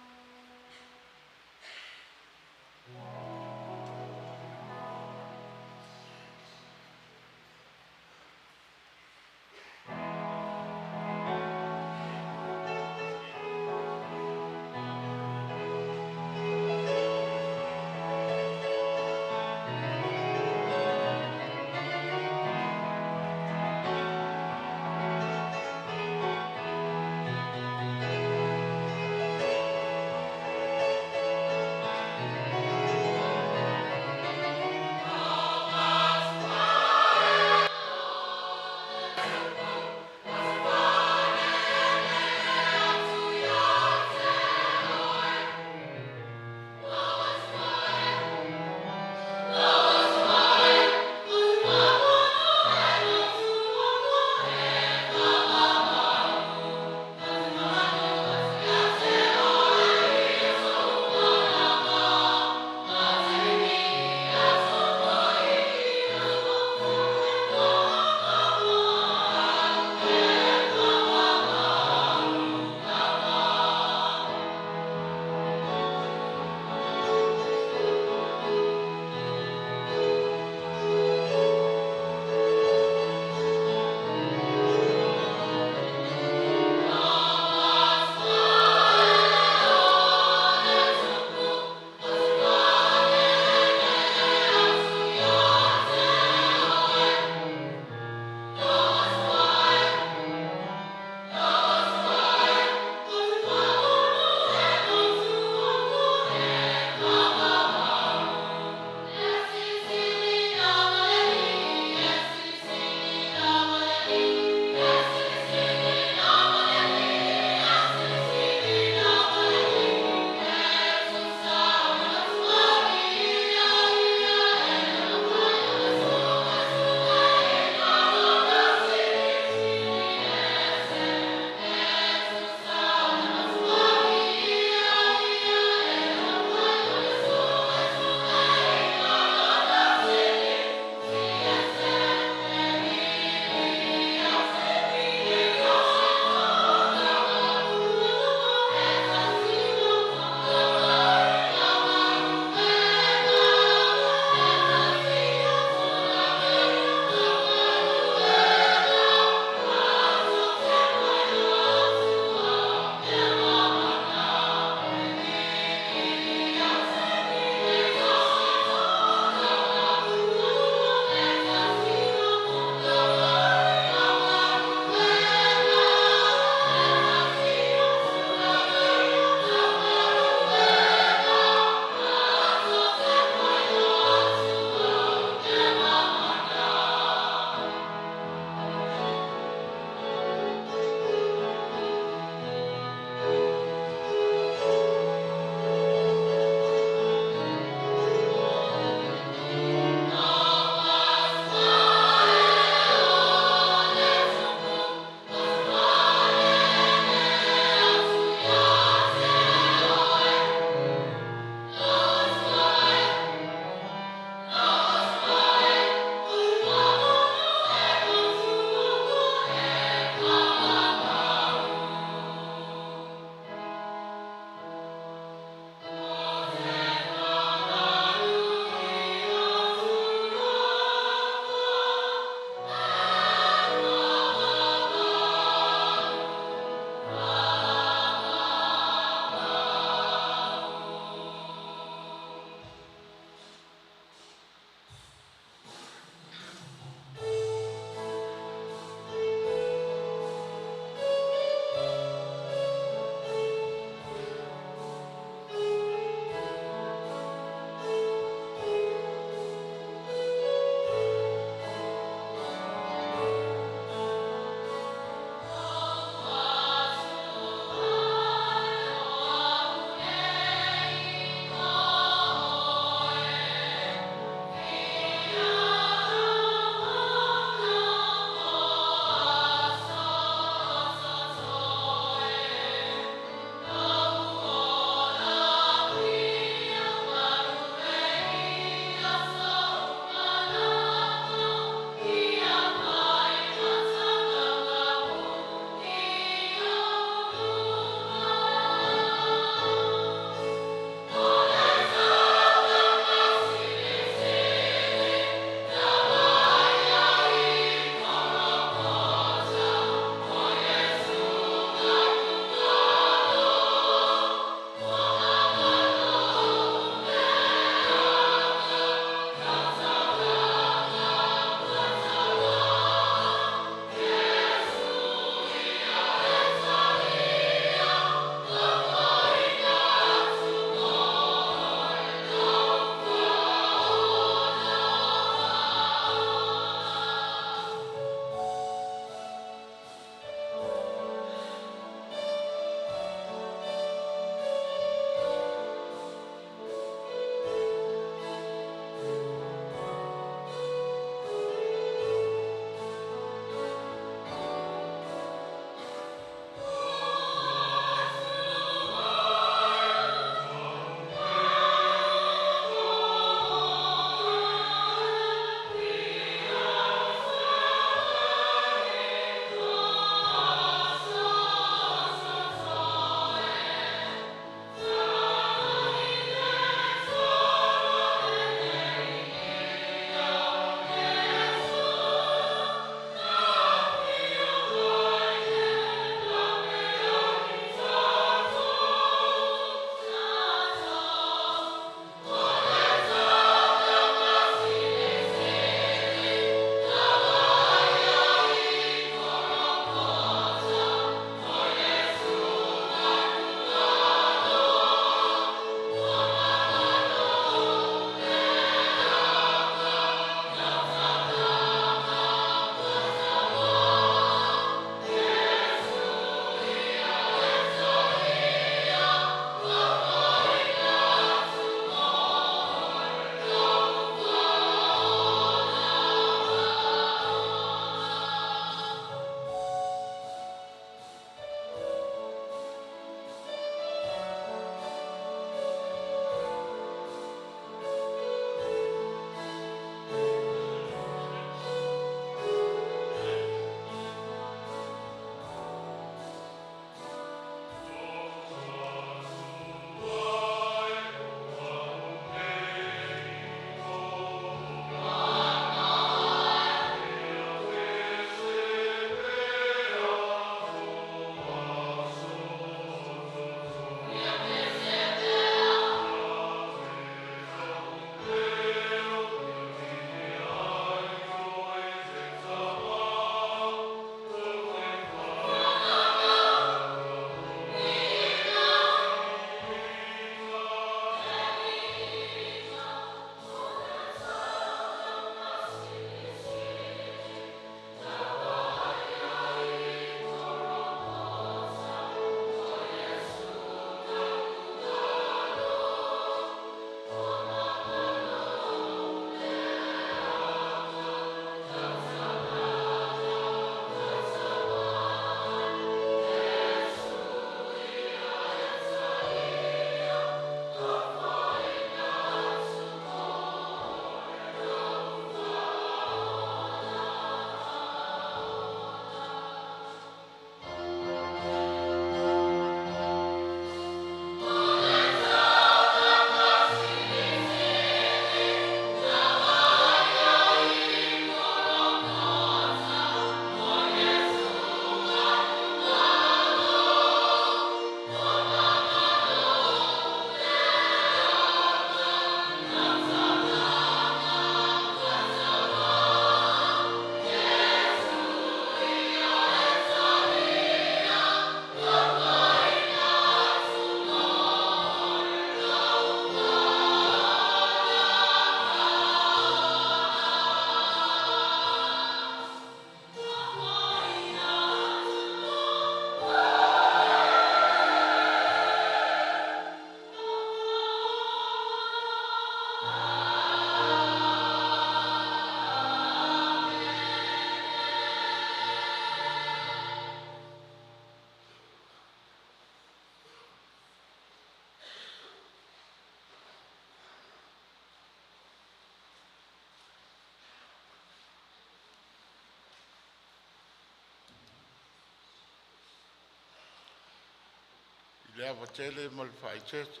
Le ava tele ma le faaeteete,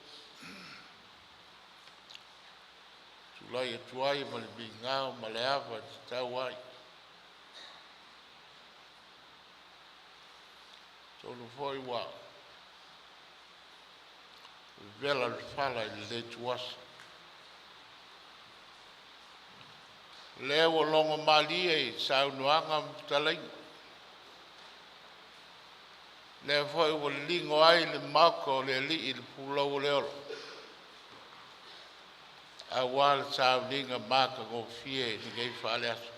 tulai atu ai ma le migao ma le ava e tatau ai. Atonu foi ua vevela le fala i le ituaso, o lea ua logomalie i saunoaga ma fetalaiga, o lea foi ua liligo ai le maota o le alii i le pulou o le ola aua le sauniga matagofie i lenei faaleaso.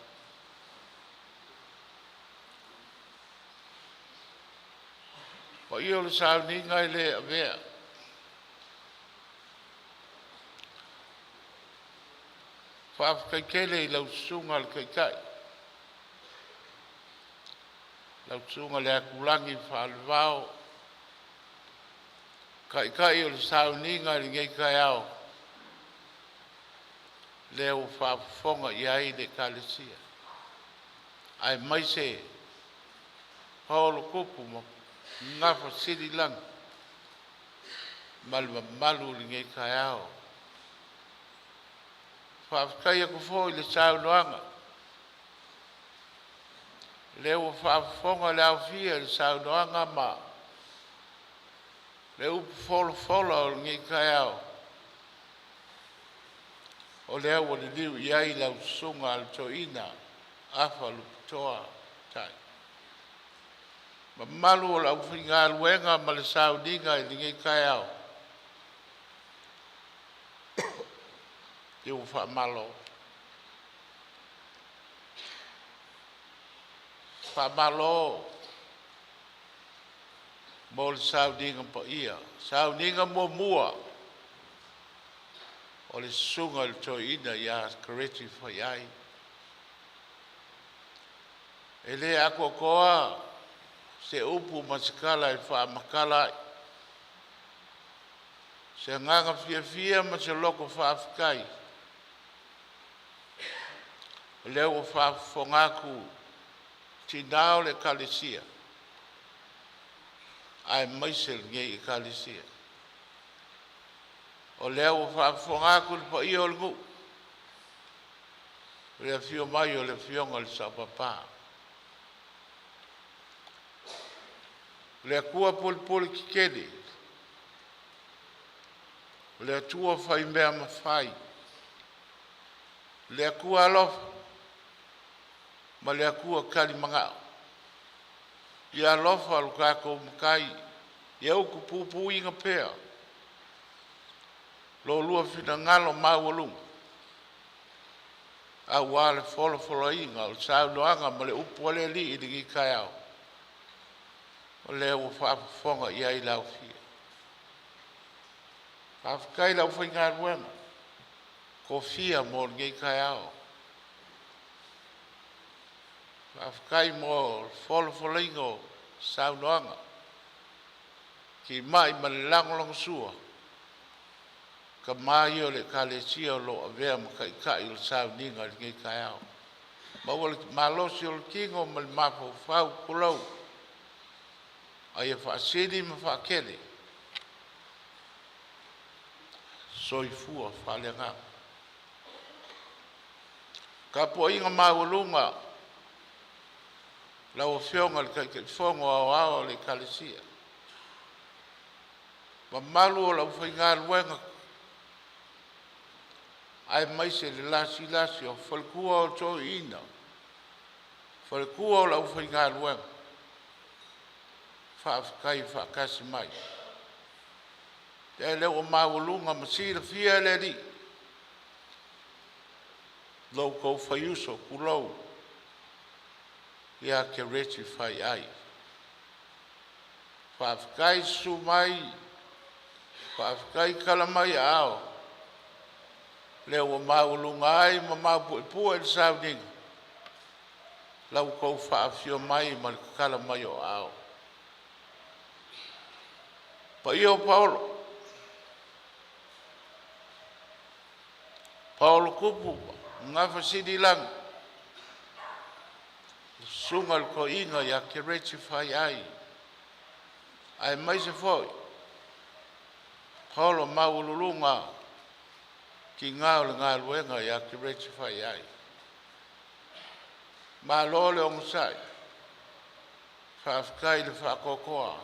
O paia o le sauniga e le avea faafetai tele i lau Susuga i le Taitai, lau Susuga i le Aitulagi Faale-Vao, taitai o le sauniga i lenei taeao, lea ua faafofoga i ai le Ekalesia, aemaise Paolo Tupu ma Gafasililagi ma le mamalu i lenei taeao. Faafetai atu foi i le saunoaga, o lea ua faafofoga le aofia i le saunoaga ma le upu folafola o lenei taeao, o lea ua liliu i ai lau Susuga i le Toeaina Afa Lupotoa Tai. Le mamalu o le aufaigaluega ma le sauniga i lenei taeao, se ua faamalo. Faamalo mo le sauniga paia, sauniga muamua o le Susuga i le Toeaina ia Kereti Faiai. E le atoatoa se upu ma se tala e faamatala ai se agaga fiafia ma se loto faafetai, o lea ua faafofoga atu tina o le Ekalesia aemaise lenei Ekalesia. O lea ua faafofoga atu le paia o le nuu i le afio mai o le Afioga i le Sao Papa, o le Atua pulepule tetele, o le Atua faimea mafai, le Atua alofa ma le Atua talimanao. Ia alofa lo tatou Matai ia utupupuina pea lo oulua finagalo maualuga aua le folafolaina o le saunoaga ma le upu a le Alii i lenei taeao, o lea ua faafofoga i ai le aofia. Faafetai i le aufaigaluega tofia mo lenei taeao, faafetai mo le folafolaina o saunoaga, timai ma le lagolagosua a tama ia o le Ekalesia o lo o avea ma taitai o le sauniga i lenei taeao. Maua le malosi o le tino ma le mafaufau, tulou, a ia faasili ma faatele. Soifua faaleagaga. Le tapuaiga maualuga a lau Afioga i le Taitaifono Aoao a le Ekalesia, mamalu o le aufaigaluega aemaise le lasilasi o faletua o toeaiina, faletua o le aufaigaluega, faafetai faatasi mai. O lea ua maualuga ma silafia e le Alii lo outou faiuso, tulou, ia Kereti Faiai. Faafetai susu mai, faafetai tala mai aao, o lea ua maualuga ai ma maupuepue le sauniga la outou faafio mai ma le tatala mai o aao. Paia o paolo, paolo Tupu ma Gafasililagi, le susuga i le toeaina ia Kereti Faiai, aemaise foi Paolo maualuluga tiga o le galuega ia te reti fai ai. Malo le onosai, faafetai le faatoatoa.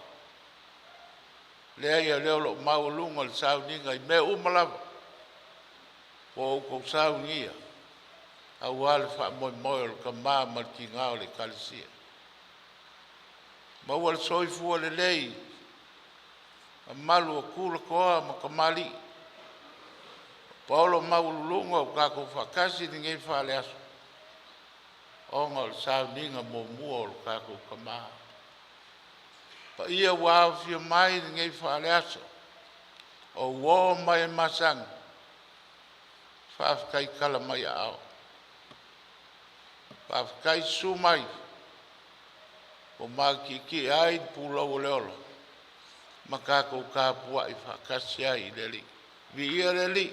Leai o lea o lo o maualuga le sauniga i mea uma lava ua outou saunia aua le faamoemoe o le tama ma le tina o le Ekalesia. Maua le soifua lelei, mamalu o tulatoa ma tamalii, paolo maualuluga ua tatou faatasi i lenei faaleaso ona o le sauniga muamua o le tatou Tama. Paia ua aofia mai i lenei faaleaso o uo ma e masani, faafetai tala mai aao, faafetai susu mai ua matietie ai le pulou o le ola ma tatou tapuai faatasi ai i le Alii. Viia le Alii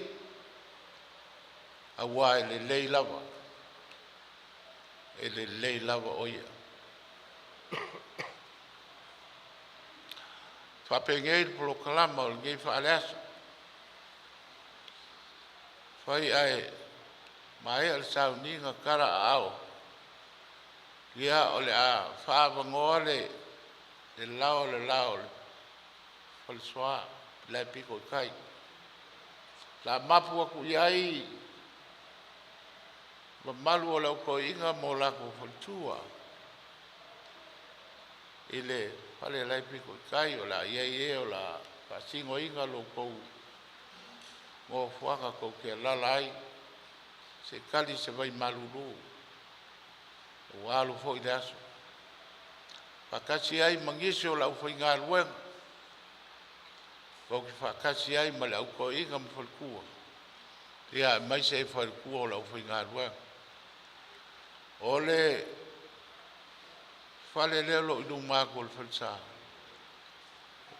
aua e lelei lava, e lelei lava Oe ia. Faapenei le polokalama o lenei faaleaso, fai ae maea le sauniga tala aao, ia o le a faaavanoa le lao a le lao o le Falesoa la e pito i tai. O le a mapu atu i ai mamalu o le Au Toeaina ma o latou faletua i le fale la e pito i tai. O le a i ai e o le a faasinoina lo outou nofoaga tou te alaala ai se i tali se vai malulu ua alu foi le aso. Faatasi ai ma nisi o le aufaigaluega, tou te faatasi ai ma le Au Toeaina ma faletua, aemaise faletua o le aufaigaluega. O le fale lea o lo o i luma atu o le falesa, o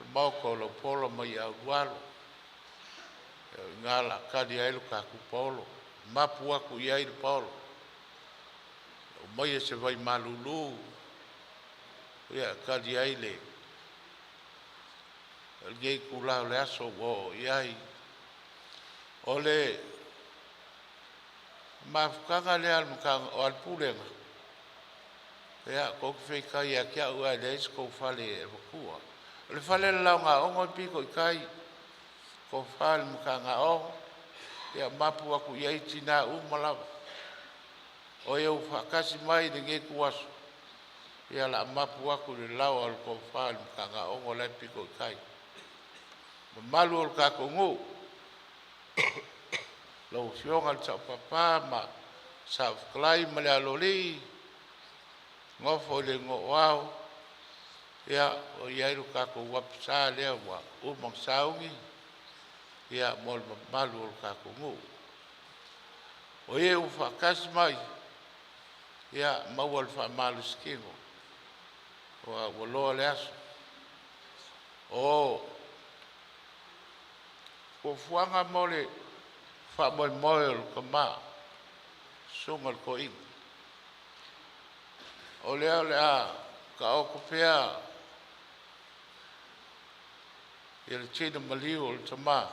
le maota o Laupolo ma Ulualo. O i ina o le a tali ai lo tatou paolo, mapu atu i ai le paolo, aumaia se vai malulu e tali ai lenei itula o le aso ua oo i ai. O le mafutaga lea a le pulega, ia tou te feitai ia te au ae leai se tou fale e avatua. O le fale o le Laogaono e pito i tai, tofa i le Matagaono, ia mapu atu i ai tina uma lava. O e ua faatasi mai i lenei ituaso, ia o le a mapu atu i le laoa o le tofa i le Matagaono la e pito i tai. Mamalu o le tatou nuu, lau Afioga i le Saopapa ma le Saofetalai ma le Aloalii, nofo i le igoa o Ao, ia ua i ai lo tatou apisa lea ua uma ona sauni ia mo le mamalu o le tatou nuu. O e ua faatasi mai, ia maua le faamalositino ua loa le aso. O fuafuaga mo le faamoemoe o le tama, susuga i le toeaina, o lea o le a taoto pea le tino maliu o le tama i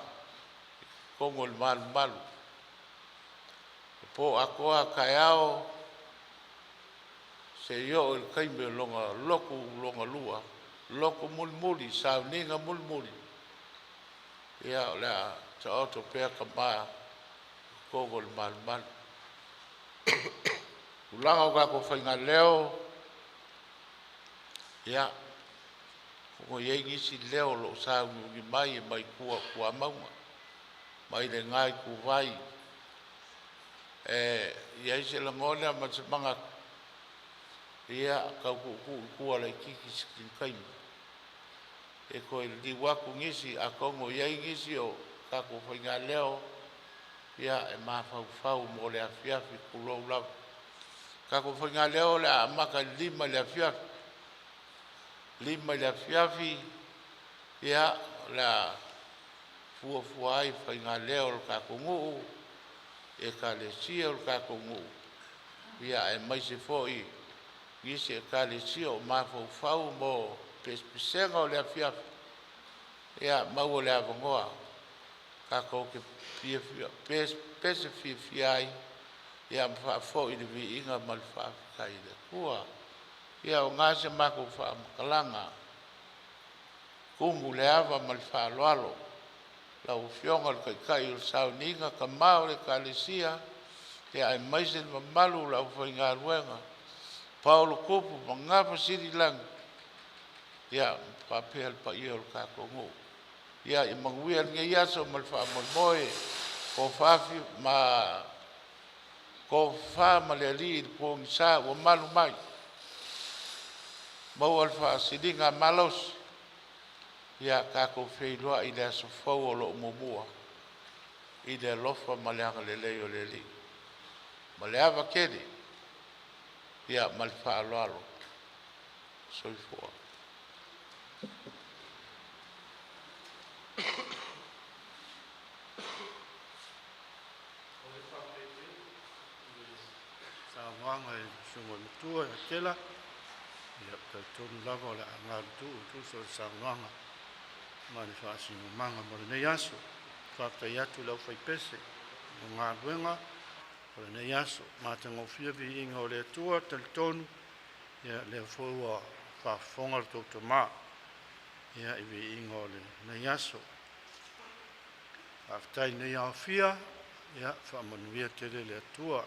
totonu o le malumalu, e po atoa taeao seia oo i le taimi o lona lotu lona lua, lotu mulimuli, sauniga mulimuli. Ia o le a taoto pea tama i totonu o le malumalu. Tulaga o tatou faigaleo, ia ua i ai nisi leo o lo o sauniuni mai e mai tua o tuamauga mai lena ituvai. E i ai se lagona ma se manatu, ia tau tuutuu i tua laitiiti si taimi e toe liliu atu nisi, atonu o i ai nisi o tatou faigaleo ia e mafaufau mo le afiafi, tulou lava. Tatou faigaleo o le a amata i le 5 i le afiafi, 5 i le afiafi ia o le a fuafua ai faigaleo a le tatou nuu, ekalesia o le tatou nuu, ia aemaise foi nisi ekalesia o mafaufau mo pesepesega o le afiafi, ia maua le avanoa. Tatou te fiafia pese fiafia ai ia ma faafoi le viiga ma le faafetai i le Atua. Ia o na se matou faamatalaga tumu i le ava ma le faaaloalo lau Afioga i le Taitai o le sauniga, tama o le Ekalesia aemaise le mamalu o le aufaigaluega, paolo tupu ma gafa sililagi ia faapea le paia o le tatou nuu. Ia manuia lenei aso ma le faamoemoe, tofa ma le Alii i le pogisa ua malu mai, maua le faasiligamalosi ia tatou feiloai i le aso fou o lo o muamua i le alofa ma le agalelei o le Alii. Ma le ava tele ma le faaaloalo. Soifua. Saunoaga i le Susuga i le Matua ia Tela, ia ou te talitonu lava o le a galulue e tusa o le saunoaga ma le faasinomaga mo lenei aso. Faafetai atu i le aufaipese mo galuega o lenei aso, matagofie viiga o le Atua. E talitonu ia lea foi ua faafofoga lo outou Tama ia i viiga o lenei aso. Faafetai i lenei aofia, ia faamanuia tele le Atua.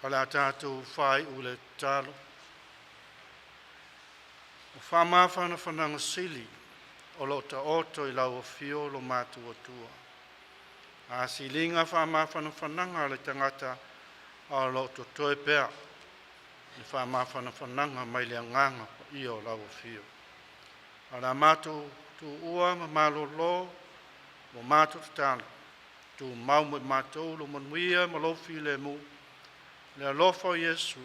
O le a tatou faaiu i le tatalo. O faamafanafanaga sili o lo o taoto i lau afio lo matou Atua, a siliga faamafanafanaga a le tagata a o lo o totoe pea le faamafanafanaga mai le Agaga Paia o lau Afio. A o le a matou tuua ma malolo, ua matou tatalo, tumau mo i matou lou manuia ma lou filemu, le alofa o Iesu,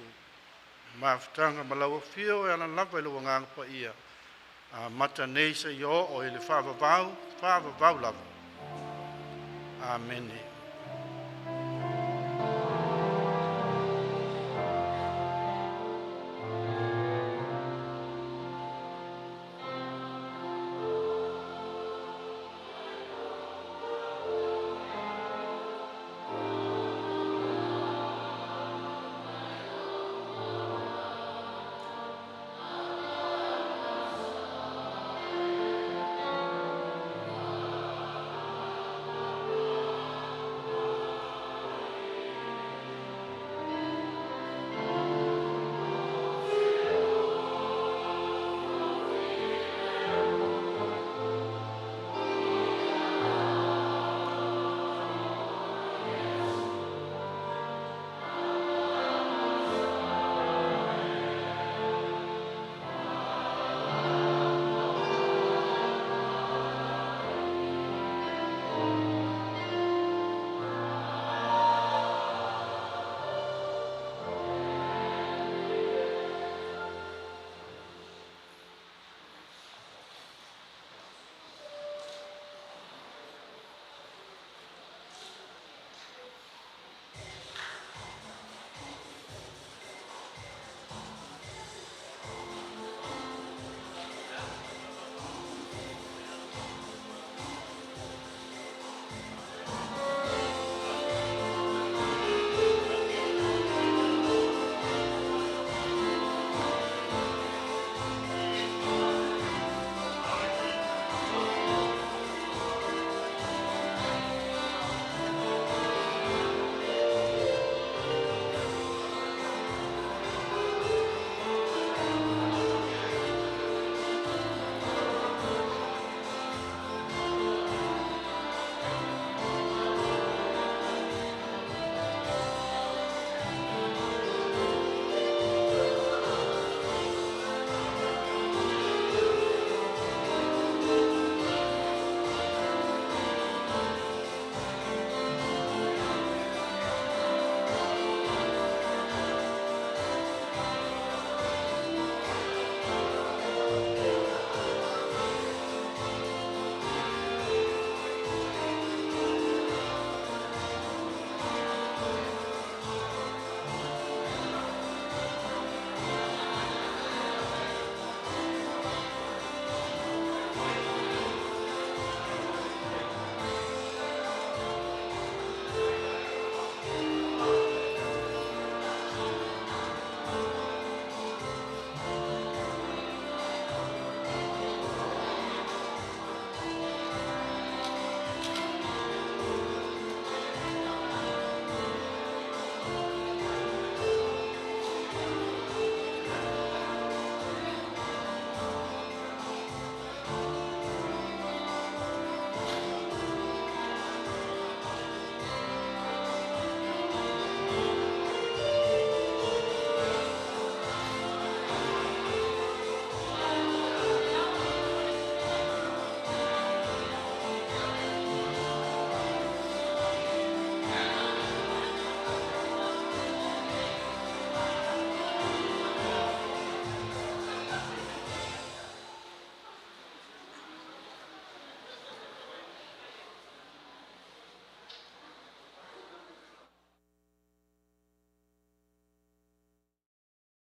mafutaga ma lau Afio e alalafa i lou Agaga Paia, amata nei seia oo i le faavavau, faavavau lava. Amene.